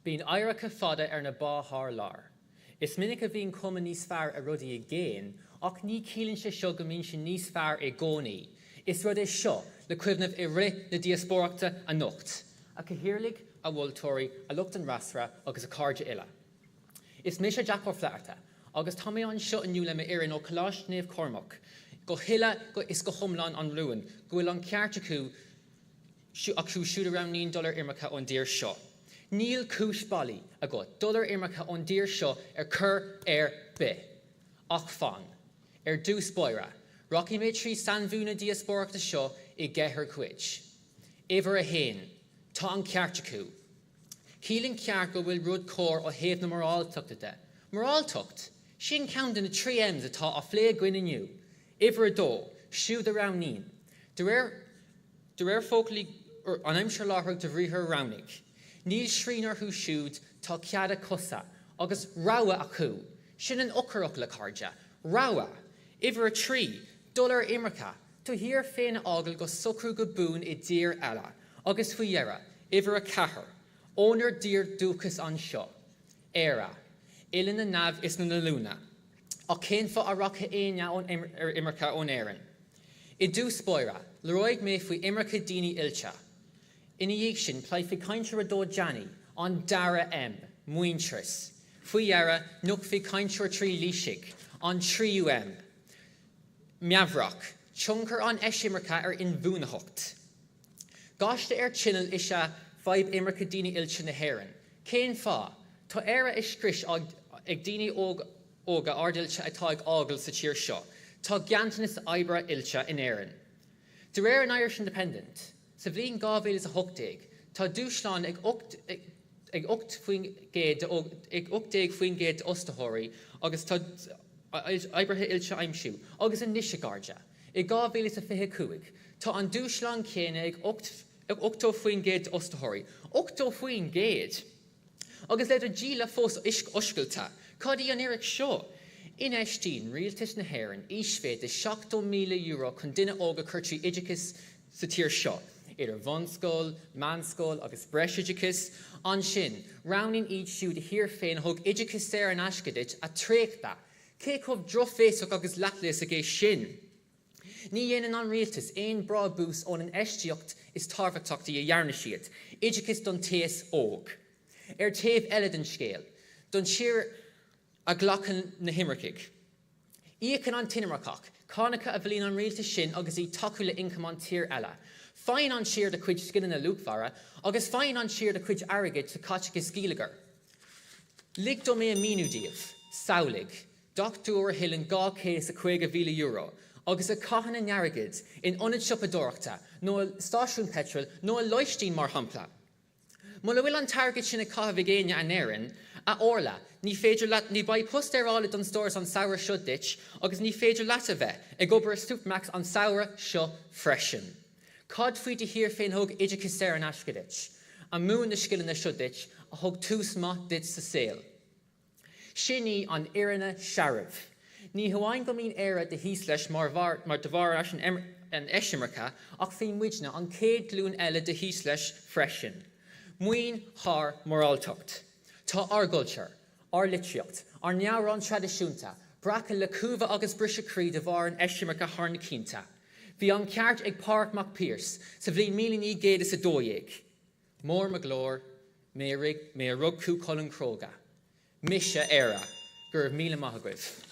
Bíonn oighreacha fada ar na ba thar lear. Is minic a bhíonn cuma níos fearr ar rudaí i gcéin, ach ní chiallaíonn sé seo go mbíonn sé níos fearr i gcónaí. Is rud é seo le cuimhneamh i rith na díospóireachta anocht. A Chathaoirligh, a mholtóirí, a lucht an fhreasúra agus a chairde uile. Is mise Jack Ó Flatharta agus tá mé anseo inniu le m'fhoireann ó Choláiste Naomh Cormac go huile is go hiomlán an rún go bhfuil an ceart acu. Acu siúd a roghnaíonn dul ar imirce ón dtír seo. Níl cúis bailí agat dul ar imirce ón dtír seo ar chor ar bith. Ach fan. Ar dtús báire, rachaidh mé trí sainmhíniú na díospóireachta seo i gceithre chuid. Uimhir a haon, tá an ceart acu. Ciallaíonn ceart go bhfuil rud cóir ó thaobh na moráltachta de. Moráltacht? Sin ceann de na 3 M's atá á phlé againn inniu. Uimhir a dó, siúd a roghnaíonn. De réir de réir foclaí an aimsir láithreach de bhriathar roghnaigh. Níl srian orthu siúd, tá cead a cosa, agus rogha acu. Sin an eochairfhocal, a chairde. Rogha. Uimhir a 3, dul ar imirce, do thír féin a fhágáil go socrú go buan i dtír eile. Agus faoi dheireadh, uimhir a 4, ónár dtír dúchais anseo, Éire, oileán na naomh is na n-oiliúna. Ach cén fáth a rachadh éinne ar imirce ón Éirinn? I dtús báire, labhróidh mé faoi imirce daoine oilte. Ina dhiaidh sin, pléifidh cainteoir a dó Danny, an dara M, muintearas. Faoi dheireadh, nochtfaidh cainteoir 3 Laoisigh, an tríú M, meafarach, tionchar an eisimirce ar inbhuanaitheacht. Gaiste ar tinneall is ea fadhb imirce daoine oilte na hÉireann. Cén fáth? Tá Éire i scrios ag daoine óga ardoilte atá ag fágáil sa tír seo. Tá ganntanas oibre oilte in Éirinn. De réir an Irish Independent, sa bhliain 2018, tá dúshlán ag 18% d'fhostaitheoirí agus tá oibrithe oilte a aimsiú. Agus anois, a chairde, i 2025, tá an dúshlán céanna ag 80% d'fhostaitheoirí. 80%! Agus le do dhíle fós oscailte, cad í an fhíric seo? Infheistíonn rialtas na hÉireann íosmhéid de €70,000 chun duine óg a chur trí oideachas sa tír seo, idir bhunscoil, meánscoil agus breisoideachas. Ansin, roghnaíonn iad siúd a thír féin a thug oideachas saor in aisce duit a traochadh. Cé chomh drochbhéasach agus leathleasach é sin? Ní dhéanann an rialtas aon bhrabús ón infheistíocht is tábhachtachtaí a dhearna siad, oideachas don t-aos óg. Ar taobh eile den scéal, don tír a ghlacann na himircigh. Íocann an t-inimirceach cánacha a bhailíonn an rialtas sin agus iad tacú le ioncam an tír eile. Faigheann an tír do chuid scileanna luachmhara agus faigheann an tír do chuid airgid sa chaiteachas geilleagair. Lig dom é a míniú daoibh. Samhlaigh. Dochtúir a thuilleann €250,000 agus a chaitheann a n-airgead in ionad siopadóireachta nó i stáisiún peitril nó i lóistín, mar shampla. Mura bhfuil an t-airgead sin á chaitheamh ag éinne in Éirinn, a Orla, ní féidir leat, ní bheidh post ar fáil i Dunnes Stores an samhradh seo duit agus ní féidir leat a bheith ag obair i Supermacs an samhradh seo freisin. Cad faoi do thír féin a thug oideachas saor in aisce duit, a mhúin na scileanna seo duit, a thug tús maith duit sa saol? Sin í an fhírinne searbh. Ní hamháin go mbíonn Éire de thíos leis mar mar de bharr an eisimirce ach bhí muidne, an chéad ghlúin eile de thíos leis freisin. Maoin thar moráltacht. Tá ár gcultúr, ár litríocht, ár n-amhráin traidisiúnta breactha le cumha agus briseadh croí de bharr an eisimirce thar na cianta. Bhí an ceart ag Pádraig Mac Piarais sa bhliain 1912. Mór mo ghlóir, mé a rig, mé a rug Cú Chulainn cróga. Mise Éire. Go raibh míle maith agaibh.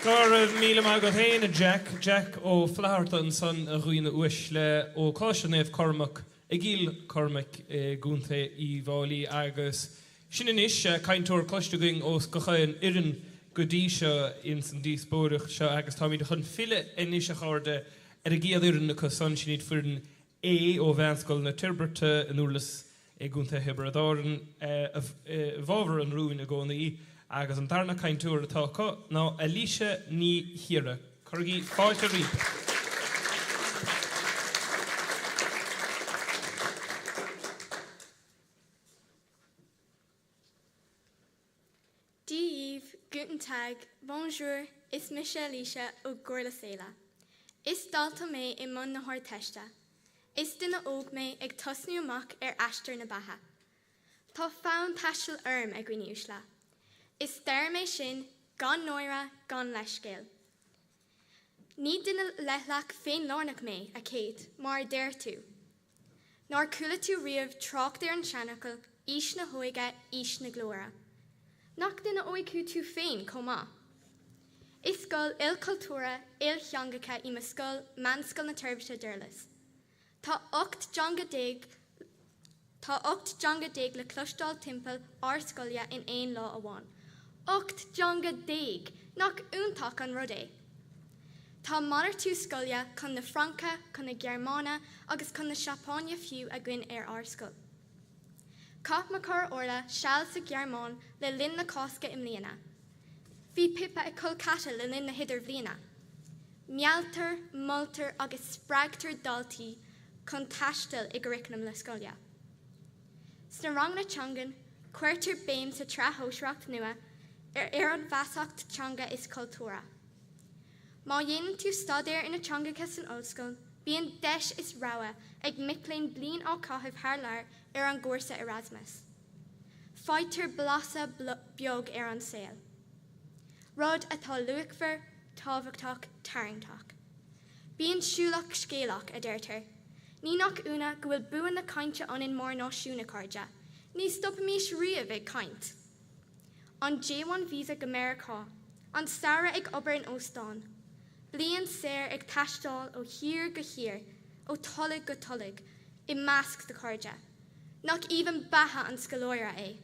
Go raibh míle maith agat féin, a Jack. Jack Ó Flatharta ansan, a dhaoine uaisle, ó Coláiste Naomh Cormac i gCill Chormaic i gContae Uíbh Fháilí. Agus sin anois cainteoir cloiste againn ó gach aon fhoireann go dtí seo ins an díospóireacht seo agus táimid chun filleadh anois, a chairde, Ar an gcéad fhoireann acu san, sin iad foireann A ó Mheánscoil na Toirbhirte i nDurlas i gContae Thiobraid Árann, i bhfabhar an rúin i gcónaí, agus an darna cainteoir atá acu ná Alicia Ní Chiardha. Cuirigí fáilte roimpi. Dia dhaoibh, Guten Tag, Bonjour, is mise Alicia ó Dhurlas Éile. Is dalta mé i mbun na hArdteiste. Is duine óg mé ag tosnú amach ar aistear na beatha. Tá fonn taistil orm, a dhaoine uaisle. Is deirim é sin gan náire, gan leithscéal. Ní duine leithleach féinlárnach mé, a Kate, mar a deir tú. Nár chuala tú riamh trácht ar an seanfhocal, aois na hóige, aois na glóire? Nach duine óg thú tú féin chomh maith? Is scoil ilchultúrtha, iltheangacha í mo scoil, Meánscoil na Toirbhirte, Durlas. Tá 18 dteanga Tá 18 dteanga le cloisteáil timpeall ár scoile in aon lá amháin. 18 dteanga! Nach iontach an rud é? Tá malartú scoile chun na Fraince, chun na Gearmáine agus chun na Seapáine fiú againn ar ár scoil. Chaith mo chara Orla seal sa Ghearmáin le linn na Cásca i mbliana. Bhí Pippa ag col ceathar le linn na hIdirbhliana. Mealltar, moltar agus spreagtar daltaí chun taistil i gcuraclam na scoile. Sna ranganna teangan, cuirtear béim sa tsraith shóisearach nua ar an bhfeasacht teanga is cultúrtha. Má dhéanann tú staidéar ar na teangacha san ollscoil, bíonn deis is rogha ag mic léinn bliain á caitheamh thar lear ar an gcúrsa Erasmus. Faightear blaiseadh beag ar an saol. Rud atá luachmhar, tábhachtach, tarraingteach. Bíonn siúlach scéalach, a deirtear. Ní nach ionadh go bhfuil bua na cainte ionainn mar náisiún, a chairde. Ní stopaimis riamh ag caint! An J1 visa go Meiriceá, an samhradh ag obair in óstán, bliain saor ag taisteal ó thír go thír, ó tholg go tolg, i measc do chairde. Nach aoibhinn beatha an scoláire é?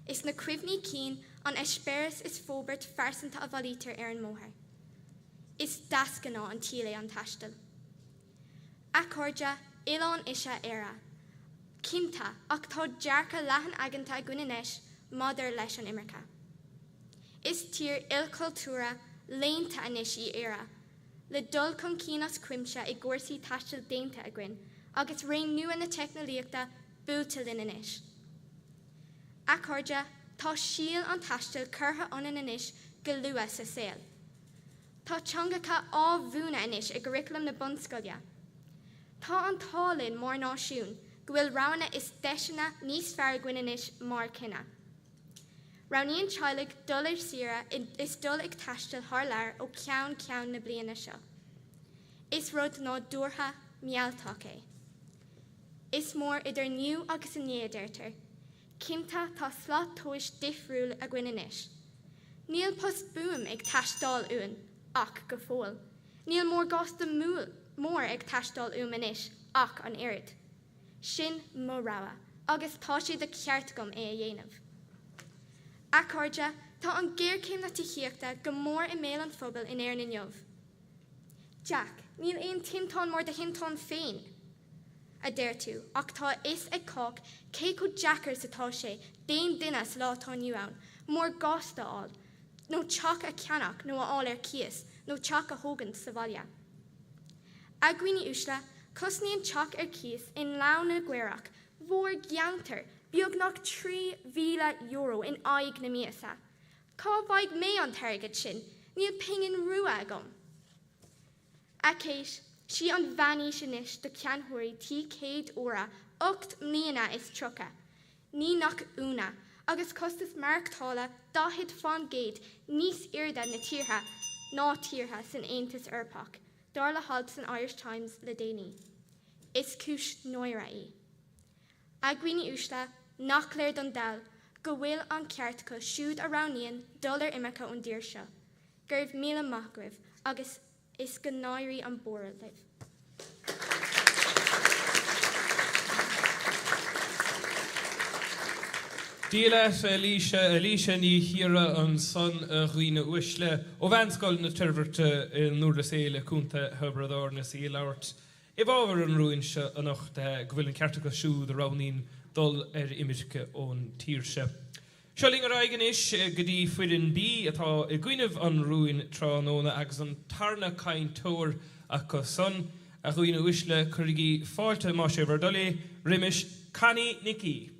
Is na cuimhní cinn, an eispéireas is forbairt phearsanta a bhailítear ar an mbóthar. Is deasghnáth an tsaoil é an taisteal. A chairde, oileán is ea Éire. Cinnte, ach tá dearcadh leathan aigeanta againn anois maidir leis an imirce. Is tír ilchultúrtha, léannta anois í Éire, le dul chun cinn as cuimse i gcúrsaí taistil déanta againn agus ré nua na teicneolaíochta buailte linn anois. A chairde, tá síol an taistil curtha ionainn anois go luath sa saol. Tá teangacha á mhúineadh anois i gcuraclam na bunscoile. Tá an t-ádh linn mar náisiún go bhfuil roghanna is deiseanna níos fearr againn anois mar chine. Roghnaíonn teaghlaigh dul ar saoire is dul ag taisteal thar lear ó cheann ceann na bliana seo. Is rud nádúrtha, mealltach é. Is mór idir inniu agus inné, a deirtear. Cinnte, tá slat tomhais difriúil againn anois. Níl post buan ag teastáil uainn, ach go fóill. Níl morgáiste mór ag teastáil uaim anois ach an oiread. Sin mo rogha, agus tá sé de cheart agam é a dhéanamh. A chairde, tá an ghéarchéim na tithíochta go mór i mbéal an phobail in Éirinn inniu. Jack, níl aon tinteán mar do thinteán féin! a deir tú, ach tá a fhios ag cách cé chomh deacair is atá sé d'aon duine sa lá atá inniu ann morgáiste a fháil, nó teach a cheannach nó a fháil ar cíos, nó teach a thógaint sa bhaile. A dhaoine uaisle, cosnaíonn teach ar cíos i nGleann na gCaorach, mhórcheantar, beagnach €3,000 in aghaidh na míosa. Cá bhfaighidh mé an t-airgead sin? Níl pingin rua agam. A Kate, sí an mheánaois anois do cheannaitheoirí tí céad uaire 8 mbliana is 30. Ní nach ionadh, agus costas maireachtála 40% níos airde na tíortha ná tíortha san Aontas Eorpach, dar le halt san Irish Times le déanaí. Is cúis náire í. A dhaoine uaisle, nach léir don dall go bhfuil an ceart acu siúd a roghnaíonn dul ar imirce ón dtír seo. Go raibh míle maith agaibh agus is go n-éirí an bóthar libh. Dia leat, a Eilíse, Eilíse Ní Chiardha ansan, a dhaoine uaisle, ó Mheánscoil na Toirbhirte i nDurlas Éile, Contae Thiobraid Árann, is í ag labhairt i bhfabhar an rúin seo anocht, go bhfuil an ceart acu siúd a roghnaíonn dul ar imirce ón tír seo. Seo linn ar aghaidh anois go dtí foireann B atá i gcoinnibh an rúin tráthnóna agus an tarna cainteoir acu san, a dhaoine uaisle, cuirigí fáilte, más é bhur dtoil é, roimis Connie Nic Aoidh.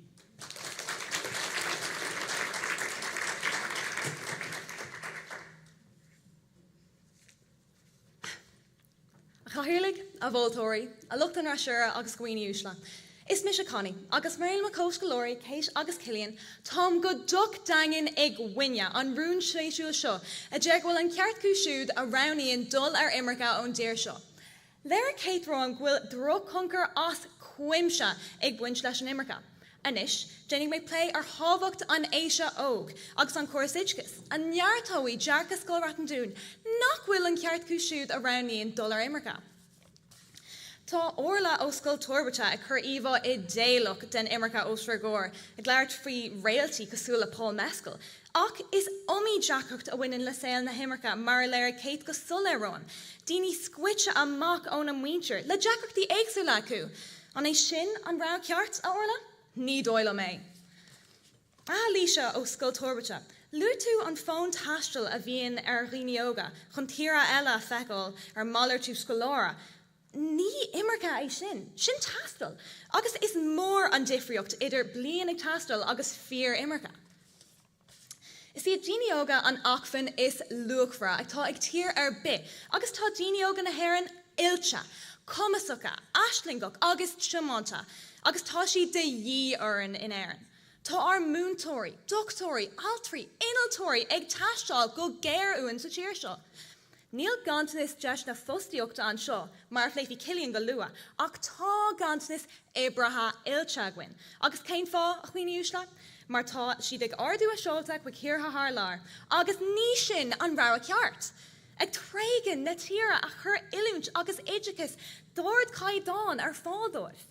A Chathaoirligh, a mholtóirí, a lucht an fhreasúra agus a dhaoine uaisle. Is mise Connie, agus mar aon le mo chomhscoláirí Kate agus Cillian, táim go docht daingean i gcoinne an rúin spéisiúil seo a deir go bhfuil an ceart acu siúd a roghnaíonn dul ar imirce ón dtír seo. Léirigh Kate romham go bhfuil drochthionchar as cuimse ag baint leis an imirce. Anois, déanfaidh mé plé ar thábhacht an aosa óig agus an córas oideachais, a neartóidh dearcadh Scoil Ráth an Dúin nach bhfuil an ceart acu siúd a roghnaíonn dul ar imirce. Tá Orla ó Scoil Toirbhirte ag cur íomhá idéalach den imirce os bhur gcomhair, ag labhairt faoi réaltaí cosúil le Paul Mescal. Ach is iomaí deacracht a bhaineann le saol na himirce mar a léirigh Kate go soiléir romhainn. Daoine scoite amach óna muintir, le deacrachtaí éagsúla acu. An é sin an rogha ceart, a Orla? Ní dóigh liom é. A Laoise ó Scoil Toirbhirte, luaigh tú an fonn taistil a bhíonn ar dhaoine óga chun tíortha eile a feiceáil ar malartú scoláire. Ní imirce é sin, sin taisteal! Agus is mór an difríocht idir bliain ag taisteal agus fíor-imirce. Is iad daoine óga an acmhainn is luachmhaire atá ag tír ar bith agus tá daoine óga na hÉireann oilte, cumasacha, aislingeach agus tiomanta agus tá siad de dhíth orainn in Éirinn. Tá ár múinteoirí, dochtúirí, altraí, innealtóirí ag teastáil go géar uainn sa tír seo. Níl ganntanas deiseanna fostaíochta anseo, mar a phléifidh Cillian go luath, ach tá ganntanas oibrithe oilte againn. Agus cén fáth, a dhaoine uaisle? Mar tá siad ag ardú a seolta chuig thíortha thar lear, agus ní sin an rogha ceart! Ag tréigean na tíre a chuir oiliúint agus oideachas d'ardchaighdeán ar fáil dóibh.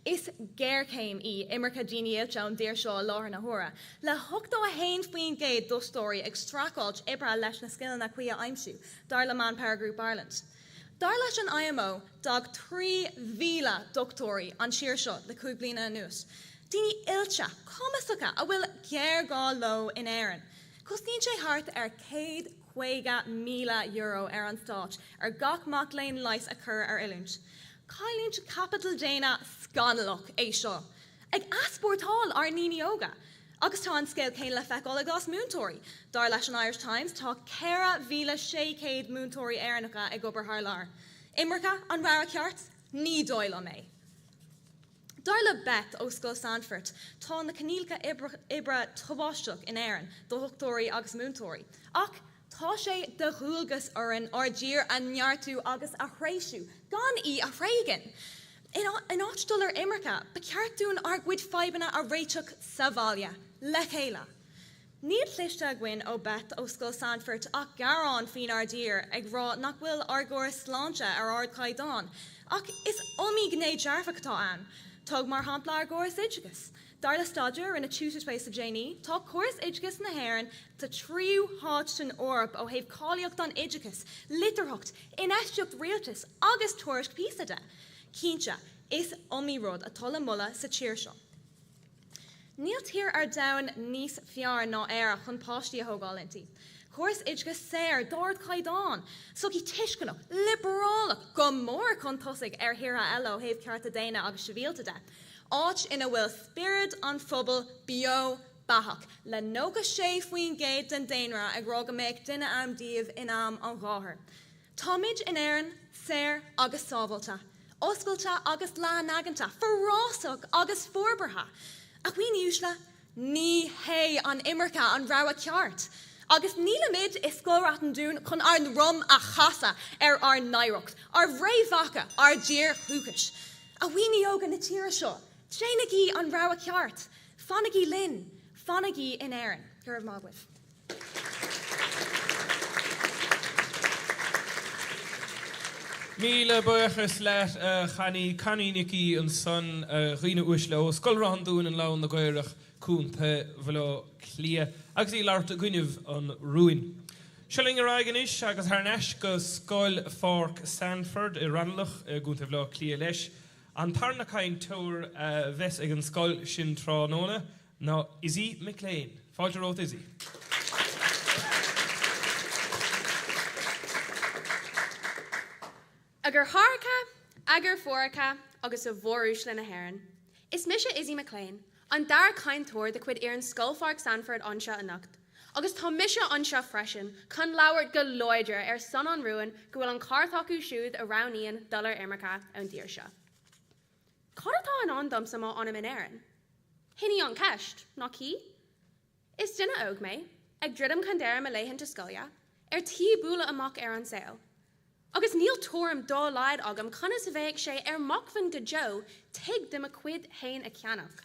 Is géarchéim í imirce daoine oilte ón dtír seo i láthair na huaire, le 81% d'fhostóirí ag streachailt oibrithe leis na scileanna cuí a aimsiú, dar le ManpowerGroup Ireland. Dar leis an IMO, d'fhág 3,000 dochtúirí an tír seo le 5 bliana anuas. Daoine oilte, cumasacha a bhfuil géarghá leo in Éirinn. Cosnaíonn sé thart ar €150,000 ar an stát ar gach mac léinn leighis a chur ar oiliúint. Cailliúint caipitil daonna scannalach é seo, ag easpórtáil ár ndaoine óga. Agus tá an scéal céanna le feiceáil i gcás múinteoirí. Dar leis an Irish Times, tá 4,600 múinteoirí Éireannacha ag obair thar lear. Imirce an rogha ceart? Ní dóigh liom é. Dar le Beth ó Scoil Sandfort, tá na coinníollacha oibre tubaisteach in Éirinn do dhochtúirí agus múinteoirí. Ach Tá sé de dhualgas orainn ár dtír a neartú agus a threisiú, gan í a thréigean. In áit dul ar imirce, ba cheart dúinn ár gcuid fadhbanna a réiteach sa bhaile, le chéile. Níl cloiste againn ó Beth ó Scoil Sandfort ach gearán faoinár dtír, ag rá nach bhfuil ár gcóras sláinte ar ardchaighdeán. Ach is iomaí gné dearfach atá ann. Tóg mar shampla ár gcóras oideachais. Dar le staidéar a rinne TutorsPlus le déanaí, tá córas oideachais na hÉireann sa tríú háit san Eoraip ó thaobh cáilíocht an oideachais, litearthacht, infheistíocht rialtais agus tuairisc PISA de. Cinnte, is iomaí rud atá le moladh sa tír seo. Níl tír ar domhan níos fearr ná Éire chun páistí a thógáil inti. Córas oideachais saor, d'ardchaighdeán, sochaí tuisceanach, liobrálach, go mór chun tosaigh ar thíortha eile ó thaobh cearta daonna agus sibhialta de. Áit ina bhfuil spiorad an phobail beo beathach, le 96% den daonra ag rá go mbeadh duine ann díobh in am an gháthair. Táimid in Éirinn, saor agus sábháilte, oscailte agus leathanaigeanta, forásach agus forbartha. A dhaoine uaisle, ní hé an imirce an rogha ceart. Agus nílimid i Scoil Ráth an Dúin chun ár ndroim a chasadh ar ár n-oidhreacht, ár bhfréamhacha, ár dtír dhúchais. A dhaoine óga na tíre seo, déanaigí an rogha ceart! Fanaigí linn! Fanaigí in Éirinn! Go raibh maith agaibh. Míle buíochas leat a Channy. Connie Nic Aoidh ansan, a dhaoine uaisle ó Scoil Ráth an Dúin, an Lann na gCaorach, Contae Bhaile Átha Cliath, agus í ag labhairt i gcoinnibh an rúin. Seo linn ar aghaidh anois agus thar n-ais go Scoil Pháirc Sandford i Raghnallach i gContae Bhaile Átha Cliath leis. An tarna cainteoir a bheas ag an scoil sin tráthnóna ná Izzy McLean. Fáilte romhat Izzy. A dheartháireacha, a dheirfiúracha agus a mhóruaisle na hÉireann. Is mise Izzy McLean, an dara cainteoir de chuid fhoireann Scoil Pháirc Sandford anseo anocht, agus tá mise anseo freisin chun labhairt go láidir ar son an rúin go bhfuil an ceart acu siúd a roghnaíonn dul ar imirce ón dtír seo. Cad atá i ndán domsa má fhanaim in Éirinn? Shin í an cheist, nach í? Is duine óg mé, ag druidim chun deireadh mo laethanta scoile, ar tí bualadh amach ar an saol. Agus níl tuairim dá laghad agam conas a bheadh sé ar m'acmhainn go deo tigh de mo chuid fhéin a cheannach.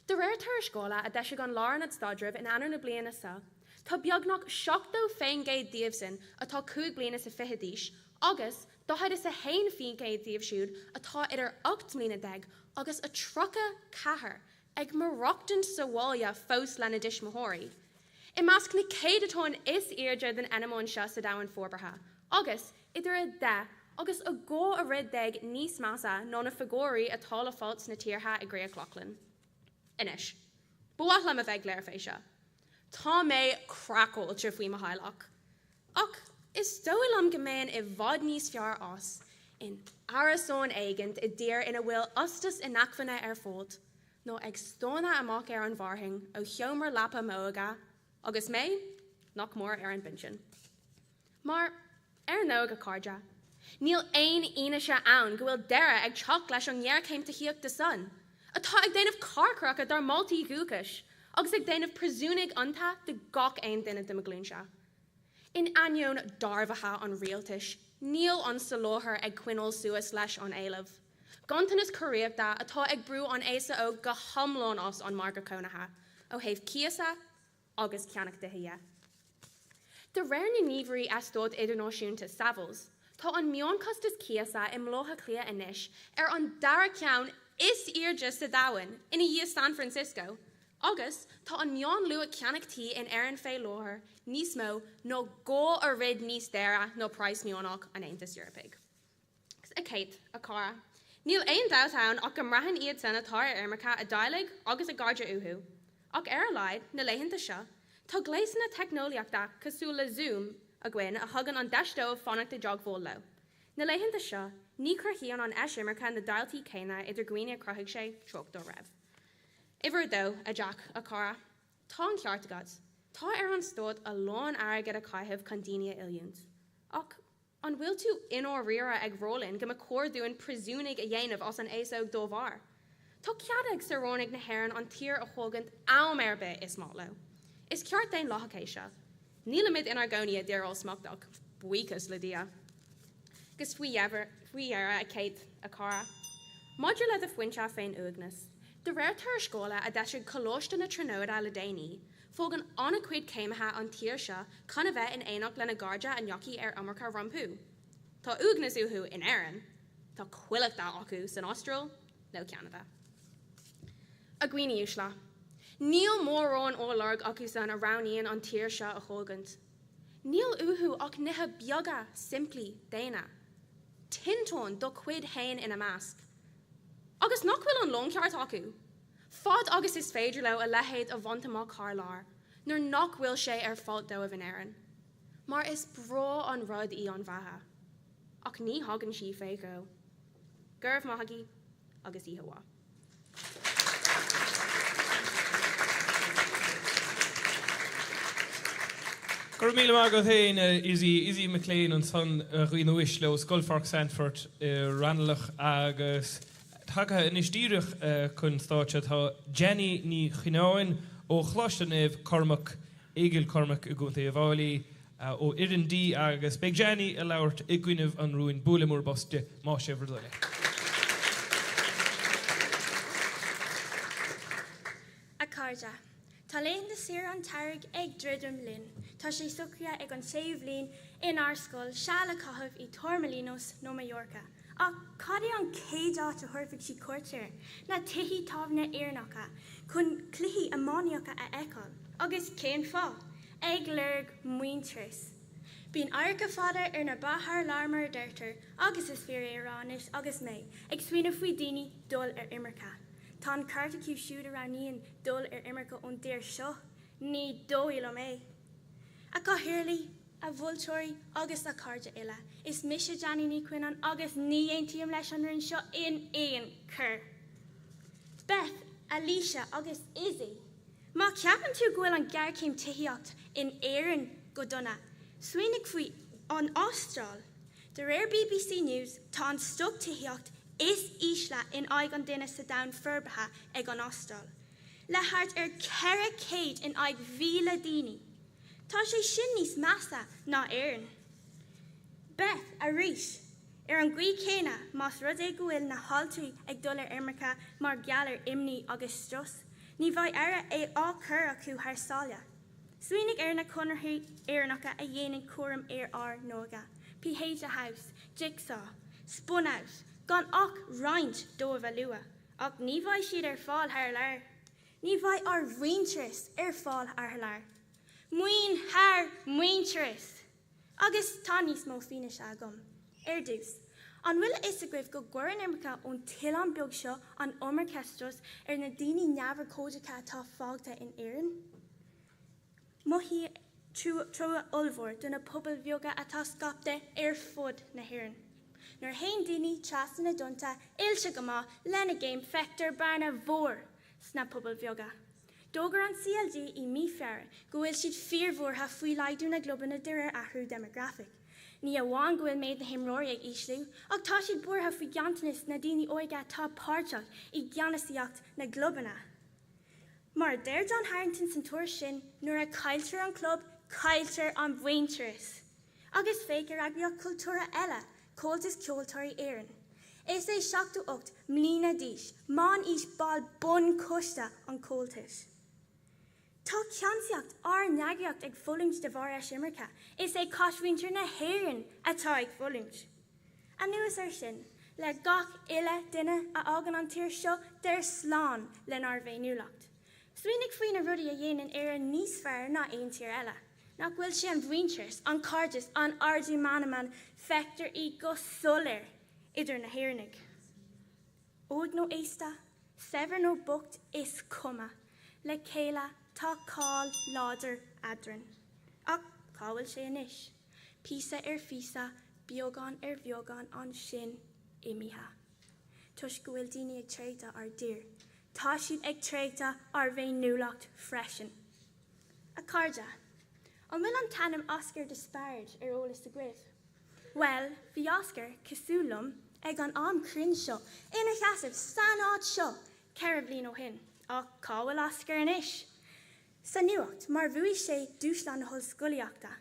De réir tuarascála a d'eisigh an Lárionad Staidrimh in Eanáir na bliana seo, tá beagnach 70% díobhsan atá 25 bliana d'aois agus 41% díobh siúd atá idir 18 mbliana agus 34 ag maireachtaint sa bhaile fós lena dtuismitheoirí. I measc na céadatáin is airde den fheiniméan seo sa domhan forbartha, agus idir 10 agus 12 oiread níos measa ná na figiúirí atá le fáilt sna tíortha i gCríoch Lochlann. Anois, ba mhaith liom a bheith gléir fé seo. Tá mé craiceáilte faoi mo theaghlach. Ach is dóigh liom go mbeinn i bhfad níos fearr as in árasán éigint i dtír ina bhfuil iostas inacmhainne ar fáilt ná ag stánadh amach ar an bhfearthainn ó sheomra leapa m'óige agus mé nach mór ar an bpinsean. Mar, ar ndóigh, a chairde, níl aon fhianaise ann go bhfuil deireadh ag teacht leis an ngéarchéim tithíochta san, atá ag déanamh carcracha dár mbailte dúchais agus ag déanamh príosúnaigh iontu de gach aon duine de mo ghlúinse. In ainneoin dearbhuithe an rialtais, níl an soláthar ag coinneáil suas leis an éileamh. Ganntanas cóiríochta atá ag brú an aosa óg go hiomlán as an margadh cónaithe, ó thaobh cíosa agus ceannach tithe dhe. De réir na ngníomhairí eastáit idirnáisiúnta Savills, tá an meánchostas cíosa i mBaile Átha Cliath anois ar an dara ceann is airde sa domhan, ina dhiaidh San Francisco, Agus tá an meánluach ceannach tí in Éirinn fé láthair níos mó ná 2 oiread níos daoire ná praghas meánach an Aontais Eorpaigh. Agus a Kate, a chara, níl aon dabht ann ach go mbraitheann iad san atá ar imirce a dteaghlaigh agus a gcairde uathu. Ach ar a laghad, na laethanta seo, tá gléasanna teicneolaíochta cosúil le Zoom againn a thugann an deis dóibh fanacht i dteagmháil leo. Na laethanta seo, ní chruthaíonn an eisimirce na deighiltí céanna idir dhaoine a chruthaigh sé tráth dá raibh. Uimhir 2, a Jack, a chara, tá an ceart agat. Tá ar an stát a lán airgid a chaitheamh chun daoine a oiliúint. Ach an bhfuil tú i ndáiríre ag rá linn go mba chóir dúinn príosúnaigh a dhéanamh as an aos óg dá bharr? Tá cead ag saoránaigh na hÉireann an tír a fhágaint am ar bith is maith leo. Is ceart daonlathach é seo. Nílimid inár gcónaí i dtír ollsmachtach, buíochas le Dia. Agus faoi dheireadh, a Kate, a chara, maidir le do phointe fén uaigneas, de réir tuarascála a d'eisigh Coláiste na Tríonóide le déanaí, fágann an-chuid céimithe an tír seo chun a bheith in éineacht lena gcairde a ndeachaigh ar imirce rompu. Tá uaigneas uathu in Éirinn. Tá cuileachta acu san Astráil nó Ceanada. A dhaoine uaisle, níl mórán á lorg acusan a roghnaíonn an tír seo a thógaint. Níl uathu ach nithe beaga simplí daonna. Tinteán dá gcuid fhéin ina measc. Agus nach bhfuil an láncheart acu? Fad agus is féidir leo a leithéid a bhaint amach thar lear, nuair nach bhfuil sé ar fáil dóibh in Éirinn. Mar is breá an rud í an bheatha. Ach ní thagann sí fé dhó. Go raibh maith agaibh agus oíche mhaith. Go raibh míle maith agat féin, Izzy. Izzy McLean ansan, a dhaoine uaisle, ó Scoil Pháirc Sandford i Raghnallach agus tagtha anois díreach chun stáitse tá Janny Ní Chuinneáin ó Choláiste Naomh Cormac i gCill Chormaic i gContae Uíbh Fhailí, ó Fhoireann D agus beidh Janny ag labhairt i gcoinnibh an rúin. Bualadh mór bos di, más é bhur dtoil é. A chairde, Tá laethanta saoire an tsamhraidh ag druidim linn. Tá sé socraithe ag an séú bhliain inár scoil seal a chaitheamh i Torremolinos nó Mallorca. Ach cad é an chéad áit a thabharfaidh siad cuairt air? Na tithe tábhairne Éireannacha chun cluichí iománaíochta a fheiceáil. Agus cén fáth? Ag lorg muintearas. Bíonn adharca fada ar na ba thar lear mar a deirtear agus is fíor é a rá anois agus mé ag smaoineamh faoi daoine dul ar imirce. Tá an ceart acu siúd a roghnaíonn dul ar imirce ón dtír seo? Ní dóigh liom é. A Chathaoirligh, a mholtóirí agus a chairde uile, is mise Janny Ní Chuinneáin agus ní aontaím leis an rún seo in aon chor. Beth, Alicia agus Izzy. Má cheapann tú go bhfuil an ghéarchéim tithíochta in Éirinn go dona, smaoinigh faoi an Astráil. De réir bbc News, tá an stoc tithíochta is ísle in aghaidh an duine sa domhan forbartha ag an Astráil, le thart ar 400 in aghaidh 1,000 daoine. Tá sé sin níos measa ná Éirinn. Beth, arís! Ar an gcaoi chéanna, más rud é go bhfuil na haltraí ag dul ar imirce mar gheall ar imní agus strus, ní bheidh aire á cur acu thar sáile. Smaoinigh ar na conarthaí Éireannacha a dhéanann cúram ar ár n-óige, Pieta House, Jigsaw, Spun Out, gan ach roinnt dóibh a lua, ach ní bheidh siad ar fáil thar lear. Ní bheidh ár mhuintearas ar fáil thar lear. Maoin thar muintearas! Agus tá níos mó fianaise agam. Ar dtús, an bhfuil a fhios agaibh go gcuireann imirce ón t-oileán beag seo an iomarca strus ar na daoine neamhurchóideacha atá fágtha in Éirinn? Mothaím trua ollmhór do na pobail bheaga atá scaipthe ar fud na hÉireann. Nuair a théann daoine trasna na dtonnta, oilte go maith, lena gcéim, feictear bearna mhór sna pobail bheaga. D'fhógair an CLG i mí Feabhra go bhfuil siad fíorbhuartha faoi laghdú na gclubanna de réir athrú déimeagrafach. Ní amháin go bhfuil méid na himreoirí ag ísliú, ach tá siad buartha faoi ghanntanas na ndaoine óige atá páirteach i gceannasaíocht na gclubanna. Mar a deir John Harrington san tuairisc sin, nuair a chailltear an club, cailltear an mhuintearas! Agus féach ar eagraíocht chultúrtha eile, Comhaltas Ceoltóirí Éireann. Is é 78 mbliana d'aois meánaois ball bunchoiste an Chomhaltais. Tá ceannasaíocht ár n-eagraíocht ag fulaingt de bharr eisimirce, is é cosmhuintir na hÉireann atá ag fulaingt. Anuas air sin, le gach uile duine a fhágann an tír seo deir slán lenár bhféiniúlacht. Smaoinigh faoi na rudaí a dhéanann Éire níos fearr ná aon tír eile. Nach bhfuil sé an mhuintearas, an cairdeas, an ardú meanman, feictear í go soiléir idir na hÉireannaigh. Óg nó aosta, saibhir nó bocht, is cuma. Le chéile tá cáil láidir eadrainn. Ach cá bhfuil sé anois? Píosa ar phíosa, beagán ar bheagán ansin imithe. Toisc go bhfuil daoine ag tréigeadh ár dtír, tá siad ag tréigeadh ár bhféiniúlacht freisin. A chairde, an bhfuil an t-ainm Oscar Despard ar eolas agaibh? Bhuel, bhí Oscar, cosúil liom, ag an am cruinn seo, ina sheasamh san áit seo 4 bhliain ó shin. Ach cá bhfuil Oscar anois? Sa nuacht, mar bhuaigh sé dúshlán na hollscolaíochta.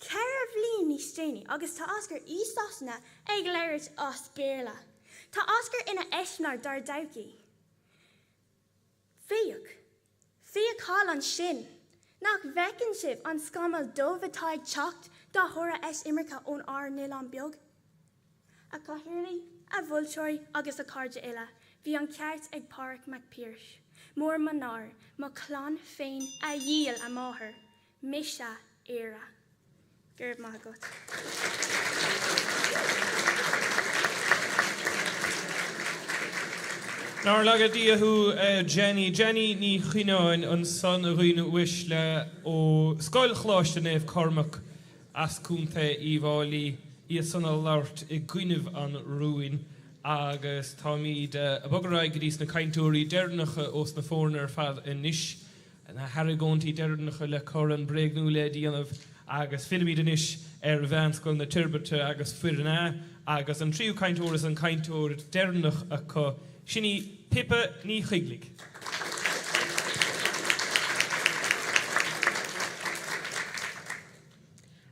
4 bhliain níos déanaí agus tá Oscar i Sasana ag labhairt as Béarla. Tá Oscar ina eiseamláir dár dtodhchaí. Féach! Féach thall ansin! Nach bhfeiceann sibh an scamall dubh atá ag teacht dá thoradh eisimirce ón ár n-oileán beag? A chathaoirligh, a mholtóirí agus a chairde uile, bhí an ceart ag Pádraig Mac Piarais. Mór mo náire, mo chlann féin a dhíol a máthair. Mise Éire. Go raibh maith agat. Nár laga Dia thú a Jenny. Jenny Ní Chuinneáin ansan a dhaoine uaisle ó Scoil Choláiste Naomh Cormac as Contae Uíbh Fháilí, iad san a labhairt i gcoinnibh an rúin agus táimíd a' bogadh ar aghaidh go dtí sna cainteoirí deireanacha ós na foirne ar fad anois. na hargóintí deireanacha le cur an bréagnú le déanamh agus fillimid anois ar Mheánscoil na Toirbhirte agus Foireann A agus an tríú cainteoir is an cainteoir deireanach acu, sin í Pippa Ní Choigligh.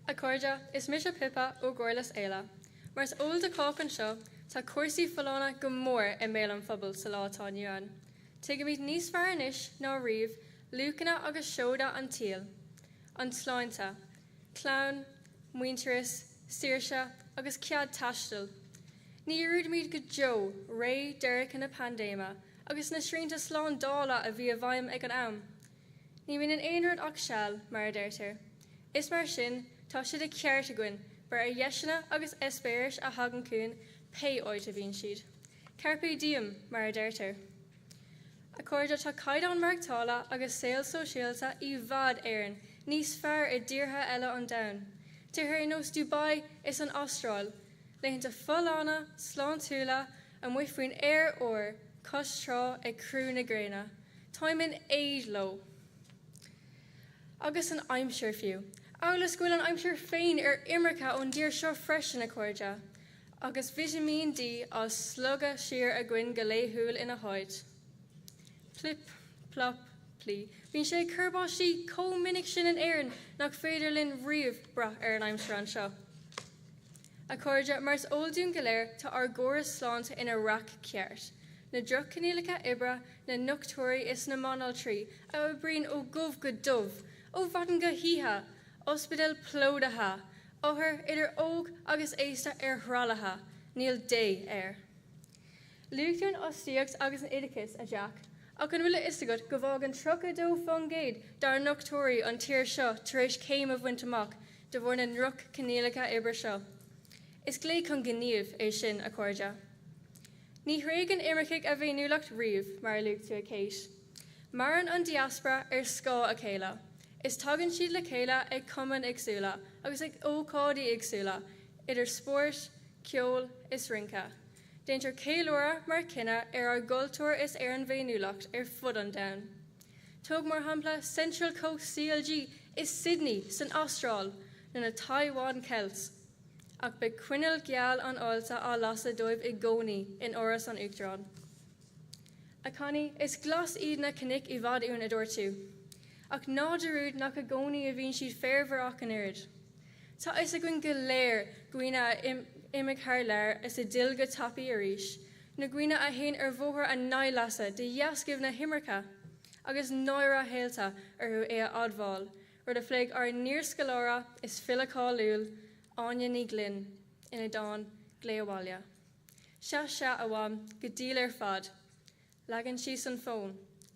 A chairde, is mise Pippa ó Dhurlas Éile. Mar is eol do chách anseo, tá cúrsaí folláine go mór i mbéal an phobail sa lá atá inniu ann. Tuigimid níos fearr anois ná riamh luachanna agus seoda an tsaoil, an tsláinte, clann, muintearas, saoirse agus cead taistil. Ní dhearúdfaimid go deo ré dheireanach na paindéime agus na srianta slándála a bhí i bhfeidhm ag an am. Ní bhíonn in aon rud ach seal, mar a deirtear. Is mar sin, tá sé de cheart againn breith ar dheiseanna agus eispéiris a thagann chugainn pé áit a bhíonn siad. Carpe diem, mar a deirtear. A chairde, tá caighdeán maireachtála agus saol sóisialta i bhfad Éireann níos fearr i dtíortha eile an domhain. Tíortha ar nós Dubai is an Astráil. Laethanta folláine, sláintiúla, amuigh faoin aer úr, cois trá ag crú na gréine. Táim in éad leo. Agus an aimsir fiú. Amhail is go bhfuil an aimsir féin ar imirce ón dtír seo freisin, a chairde. Agus vitimín D á slogadh siar againn go laethúil ina háit. Plip, plop, plí. Bíonn sé ag cur báistí chomh minic sin in Éirinn nach féidir linn riamh brath ar an aimsir anseo. A chairde, mar is eol dúinn go léir, tá ár gcóras sláinte ina raic ceart. Na droch-choinníollacha oibre, na ndochtúirí is na mbanaltraí a oibríonn ó dhubh go dubh, ó mhaidin go hoíche, ospidéil plódaithe, othair idir óg agus aosta ar thralaithe, níl Dé air. Luaigh tú an fhostaíocht agus an oideachas, a Jack, ach an bhfuil a fhios agat go bhfágann 32% dár ndochtúirí an tír seo tar éis céim a bhaint amach de bharr na ndroch-choinníollacha oibre seo. Is glao chun gnímh é sin, a chairde. Ní thréigeann imircigh a bhféiniúlacht riamh, mar a luaigh tú, a Kate. Maireann an diaspora ar scáth a chéile, is tagann siad le chéile ag cumainn éagsúla agus ag ócáidí éagsúla, idir spórt, ceol is rince. Déantar ceiliúradh mar chine ar ár gcultúr is ar an bhféiniúlacht ar fud an domhain. Tóg mar shampla Central Coast CLG i Sydney san Astráil nó na Taiwan Celts. Ach beidh coinneal gheal an fháilte á lasadh dóibh i gcónaí in Áras an Uachtaráin. A Connie, is glas iad na cnoic i bhfad uainn, a dúirt tú. Ach ná dearúd nach i gcónaí a bhíonn siad féarmhar ach an oiread. Tá a fhios againn go léir dhaoine a d'imigh thar lear is a d'fhill go tapaidh arís, na dhaoine a théann ar bhóthar a n-áilleasa de dheascaibh na himirce, agus náire shaolta orthu é a admháil, rud a phléigh ár n-iarscoláire is file cáiliúil, Áine Ní Ghlinn, ina dán 'Glao Abhaile'. Sea, sea, a Mham, go diail ar fad. Leagann síos an fón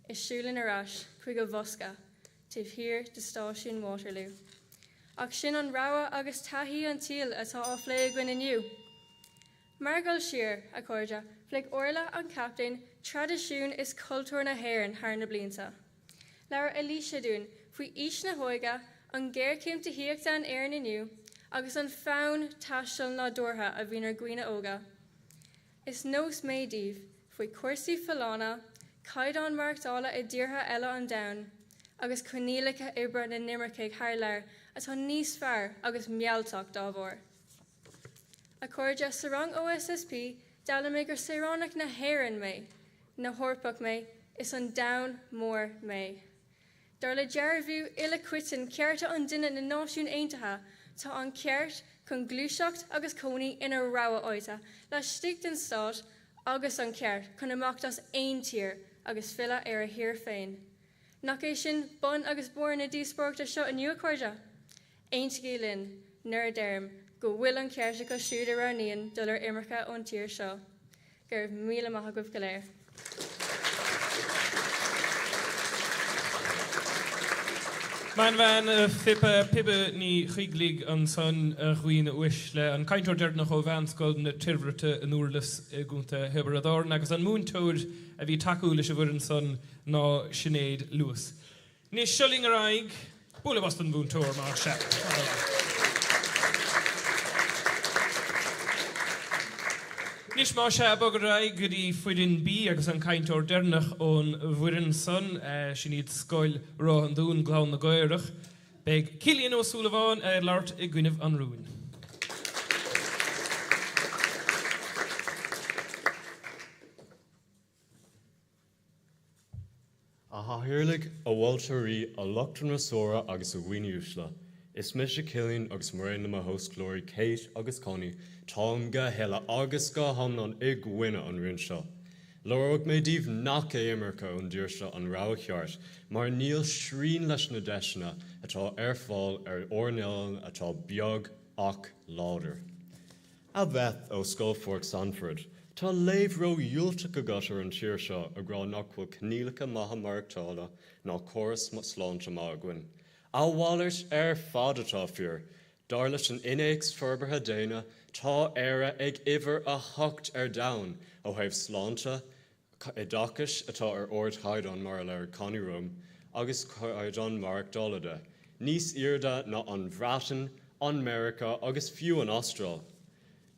is siúlann ar ais chuig a bhosca taobh thiar de stáisiún Waterloo. Ach sin an rogha agus taithí an tsaoil atá á phlé againn inniu. Mar dhul siar, a chairde, phléigh Orla, an captaen, traidisiún is cultúr na hÉireann thar na blianta. Labhair Alicia dúinn faoi aois na hóige, an ghéarchéim tithíochta in Éirinn inniu agus an fonn taistil nádúrtha a bhíonn ar dhaoine óga. Is nós mé daoibh faoi chúrsaí folláine, caighdeán maireachtála i dtíortha eile an domhain, agus coinníollacha oibre na n-imircigh thar lear atá níos fearr agus mealltach dá bharr. A chairde, sa rang OSSP, d'fhoghlaim mé gur saoránach na hÉireann mé, na hEorpach mé, is an domhan mór mé. Dar le Dearbhú Uile-Choiteann Cearta an Duine na Náisiún Aontaithe, tá an ceart chun gluaiseacht agus cónaí ina rogha áite laistigh den stát agus an ceart chun imeacht as aon tír agus filleadh ar a thír féin. Nach é sin bun agus barr na díospóireachta seo inniu, a chairde? Aontaígí linn nuair a deirim go bhfuil an ceart acu siúd a roghnaíonn dul ar imirce ón tír seo. Go raibh míle maith agaibh go léir. Maith an bhean, Phippa, Pippa Ní Choigligh ansan, a dhaoine uaisle, an cainteoir deireanach ó Mheánscoil na Toirbhirte in Dúrlas i gContae Thiobraid Árann agus an múinteoir a bhí ag tacú leis an bhfoireann san ná Sinéad Lewis. Anois, seo linn ar aghaidh. Bualadh bos don mhúinteoir, más ea. Anois, más ea, bog ar aghaidh go dtí foireann B agus an cainteoir deireanach ón bhfoireann san, sin iad Scoil Ráth an Dúin, Gleann na gCaorach. Beidh Cillian Ó Súilleabháin ag labhairt i gcoinnibh an rúin. A Chathaoirligh, a mholtóirí, a lucht an fhreasúra agus a dhaoine uaisle, is mise Cillian agus mar aon le mo chomhscoláirí Kate agus Connie, táim go huile agus go hiomlán i gcoinne an rúin seo. Léireoidh mé daoibh nach é imirce ón dtír seo an rogha cheart mar níl srian leis na deiseanna atá ar fáil ar ár n-oileán atá beag ach láidir. A Beth ó Scoil Pháirc Sandford, tá léamh ró-dhiúltach agat ar an tír seo ag rá nach bhfuil coinníollacha maithe maireachtála ná córas sláinte maith againn. A mhalairt ar fad atá fíor. Dar leis an Innéacs Forbartha Daonna, tá Éire ag uimhir 8 ar domhan ó thaobh sláinte, oideachais atá ar ardchaighdeán mar a léirigh Connie romham, agus caighdeán maireachtála de, níos airde ná an Bhreatain, an Meiriceá agus fiú an Astráil.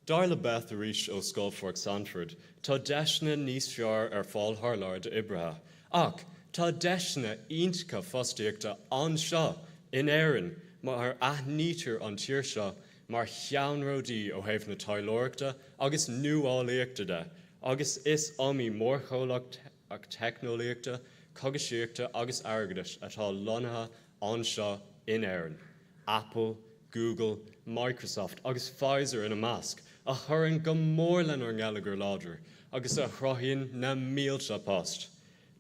Dar le Beth arís ó Scoil Pháirc Sandford, tá deiseanna níos fearr ar fáil thar lear d'oibrithe, ach tá deiseanna iontacha fostaíochta anseo in Éirinn mar aithnítear an tír seo mar cheannródaí ó thaobh na taidhleoireachta agus nuálaíochta de agus is iomaí mórchomhlacht teicneolaíochta, cógaisíochta agus airgeadais atá lonnaithe anseo in Éirinn, Apple, Google, Microsoft agus Pfizer ina measc, a chuireann go mór lenár ngeilleagar láidir agus a chruthaíonn na mílte post.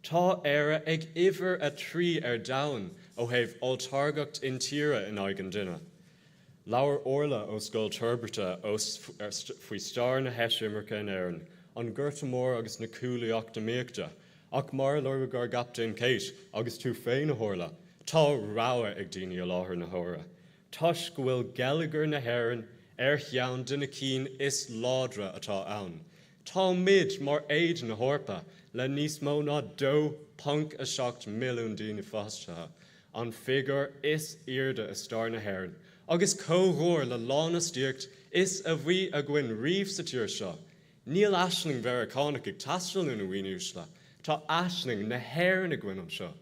Tá Éire ag uimhir 3 ar domhan ó thaobh olltáirgeacht intíre in aghaidh an duine. Labhair Orla ó Scoil Toirbhirte faoi stair na heisimirce in Éirinn, an Gorta Mór agus na cúlú eacnamaíochta, ach mar a luaigh ár gCaptaen Kate, agus tú féin a hOrla, tá rogha ag daoine i láthair na huaire, toisc go bhfuil geilleagar na hÉireann ar cheann de na cinn is láidre atá ann. Táimid mar éad na hEorpa, le níos mó ná 2.7 milliún daoine fostaithe, an figiúr is airde i stair na hÉireann, agus comhghar le lánfhostaíocht is a bhí againn riamh sa tír seo. Níl aisling Mheiriceánach ag teastáil uainn, a dhaoine uaisle, tá aisling na hÉireann againn anseo.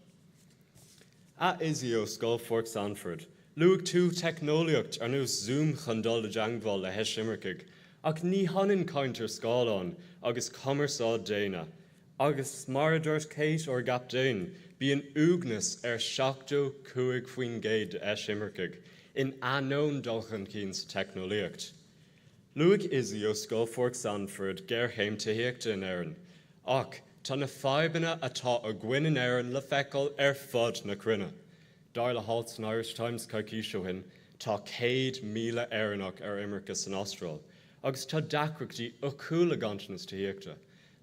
A Izzy ó Scoil Pháirc Sandford, luaigh tú teicneolaíocht ar nós Zoom chun dul i dteangmháil le heisimircigh, ach ní hionann caint ar scáileán agus cumarsáid daonna. Agus mar a dúirt Kate, ár gcaptaen, bíonn uaigneas ar 75% d'eisimircigh, in ainneoin dul chun cinn sa teicneolaíocht. Luaigh Izzy ó Scoil Pháirc Sandford géarchéim tithíochta in Éirinn. Ach tá na fadhbanna atá againn in Éirinn le feiceáil ar fud na cruinne. Dar le halt san Irish Times coicís ó shin, tá 100,000 Éireannach ar imirce san Astráil, agus tá deacrachtaí acu le ganntanas tithíochta.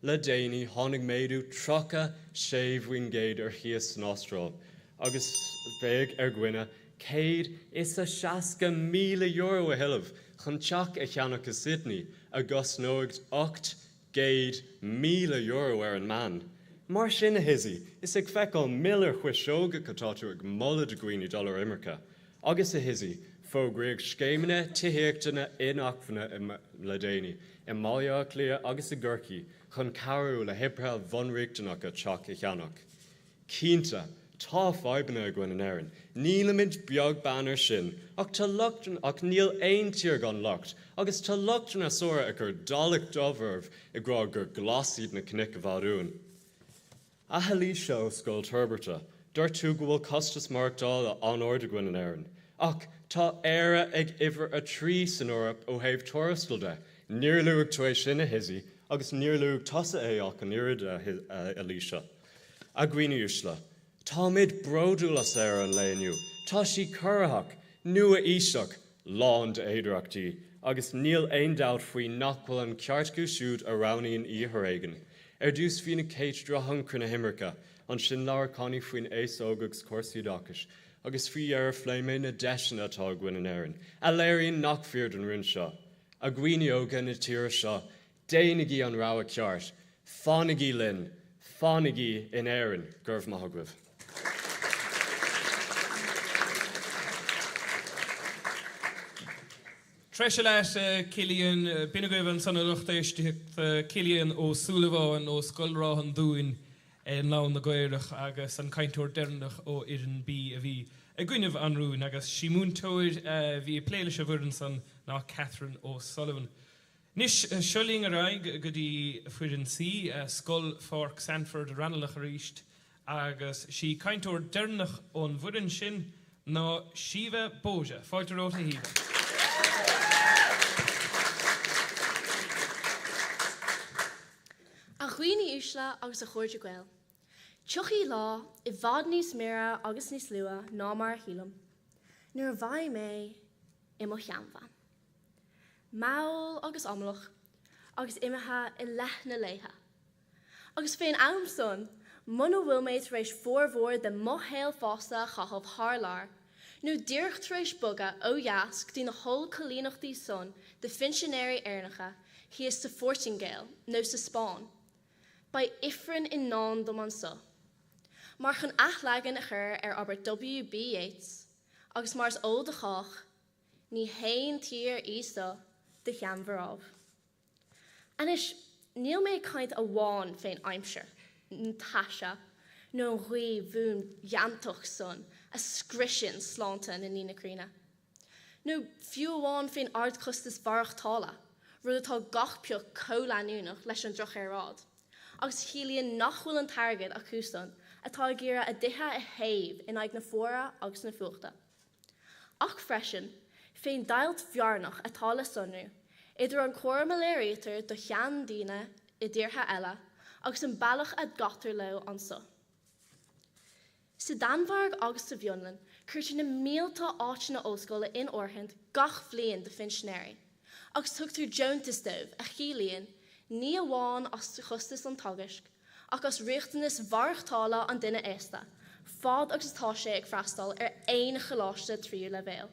Le déanaí, tháinig méadú 36% ar chíos san Astráil agus bheadh ar dhuine €160,000 a thuilleamh chun teach a cheannach i Sydney, a gcosnóidh €800,000 ar an meán. Mar sin, a hIzzy, is ag feiceáil mil ar chuiseogach atá tú ag moladh do dhaoine dul ar imirce. Agus, a hIzzy, fógraíodh scéimeanna tithíochta inacmhainne le déanaí i mBaile Átha Cliath agus i gCorcaigh chun cabhrú le hoibrithe bhunriachtanacha teach a cheannach. Cinnte, tá fadhbanna againn in Éirinn, nílimid beag beann air sin, ach tá lucht ach níl aon tír gan locht, agus tá lucht an fhreasúra ag cur dallach dubh oraibh ag rá gur glas iad na cnoic i bhfad uainn. A Alicia ó Scoil Toirbhirte, dúirt tú go bhfuil costas maireachtála an-ard againn in Éirinn. Ach tá Éire ag uimhir 3 san Eoraip ó thaobh tuarastail de. Níor luaigh tú é sin, a hIzzy, agus níor luaigh tusa é ach an oiread, a Alicia. A dhaoine uaisle, táimid bródúil as Éire an lae inniu. Tá sí corraitheach, nua-aoiseach, lán d'fhéidearthachtaí, agus níl aon dabht faoi nach bhfuil an ceart acu siúd a roghnaíonn í a thréigean. Ar dtús mhínigh Kate drochthionchar na himirce, ansin labhair Connie faoin aos óg agus cúrsaí oideachais, agus faoi dheireadh phléigh mé na deiseanna atá againn in Éirinn, a léiríonn nach fíor don rún seo. A dhaoine óga na tíre seo, déanaigí an rogha ceart, fanaigí linn, fanaigí in Éirinn! Go raibh maith agaibh. Treise leat, a Chillian. B'in agaibh ansan a lucht éisteachta, Cillian Ó Súilleabháin ó Scoil Ráth an Dúin i nGleann na gCaorach agus an cainteoir deireanach ó fhoireann B a bhí i gcoinnibh an rúin agus sí múinteoir a bhí ag plé leis an bhfoireann san ná Catherine O'Sullivan. Anois, seo linn ar aghaidh go dtí foireann C, Scoil Pháirc Sandford, Raghnallach arís Agus sí cainteoir deireanach ón bhfoireann sin ná Síomha Bója. Fáilte romhat a Shíomha. A dhaoine uaisle agus a chairde Gael, Tiocfaidh lá, i bhfad níos mire agus níos luath ná mar a shílim, nuair a bheidh mé i mo sheanbhean. Mall agus amalach agus imithe i leith na laetha. Agus fén am san, muna bhfuil mé tar éis formhór de mo shaol fásta a chaitheamh thar lear, nó díreach tar éis bogadh ó dheas go dtí na hollchoilíneachtaí san de phinsinéirí Éireannacha thíos sa Phortaingéil nó sa Spáinn, beidh ifreann i ndán dom anso. Mar chun athleagan a chur ar abairt W.B. Yeats, agus mar is eol do chách, ní haon tír í so do sheanmhnáibh. Anois, níl mé ag caint amháin fén aimsir, an taise, nó an ghaoth bhún dheantach san a scriosann sláinte na ndaoine críonna. Nó fiú amháin fén ardchostas mhaireachtála, rud atá gach pioc comhleanúnach leis an drochaeráid, agus a chiallaíonn nach bhfuil an t-airgead acusan atá ag iarraidh a dtithe a théamh in aghaidh na fuaire agus na fuachta. Ach freisin, fén deighilt bhearnach atá le sonrú idir an cúram a léirítear do sheandaoine i dtíortha eile agus an bealach a gcaitear leo anso. Sa Danmhairg agus sa bhFionlainn, cuirtear na mílte áiteanna ollscoile in áirithint gach bhliain do phinsinéirí, agus tugtar deontas dóibh a chiallaíonn ní amháin as chostas an teagaisc, ach as riachtanais mhaireachtála an duine aosta, fad agus atá sé ag freastal ar aon choláiste tríú leibhéal.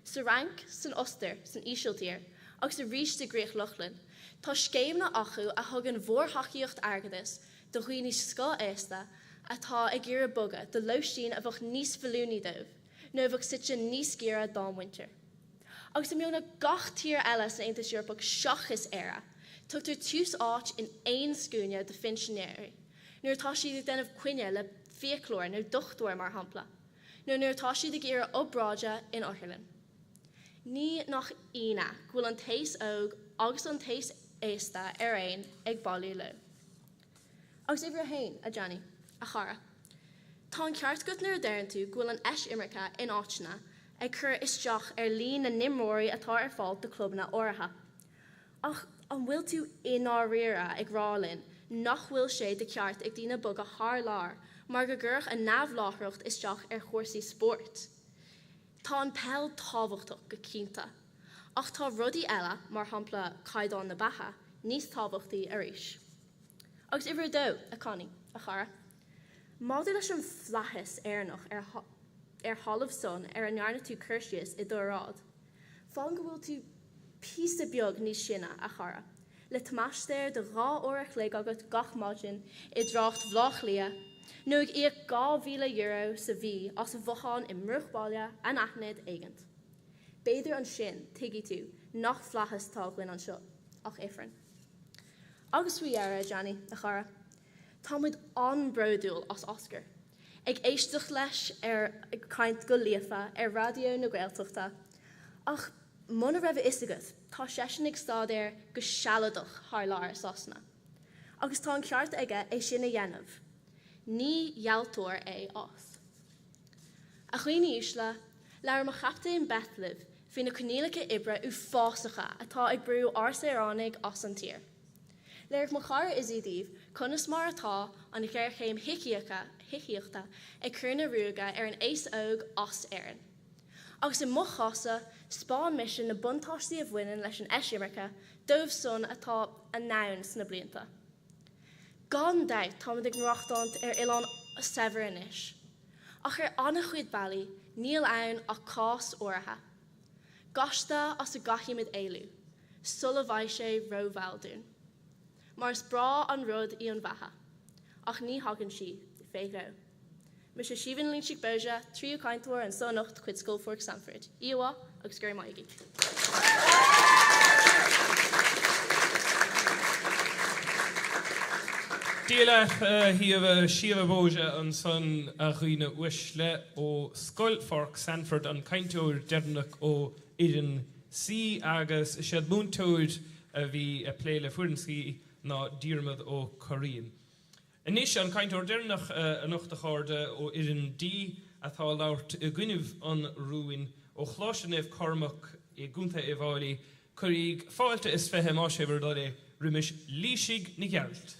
Sa Fhrainc, san Ostair, san Ísiltír, agus arís i gCríoch Lochlann, tá scéimeanna acu a thugann mhórthacaíocht airgeadais do dhaoine scothaosta atá ag iarraidh bogadh do lóistín a bheadh níos feiliúnaí dóibh nó a bheadh suite níos giorra dá muintir. Agus i mbeagnach gach tír eile san Aontas Eorpach seachas Éire, tugtar tús áit in aon scuaine do phinsinéirí nuair atá siad ag déanamh coinne le fiaclóir nó dochtúir, mar shampla, nó nuair atá siad ag iarraidh obráide in otharlann. Ní nach ionadh go bhfuil an t-aos óg agus an t-aos aosta araon ag bailiú leo. Agus uimhir a haon, a Johnny, a chara. Tá an ceart agat nuair a deireann tú go bhfuil an eisimirce in áiteanna ag cur isteach ar líon na n-imreoirí atá ar fáil do chlubanna áirithe. Ach an bhfuil tú i ndáiríre ag rá linn nach bhfuil sé de cheart ag daoine bogadh thar lear mar go gcuirfeadh a neamhláithreacht isteach ar chúrsaí spóirt? Tá an peil tábhachtach, go cinnte. Ach tá rudaí eile, mar shampla caighdeán na beatha, níos tábhachtaí arís. Agus uimhir a dó, a Connie, a chara. Maidir leis an bhflaitheas Éireannach ar ar thalamh san ar a ndearna tú cur síos i d'óráid, fágann go bhfuil tú píosa beag níos sine, a chara, le tomaistear de 2 uair a chloig agat gach maidin i dtrácht Bhaile Átha Cliath, nó ag íoc €2,000 sa mhí as bhothán i mbruachbhaile anaithnid éigint. B'fhéidir ansin tuigfidh tú nach flaitheas atá againn anseo, ach ifreann. Agus faoi dheireadh, a Johnny, a chara, tá muid an-bhródúil as Oscar. Ag éisteacht leis ar ag caint go líofa ar Raidió na Gaeltachta, ach muna raibh a fhios agat, tá seisean ag staidéar go sealadach thar lear i Sasana. Agus tá an ceart aige é sin a dhéanamh. Ní ghealltóir é as. A dhaoine uaisle, labhair mo chaptaen Beth libh faoi na coinníollacha oibre uafásacha atá ag brú ár saoránaigh as an tír. Léirigh mo chara Izzy daoibh conas mar atá an ghéarchéim thithíochta ag cur na ruaige ar an aos óg as Éirinn. Agus i mo chás-sa, 'speáin mise na buntáistí a bhaineann leis an eisimirce dóibh san atá anonn sna blianta. Gan dabht táimid ag maireachtáint ar oileán saibhir anois. Ach ar an-chuid bealaí níl ann ach cás áirithe. Gaiste as a gcaithfimid éalú, sula mbeidh sé rómhall dúinn. Mar is breá an rud í an bheatha, ach ní thagann sí fé dhó. Mise Síomha Ní Loingsigh Bóise, tríú cainteoir anso anocht de chuid Scoil Pháirc Sandford. Oíche mhaith agus go raibh maith agaibh. Dia leat, a Shíomha. Síomha Bóise ansan, a dhaoine uaisle, ó Scoil Pháirc Sandford, an cainteoir deireanach ó fhoireann C agus is iad múinteoir a bhí ag plé le foireann C ná Diarmaid Ó Curraoin. Anois, an cainteoir deireanach anocht, a chairde, ó fhoireann D atá ag labhairt i gcoinnibh an rúin, ó Choláiste Naomh Cormac i gContae Uíbh Fháilí, cuiríg fáilte is 20, más é bhur dtoil é, roimis Laoisigh Nic Gearailt.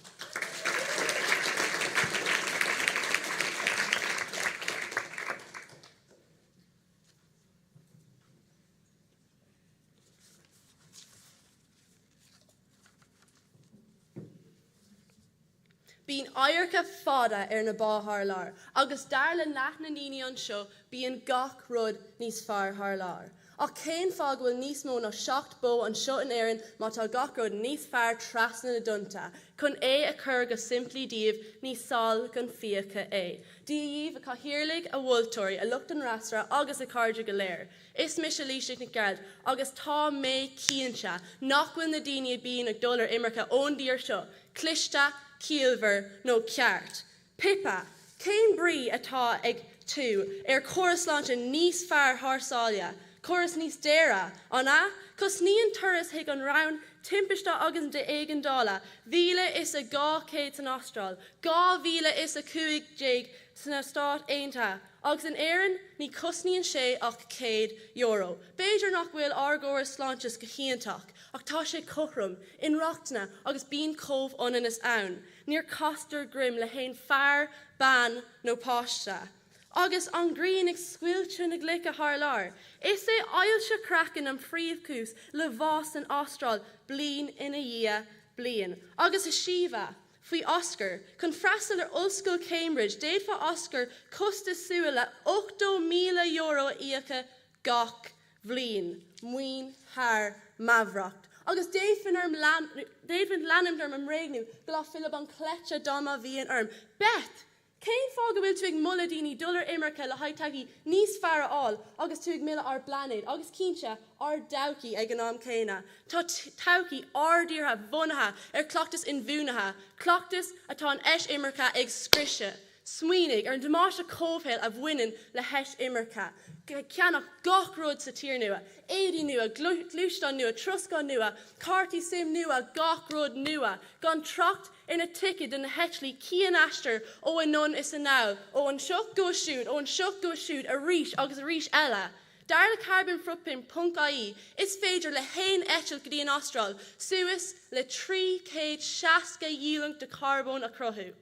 Bíonn adharca fada ar na ba thar lear agus dar le leath na ndaoine anseo bíonn gach rud níos fearr thar lear. Ach cén fáth go bhfuil níos mó ná 7 bó anseo in Éirinn má tá gach rud níos fearr trasna na dtonnta? Chun é a chur go simplí daoibh, ní sal gan fiacha é. Dia dhaoibh, a chathaoirligh, a mholtóirí, a lucht an fhreasúra agus a chairde go léir. Is mise Laoisigh Nic Gearailt agus tá mé cinnte nach bhfuil na daoine a bíonn ag dul ar imirce ón dtír seo cliste, ciallmhar nó ceart. Pippa, Cén brí atá ag tú ar córas sláinte níos fearr thar sáile? Córas níos daora, an ea? Cosnaíonn turas chuig an Roinn Timpiste agus éigeandála, 1,200 san Astráil, 2,015 sna Stáit Aontaithe, agus in Éirinn ní chosnaíonn sé ach €100. B'fhéidir nach bhfuil ár gcóras sláinte go hiontach, ach tá sé cothrom, inrochtana agus bíonn comhionannas ann. Níor castar droim le haon fear, bean nó páiste. Agus an ghrian ag scoilteadh na gcloiche thar lear, is é ailse chraicinn an phríomhchúis le bás san Astráil bliain ina dhiaidh bliain. Agus a Síomha, faoi Oscar, chun freastal ar Ollscoil Cambridge, d'fhéadfadh Oscar costas suas le €80,000 a íocadh gach bhliain, maoin thar meafarach. Agus d'fhéadfainn orm d'fhéadfainn leanúint orm ag mbréagnú go lá Philib an Chleite dá mba mhian orm. Beth! Cén fáth go bhfuil tú ag moladh daoine dul ar imirce le haghaidh taithí níos fearr a fháil agus tú ag milleadh ár bplainéad agus, cinnte, ár dtodhchaí ag an am céanna? Tá todhchaí ár dtíortha bunaithe ar chleachtais inbhuanaithe, cleachtais atá an eisimirce ag scriosadh. Smaoinigh ar an damáiste comhshaoil a bhaineann le heisimirce. Ceannach gach rud sa tír nua, éadaí nua, gluaisteáin nua, troscán nua, cártaí SIM nua, gach rud nua, gan trácht ar na ticéid do na heitiltí cianaistir ó anonn is anall, ó anseo go siúd, ó anseo go siúd, arís agus arís eile. Dar le carbonfootprint ponc ie, is féidir le haon eitilt go dtí an Astráil suas le 360 ghiúlúint de charbón a chruthú.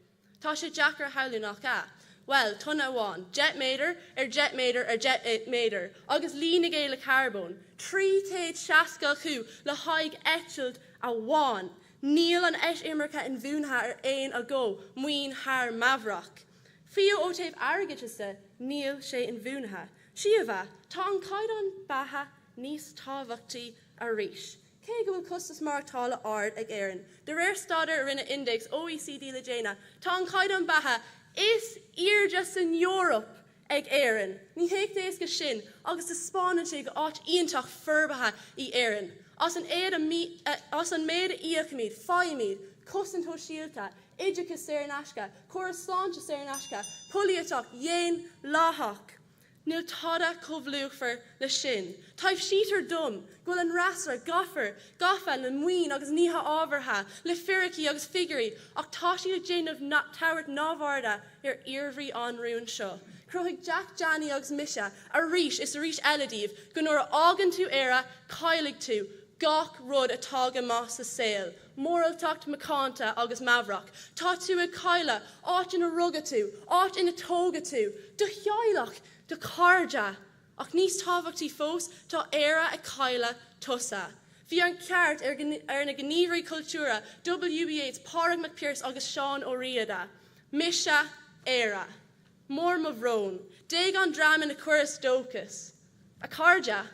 Tá sé deacair a shamhlú, nach ea? Bhuel, tonna amháin, 10 méadar ar 10 méadar ar 10 méadar, agus líon aige le carbón, 360 acu le haghaidh eitilt amháin! Níl an eisimirce inbhuanaithe ar aon agó, maoin thar meafarach. Fiú ó taobh airgeadais de, níl sé inbhuanaithe. Síomha, tá an caighdeán beatha níos tábhachtaí arís. Cé go bhfuil costas maireachtála ard ag Éirinn, de réir staidéir a rinne Index OECD le déanaí, tá an caighdeán beatha is airde san Eoraip ag Éirinn. Ní héacht éasca sin agus taispeánann sé gur áit iontach forbartha í Éirinn. As an as an méid a íocaimid, faighimid cosaint shóisialta, oideachas saor in aisce, córas sláinte saor in aisce, polaitíocht dhaonlathach. Níl tada chomh luachmhar le sin. Taibhsítear dom go bhfuil an fhreasúra gafa, gafa le maoin agus nithe ábhartha, le fíricí agus figiúirí, ach tá siad ag déanamh tabhairt neamhairde ar fhíorbhrí an rúin seo. Chruthaigh Jack, Johnny agus mise arís is arís eile daoibh go nuair a fhágann tú Éire, caillfidh tú gach rud atá go maith sa saol. Moráltacht, macánta agus meafarach. Tá tú ag cailleadh áit ina rugadh tú, áit ina tógadh tú, do theaghlach, do chairde. Ach níos tábhachtaí fós, tá Éire ag cailleadh tusa. Bhí an ceart ar na gníomhairí cultúrtha W.B. Yeats, Pádraig Mac Piarais agus Seán Ó Riada. Mise Éire. Mór mo bhrón. D'éag an dream ina cuireas dóchas. A chairde,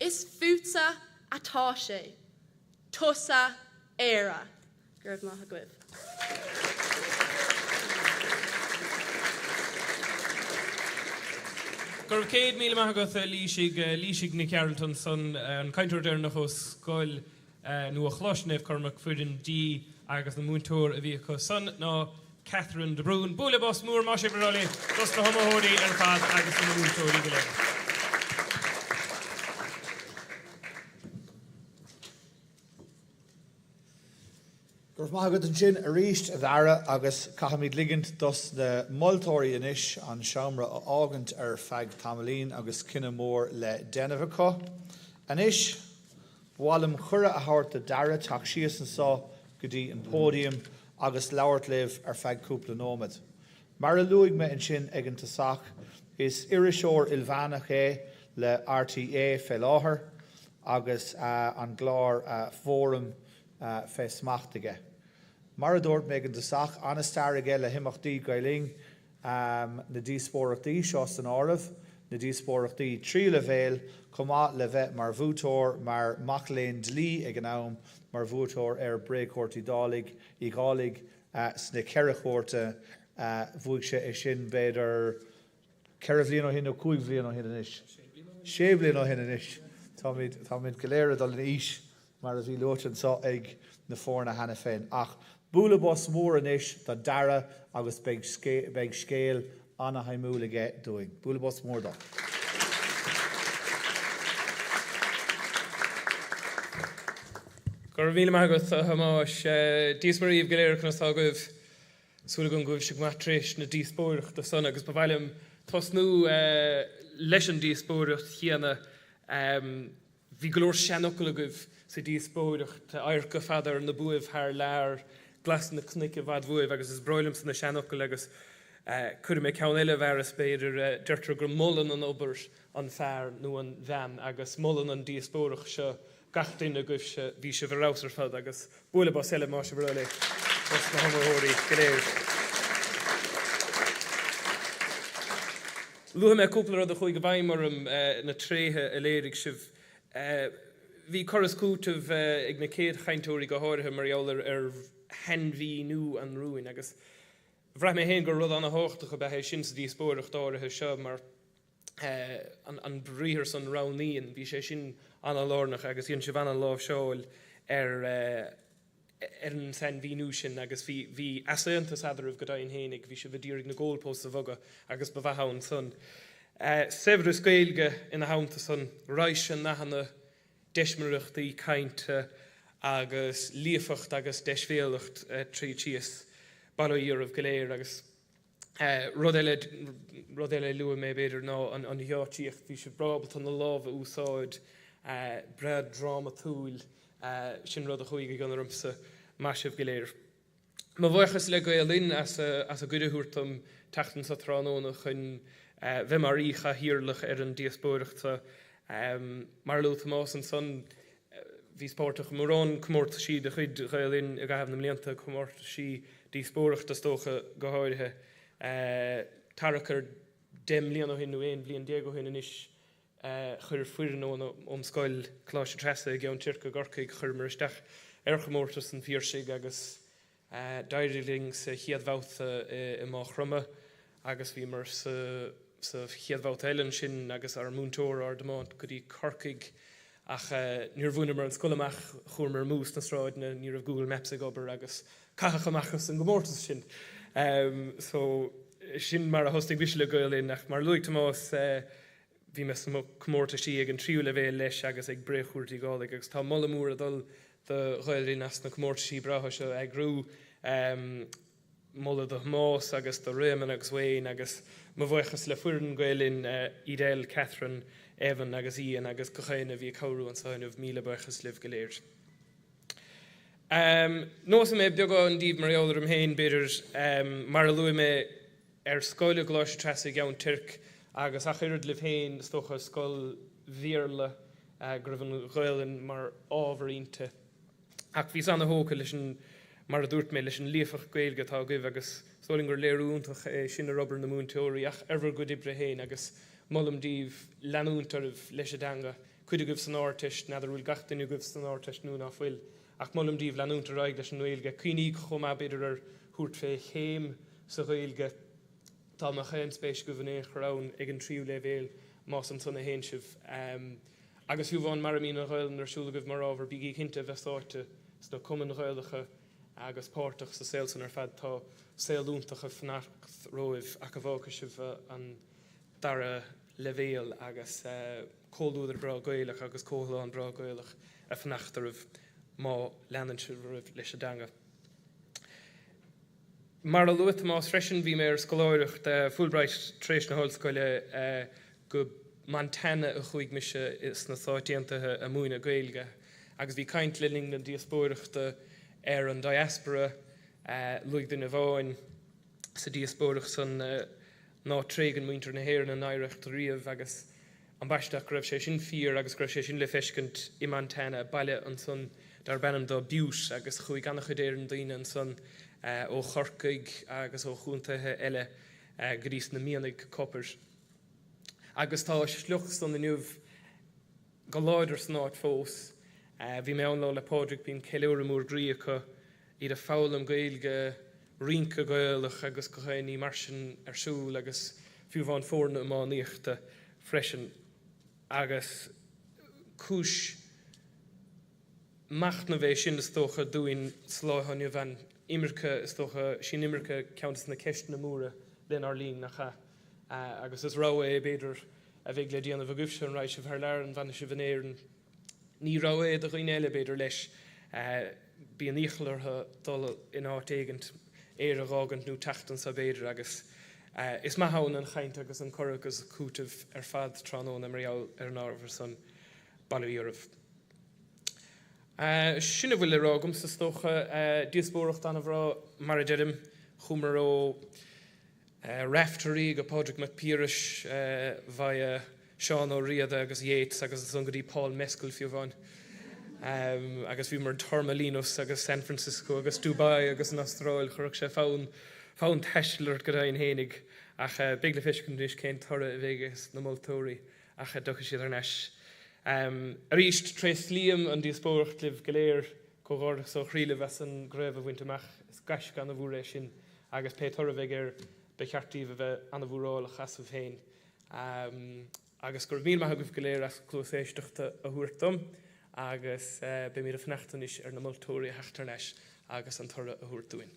is fútsa atá sé. Tusa Éire. Go raibh maith agaibh. Go raibh 100,000 maith agat a Laoisigh, Laoisigh Nic Gearailt ansan, an cainteoir deireanach ó scoil nó ó Choláiste Naomh Cormac, foireann D agus an múinteoir a bhí acu san ná Catherine de Brún. Bualadh bos mór, más é bhur dtoil é, dos na hiomaitheoirí ar fad agus do na múinteoirí go léir. Go raibh maith agat ansin arís, a Dhara, agus caithfimid ligint dos na moltóirí anois an seomra a fhágaint ar feadh tamaillín agus cinneadh mór le déanamh acu. Anois, ba mhaith liom cuireadh a thabhairt do Dhara teacht síos anseo go dtí an pódium agus labhairt libh ar feadh cúpla nóiméad. Mar a luaigh mé ansin ag an tosach, is iriseoir ilmheánach é le RTÉ fé láthair agus an gclár Fóram fé smacht aige. Mar a dúirt mé ag an tosach, an-stair aige le himeachtaí Gael Linn, na díospóireachtaí seo san áireamh, na díospóireachtaí tríú leibhéal, chomh maith le bheith mar bhuaiteoir, mar mac léinn dlí ag an am, mar bhuaiteoir ar Bhréagchúirt Uí Dálaigh, Uí Dhálaigh sna ceithre chúirte. Bhuaigh sé é sin b'fhéidir ceithre bhliain ó shin nó cúig bhliain ó shin anois. Sé bliana ó shin anois. Táimid, táimid go léir ag dul in aois mar a bhí luaite anseo ag na foirne cheana féin. Ach bualadh bos mór anois do Dara agus beidh, beidh scéal ana-shuimiúil aige dúinn. Bualadh bos mór dó. Go. Go raibh míle maith agat, a Thomáis. Dia is Muire dhaoibh go léir, conas tá agaibh? Súil agam go bhfuil sibh go maith tar éis na díospóireachta san agus ba mhaith liom tosnú leis an díospóireacht chéanna. Bhí go leor seanfhocal agaibh sa díospóireacht, adharca fada ar na buaibh thar lear, glas na cnoic i bhfad uaibh agus is breá liomsa na seanfhocail agus cuirfidh mé ceann eile i bhfearas b'fhéidir, deirtear go molann an obair an fear nó an bhean agus molann an díospóireacht seo gach duine agaibhse, bhí sibh ar fheabhas ar fad agus bualadh bos eile más bhur dtoil é dos na hiomaitheoirí go léir. Luafaidh mé cúpla rud a chuaigh i bhfeidhm orm, na tréithe a léirigh sibh. Bhí cur is cúiteamh ag na céad chainteoirí go háirithe mar gheall ar shainmhíniú an rúin agus bhraith mé féin gur rud an-thábhachtach ab ea é sin sa díospóireacht áirithe seo mar an briathar san roghnaíonn, bhí sé sin an-lárnach agus dhein sibh an-láimhseáil ar ar an sainmhíniú sin agus bhí bhí easaontas eadraibh go deimhin fhéinig, bhí sibh a d'iarraidh na goalposts a bhogadh agus ba mhaith ann san. Saibhreas Gaeilge ina theannta san, raidhse nathanna, deismireachtaí cainte agus líofacht agus deisbhéalacht tríd síos, bail ó Dhia oraibh go léir agus. Rud eile, rud eile a luaigh mé b'fhéidir ná an gheáitsíocht, bhí sibh breá ábalta na lámha a úsáid, breá drámatúil, sin rud a chuaigh i gcion ormsa. Maith sibh go léir. Mo bhuíochas le Gael Linn as a gcuireadh a thabhairt dom teacht anso tráthnóna chun bheith mar aoi-chathaoirleach ar an díospóireacht seo. Mar a luaigh Tomás ansan, Bhíos páirteach i mórán comórtaisí de chuid Ghael Linn i gcaitheamh na mblianta, comórtaisí díospóireachta is dócha go háirithe. Tarrac ar 10 mbliana ó shin nó 11 bhliain ó shin anois chuir foireann óm scoil, Coláiste Treasa i gCeann Toirc i gCorcaigh, chuireamar isteach ar chomórtas an Phiarsaigh agus D'éirigh linn sa chéad bhabhta i Maigh Chromtha agus bhíomar sa chéad bhabhta eile ansin agus ár múinteoir ár dtiomáint go dtí Corcaigh ach níor bhaineamar an scoil amach, chuamar amú sna sráideanna, ní raibh Google Maps ag obair agus caitheadh amach as an gcomórtas sinn. So sin mar a thosnaigh mise le Gael Linn ach mar a luaigh Tomás, Bhí mé sna comórtaisí ag an tríú leibhéal leis agus ag Bréagchúrsaí Gàidhlig agus tá moladh mór ag dul do Ghael Linn as na comórtaisí breátha seo a eagrú. Moladh do Thomás agus do Réamonn agus Wayne agus mo bhuíochas le foireann Gael Linn, Edel, Catherine, Evan agus Ian agus gach éinne a bhí ag cabhrú anseo inniu, míle buíochas libh go léir. Neosfaidh mé beagán daoibh mar gheall orm féin, b'fhéidir, mar a luaigh mé, ar scoil i gColáiste Treasa i gCeann Toirc agus ach oiread libh féin, is dócha, scoil Bhéarla go raibh an Ghaelainn mar ábhar inti. Ach bhíos ana-thógtha leis an, mar a dúirt mé, leis an líofacht Gaeilge atá agaibh agus is dóigh liom gur léiriú iontach é sin ar obair na múinteoirí ach ar bhur gcuid oibre féin agus molaim daoibh leanúint oraibh leis an dteanga. Cuid agaibh san Ardteist, n'fheadar bhfuil gach duine agaibh san Ardteist nó ná fuil, ach molaim daoibh leanúint ar aghaidh leis an nGaeilge. Cuimhníg chomh maith b'fhéidir ar thabhairt fé chéim sa Ghaeilge, dá mbeadh aon spéis agaibh in aon chor ann ag an tríú léibhéal, más ansan a théann sibh. Agus fiú amháin mara mbíonn an Ghaelainn ar siúl agaibh mar ábhar, bígí cinnte a bheith sáite sna cumainn Ghaelacha agus páirteach sa saol san ar fad. Tá saol iontach ag fanacht romhaibh ach go bhfágfaidh sibh an dara leibhéal agus comhluadar breá Gaelach agus comhthalán breá Gaelach ag fanacht oraibh má leanann sibh oraibh leis an dteanga. Mar a luaigh Tomás freisin, bhí mé ar scoláireacht Fulbright tar éis na hollscoile. Go Montana a chuaigh mise sna Stáit Aontaithe a múineadh Gaeilge agus bhí caint le linn na díospóireachta ar an diaspora. Luaigh duine amháin sa díospóireacht san ná tréigeann muintir na hÉireann a n-oidhreacht riamh agus Ambaiste go raibh sé sin fíor agus go raibh sé sin le feiscint i Montana, baile ansan darb ainm do Butte agus chuaigh an-chuid Éireann daoine ansan ó Chorcaigh agus ó chontaetha eile go dtí sna mianaigh copair. Agus tá a sliocht san inniu go láidir san áit fós. Bhí mé ann Lá 'le Pádraig, bíonn ceiliúradh mór groí acu, iad ag foghlaim Gaeilge, rince Gaelach agus gach aon ní mar sin ar siúl agus fiú amháin foirne iománaíochta freisin. Agus cúis machnaimh é sin is dócha dúinn sa lá atá inniu ann. Imirce, is dócha, sí an imirce ceann de na ceisteanna móra lenár linn, nach ea? Agus is rogha é b'fhéidir a bheidh le déanamh agaibhse, an raghaidh sibh thar lear, an bhfanfaidh sibh in Éirinn? Ní rogha é do dhaoine eile, b'fhéidir, leis. Bíonn iachall orthu dul in áit éigint, Éire a dh'fhágaint nó teacht anso b'fhéidir agus is maith ann an chaint agus an cur agus cúiteamh ar fad tráthnóna mar gheall ar an ábhar san. Bail ó Dhia oraibh. Sin a bhfuil le rá agamsa is dócha. Díospóireacht an-bhreá mar a deirim. Chuamar ó Raiftearaí go Pádraig Mac Piarais via Seán Ó Riada agus Yeats agus ansan go dtí Paul Mescal fiú amháin. Agus bhíomar in Torremolinos agus San Francisco agus Dubai agus an Astráil. Chuirfeadh sé fonn fonn taistil ort go deimhin fhéinig. Ach beidh le feiscint anois cén toradh a bheidh ag na moltóirí ach a dtiocfaidh siad thar n-ais. Arís, tréaslaím an díospóireacht libh go léir. Comhghairdeachas ó chroí libh as an gcraobh a bhaint amach. Is gaisce an-mhór é sin agus pé toradh a bheidh air, ba cheart daoibh a bheith an-mhórálach asaibh féin. Agus go raibh míle maith agaibh go léir as cluas éisteachta a thabhairt dom agus beimid ag fanacht anois ar na moltóirí a theacht thar n-ais agus an toradh a thabhairt dúinn.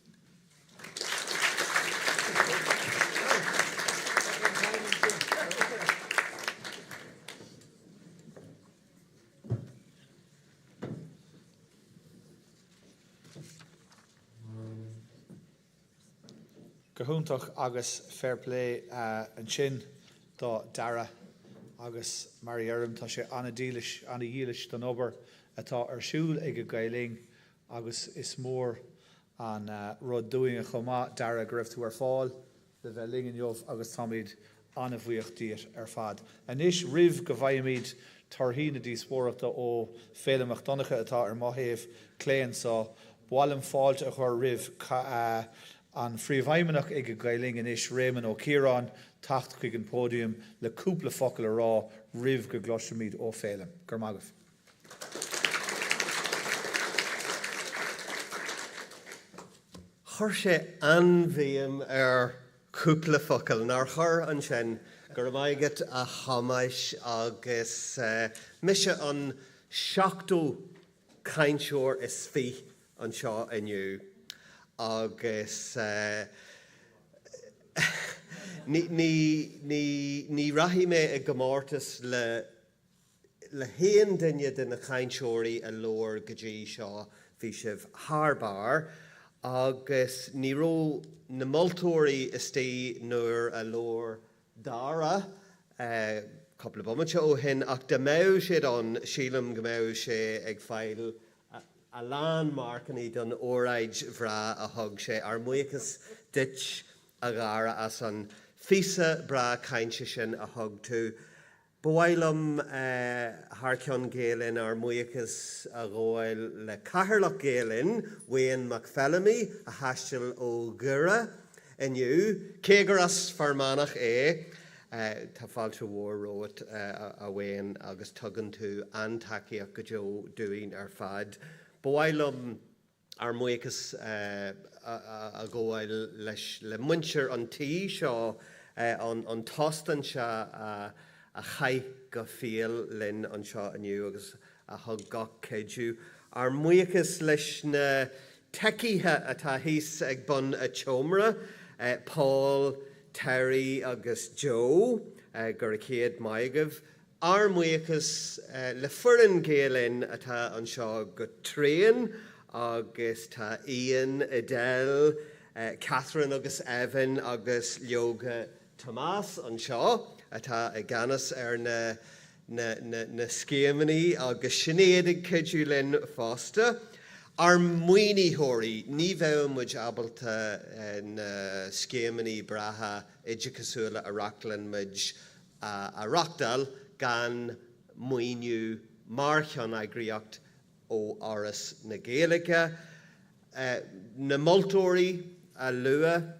Go hiontach agus fair play ansin do Dara agus mar a dheirim tá sé an-dílis, an-dhílis don obair atá ar siúl ag Gael Linn agus is mór an rud dúinne chomh maith, Dara, go raibh tú ar fáil le bheith linn inniu agus táimid an-bhuíoch díot ar fad. Anois, roimh go bhfaighimid torthaí na díospóireachta ó Féilim Mac Donncha atá ar mo thaobh clé anseo, ba mhaith liom fáilte a chur roimh an Phríomhfheidhmeannach ag Gael Linn anois, Réamonn Ó Ciaráin, teacht chuig an bpóidiam le cúpla focal a rá roimh go gcloisfimid ó Féilim. Go raibh maith agaibh. Chuir sé an-bhéim ar chúpla focal, nár chuir, ansin? Go raibh maith agat a Thomáis agus mise an seachtó cainteoir is fich anseo inniu agus ní, ní, ní, ní rachaidh mé i gcomórtas le le haon duine de na cainteoirí a labhair go dtí seo, bhí sibh thar barr agus ní raibh na moltóirí istigh nuair a labhair Dara cúpla bomaite ó shin ach dá mbeadh siad ann sílim go mbeadh sé ag fáil a lán marcanna don óráid bhreá a thug sé. Ár mbuíochas duit a Dhara as an phíosa breá cainte sin a thug tú. Ba mhaith liom, thar ceann Gael Linn, ár mbuíochas a ghabháil le Cathaoirleach Gael Linn, Wayne Mac Feilimí, a thaistil ó Dhoire inniu, cé gur as Fear Manach é. Tá fáilte mhór romhat, a Wayne, agus tugann tú an-tacaíocht go deo dúinn ar fad. Ba mhaith liom. ár mbuíochas a ghabháil leis le muintir an tí seo, an t-óstán seo a chaith go fial linn anseo inniu agus a thug gach cuidiú. Ár mbuíochas leis na teicithe atá thíos ag bun a' tseomra, Paul, Terry agus Joe, go raibh céad maith agaibh. Ár mbuíochas le foireann Gael Linn atá anseo go tréan agus tá Ian, Edel, Catherine agus Evan agus leoga Tomás anseo atá i gceannas ar na na na scéimeanna agus Sinéad ag cuidiú linn fosta. Ár maoinitheoirí, ní bheadh muid ábalta na scéimeanna breátha oideachasúla a reachtálann muid a reáchtáil gan maoiniú mar cheanneagraíocht ó Fhoras na Gaeilge. Na moltóirí a luadh,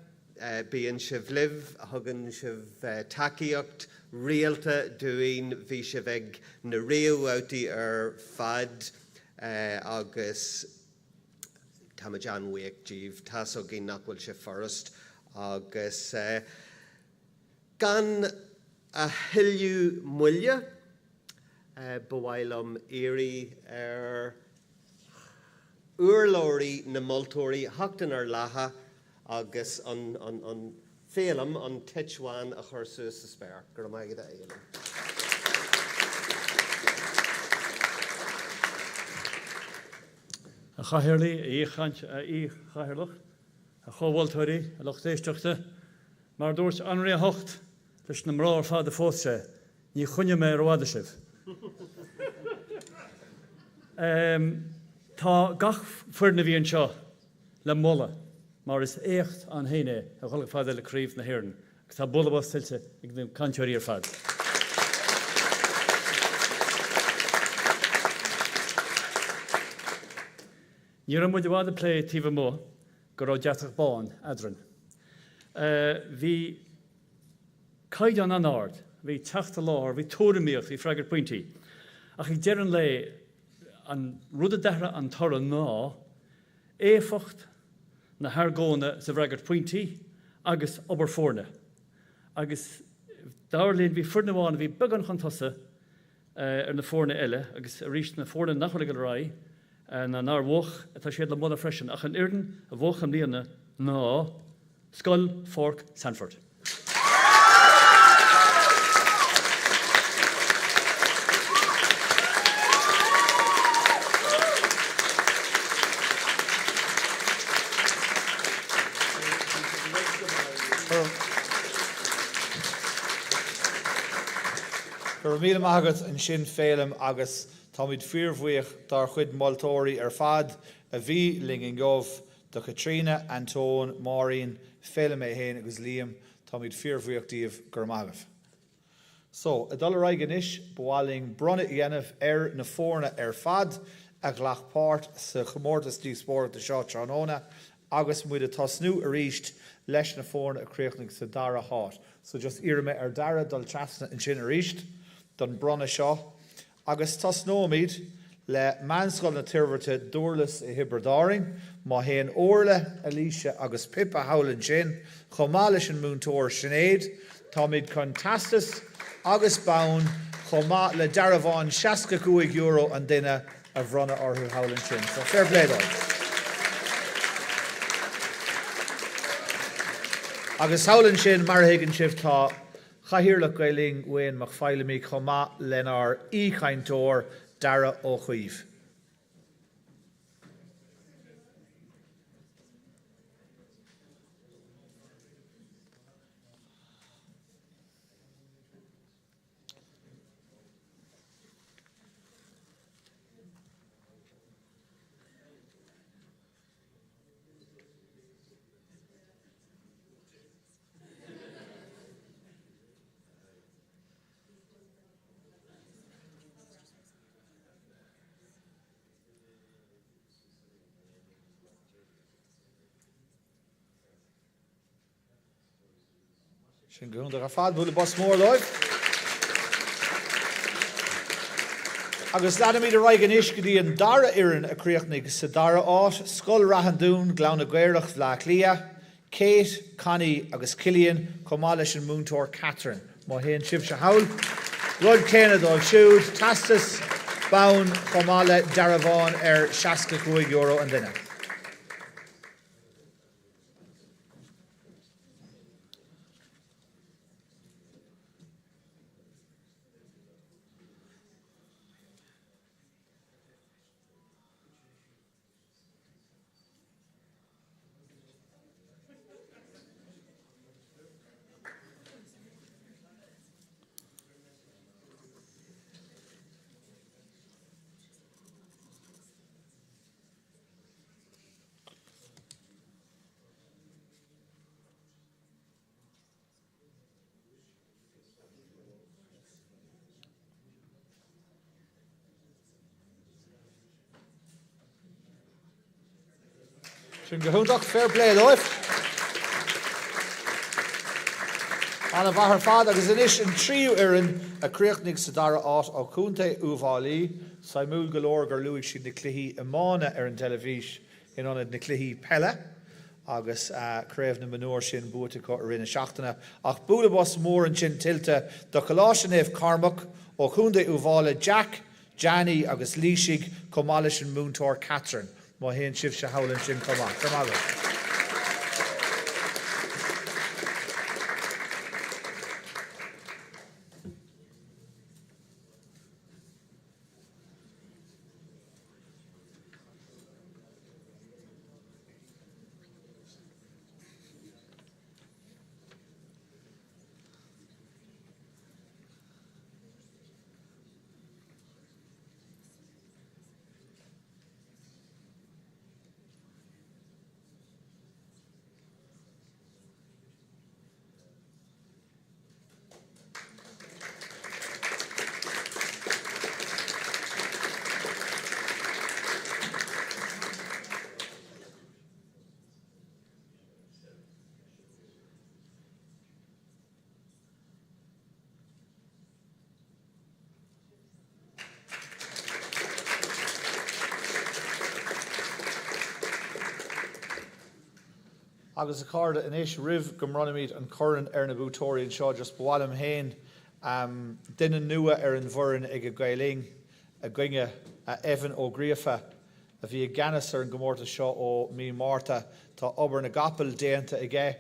bíonn sibh libh, thugann sibh tacaíocht rialta dúinn, bhí sibh ag na réamhbhabhtaí ar fad agus táimid an-bhuíoch díbh. Tá's againn nach bhfuil sé furast agus. Gan a thuilleadh moille, ba mhaith liom iarraidh ar urlabhraí na moltóirí theacht inár láthair agus an Féilim, an toit bhán a chur suas sa spéir. Go raibh maith agat, a Fhéilim. A Chathaoirligh, a Aoi-Chathaoirleach, a chomh-mholtóirí, a lucht éisteachta, mar a dúirt Anraí a hOcht leis na mná ar fad a phós sé, ní choinneoidh mé rófhada sibh. Tá gach foireann a bhí anseo le moladh mar is éacht ann féin é a dhul chomh fada le Craobh na hÉireann agus tá bualadh bos tuillte ag na cainteoirí ar fad. Ní raibh muid i bhfad ag plé taobh amuigh go raibh deatach bán eadrainn. Bhí caighdeán an-ard, bhí teacht i láthair, bhí tuairimíocht, bhí freagairt pointí. Ach ag deireadh an lae, an rud a d'athraigh an toradh ná éifeacht na hargóna sa bhfreagairt pointí agus obair foirne. Agus dar linn, bhí foireann amháin a bhí beagán chun tosaigh ar na foirne eile agus arís na foirne nach bhfuil ag dul ar aghaidh ná nár bhuach, tá siad le moladh freisin. Ach an fhoireann a bhuach i mbliana ná Scoil Pháirc Sandford. Go raibh míle maith agat ansin Féilim agus táimid fíorbhuíoch dár chuid moltóirí ar fad a bhí linn inniu, do Chaitríona, Antóin, Máirín, Féilim é fhéin agus Liam, táimid fíorbhuíoch díobh, go raibh maith agaibh. So, ag dul ar aghaidh anois, ba mhaith linn bronnadh a dhéanamh ar na foirne ar fad a ghlac páirt sa chomórtas díospóireachta seo tráthnóna agus muid ag tosnú arís leis na foirne a chríochnaigh sa dara háit. So, just iarrfaidh mé ar Dara dul trasna ansin arís don bronnadh seo. Agus tosnóimid le Meánscoil na Toirbhirte, Dúrlas i dTiobraid Árainn. Má théann Orla, Alicia agus Pippa thall ansin, chomh maith leis an múinteoir Sinéad, táimid chun teastas agus bonn chomh maith le dearbhán €65 an duine a bhronnadh orthu thall ansin. So fair play dóibh. Agus thall ansin, mar a thuigeann sibh, tá Cathaoirleach Gael Linn, Wayne Mac Feilimí, chomh maith lenár aoichainteoir, Darragh Ó Caoimh. Sin go hiontach ar fad, bualadh bos mór dóibh. Agus leanfaimid ar aghaidh anois go dtí an dara fhoireann a chríochnaigh sa dara háit, Scoil Rath an Dúin, Gleann na gCaorach, Bhleá Cliath. Kate, Connie agus Cillian, chomh maith leis an múinteoir Catherine. Má théann sibhse thall, rud céanna dóibh siúd, teastas, bonn, chomh maith le dearbhán ar €65 an duine. Sin go hiontach, fair play dóibh. An-mhaith ar fad agus anois an tríú fhoireann a chríochnaigh sa dara háit ó Chontae Uíbh Fhailí. Suimiúil go leor gur luaigh siad na cluichí iomána ar an dteilifís in ionad na cluichí peile. agus Craobh na Mionúr sin buaite acu i rith na seachtaine. Ach bualadh bos mór ansin tuillte do Choláiste Naomh Cormac ó Chontae Uíbh Fhailí, Jack, Danny agus Laoisigh chomh maith leis an múinteoir Catherine. Má théann sibhse thall ansin chomh maith. Go raibh maith agaibh. Agus a chairde, anois roimh go mbronnfaimid an corn ar na buaiteoirí anseo, just ba mhaith liom féin duine nua ar an bhfoireann ag Gael Linn againne, Evan Ó Gríofa, a bhí i gceannas ar an gcomórtas seo ó mí Márta. Tá obair na gcapall déanta aige.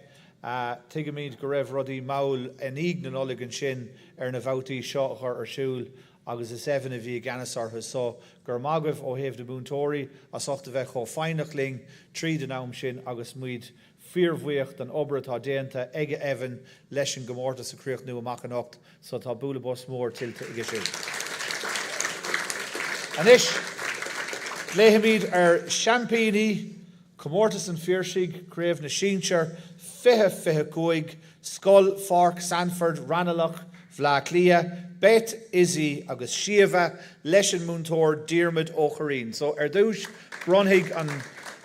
Tuigimid go raibh rudaí mall i ndiaidh na Nollag ansin ar na babhtaí seo a chur ar siúl agus is Evan a bhí i gceannas orthu. So, go raibh maith agaibh ó thaobh na múinteoirí as ucht a bheith chomh foighneach linn tríd an am sin agus muid fíorbhuíoch den obair atá déanta ag Evan leis an gcomórtas a chríochnú amach anocht so tá bualadh bos mór tuillte aige siúd. Anois, glaofaimid ar seaimpíní Comórtas an Phiarsaigh, Craobh na Sinsear 2025, Scoil Pháirc Sandford, Raghnallach, Bhleá Cliath, Beth, Izzy agus Síomha leis an múinteoir Diarmuid Ó Curraoin. So, ar dtús, bronnfaidh an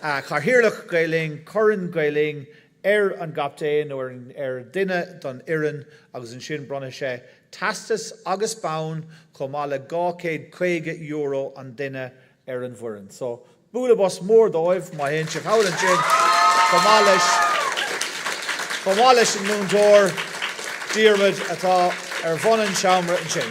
Cathaoirleach Gael Linn Corn Gael Linn ar an gcaptaen nó ar dhuine don fhoireann agus ansin bronnfaidh sé teastas agus bonn chomh maith le €250 an duine ar an bhfoireann. So, bualadh bos mór dóibh má théann sibh thall ansin chomh maith leis chomh maith leis an múinteoir Diarmuid atá ar bhun an tseomra ansin.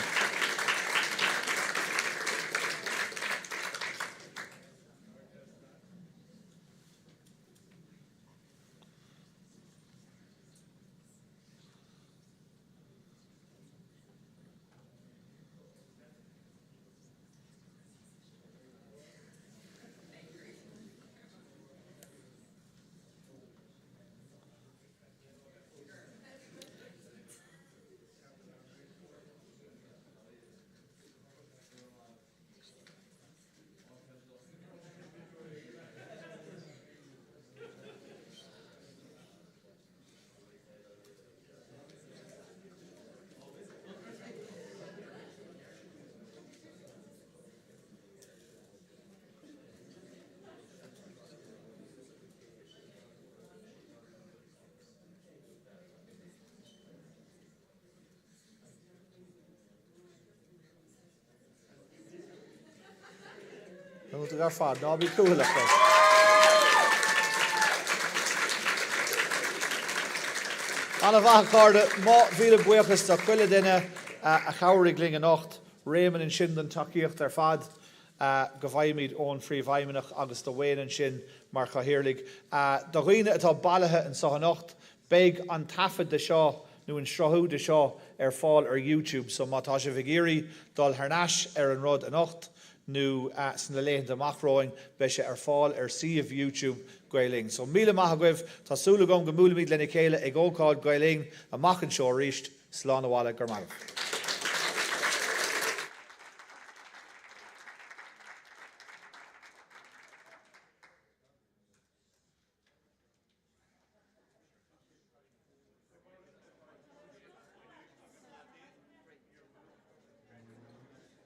Iontach ar fad, ná bí cúthaileach leis. An-mhaith a chairde, mo mhíle buíochas do chuile duine a chabhraigh linn anocht. Réamonn ansin don tacaíocht ar fad go bhfaighimid ón Phríomhfheidhmeannach agus do Wayne ansin mar Chathaoirligh. Do dhaoine atá bailithe anseo anocht, Beidh an taifead de seo, nó an sruthú de seo, ar fáil ar YouTube, so má tá sibh ag iarraidh dul thar n-ais ar an rud anocht nó sna laethanta amach romhainn, beidh sé ar fáil ar suíomh YouTube Gael Linn. So míle maith agaibh, tá súil agam go mbuailfimid lena chéile ag ócáid Gael Linn amach anseo arís. Slán abhaile, go raibh maith agaibh.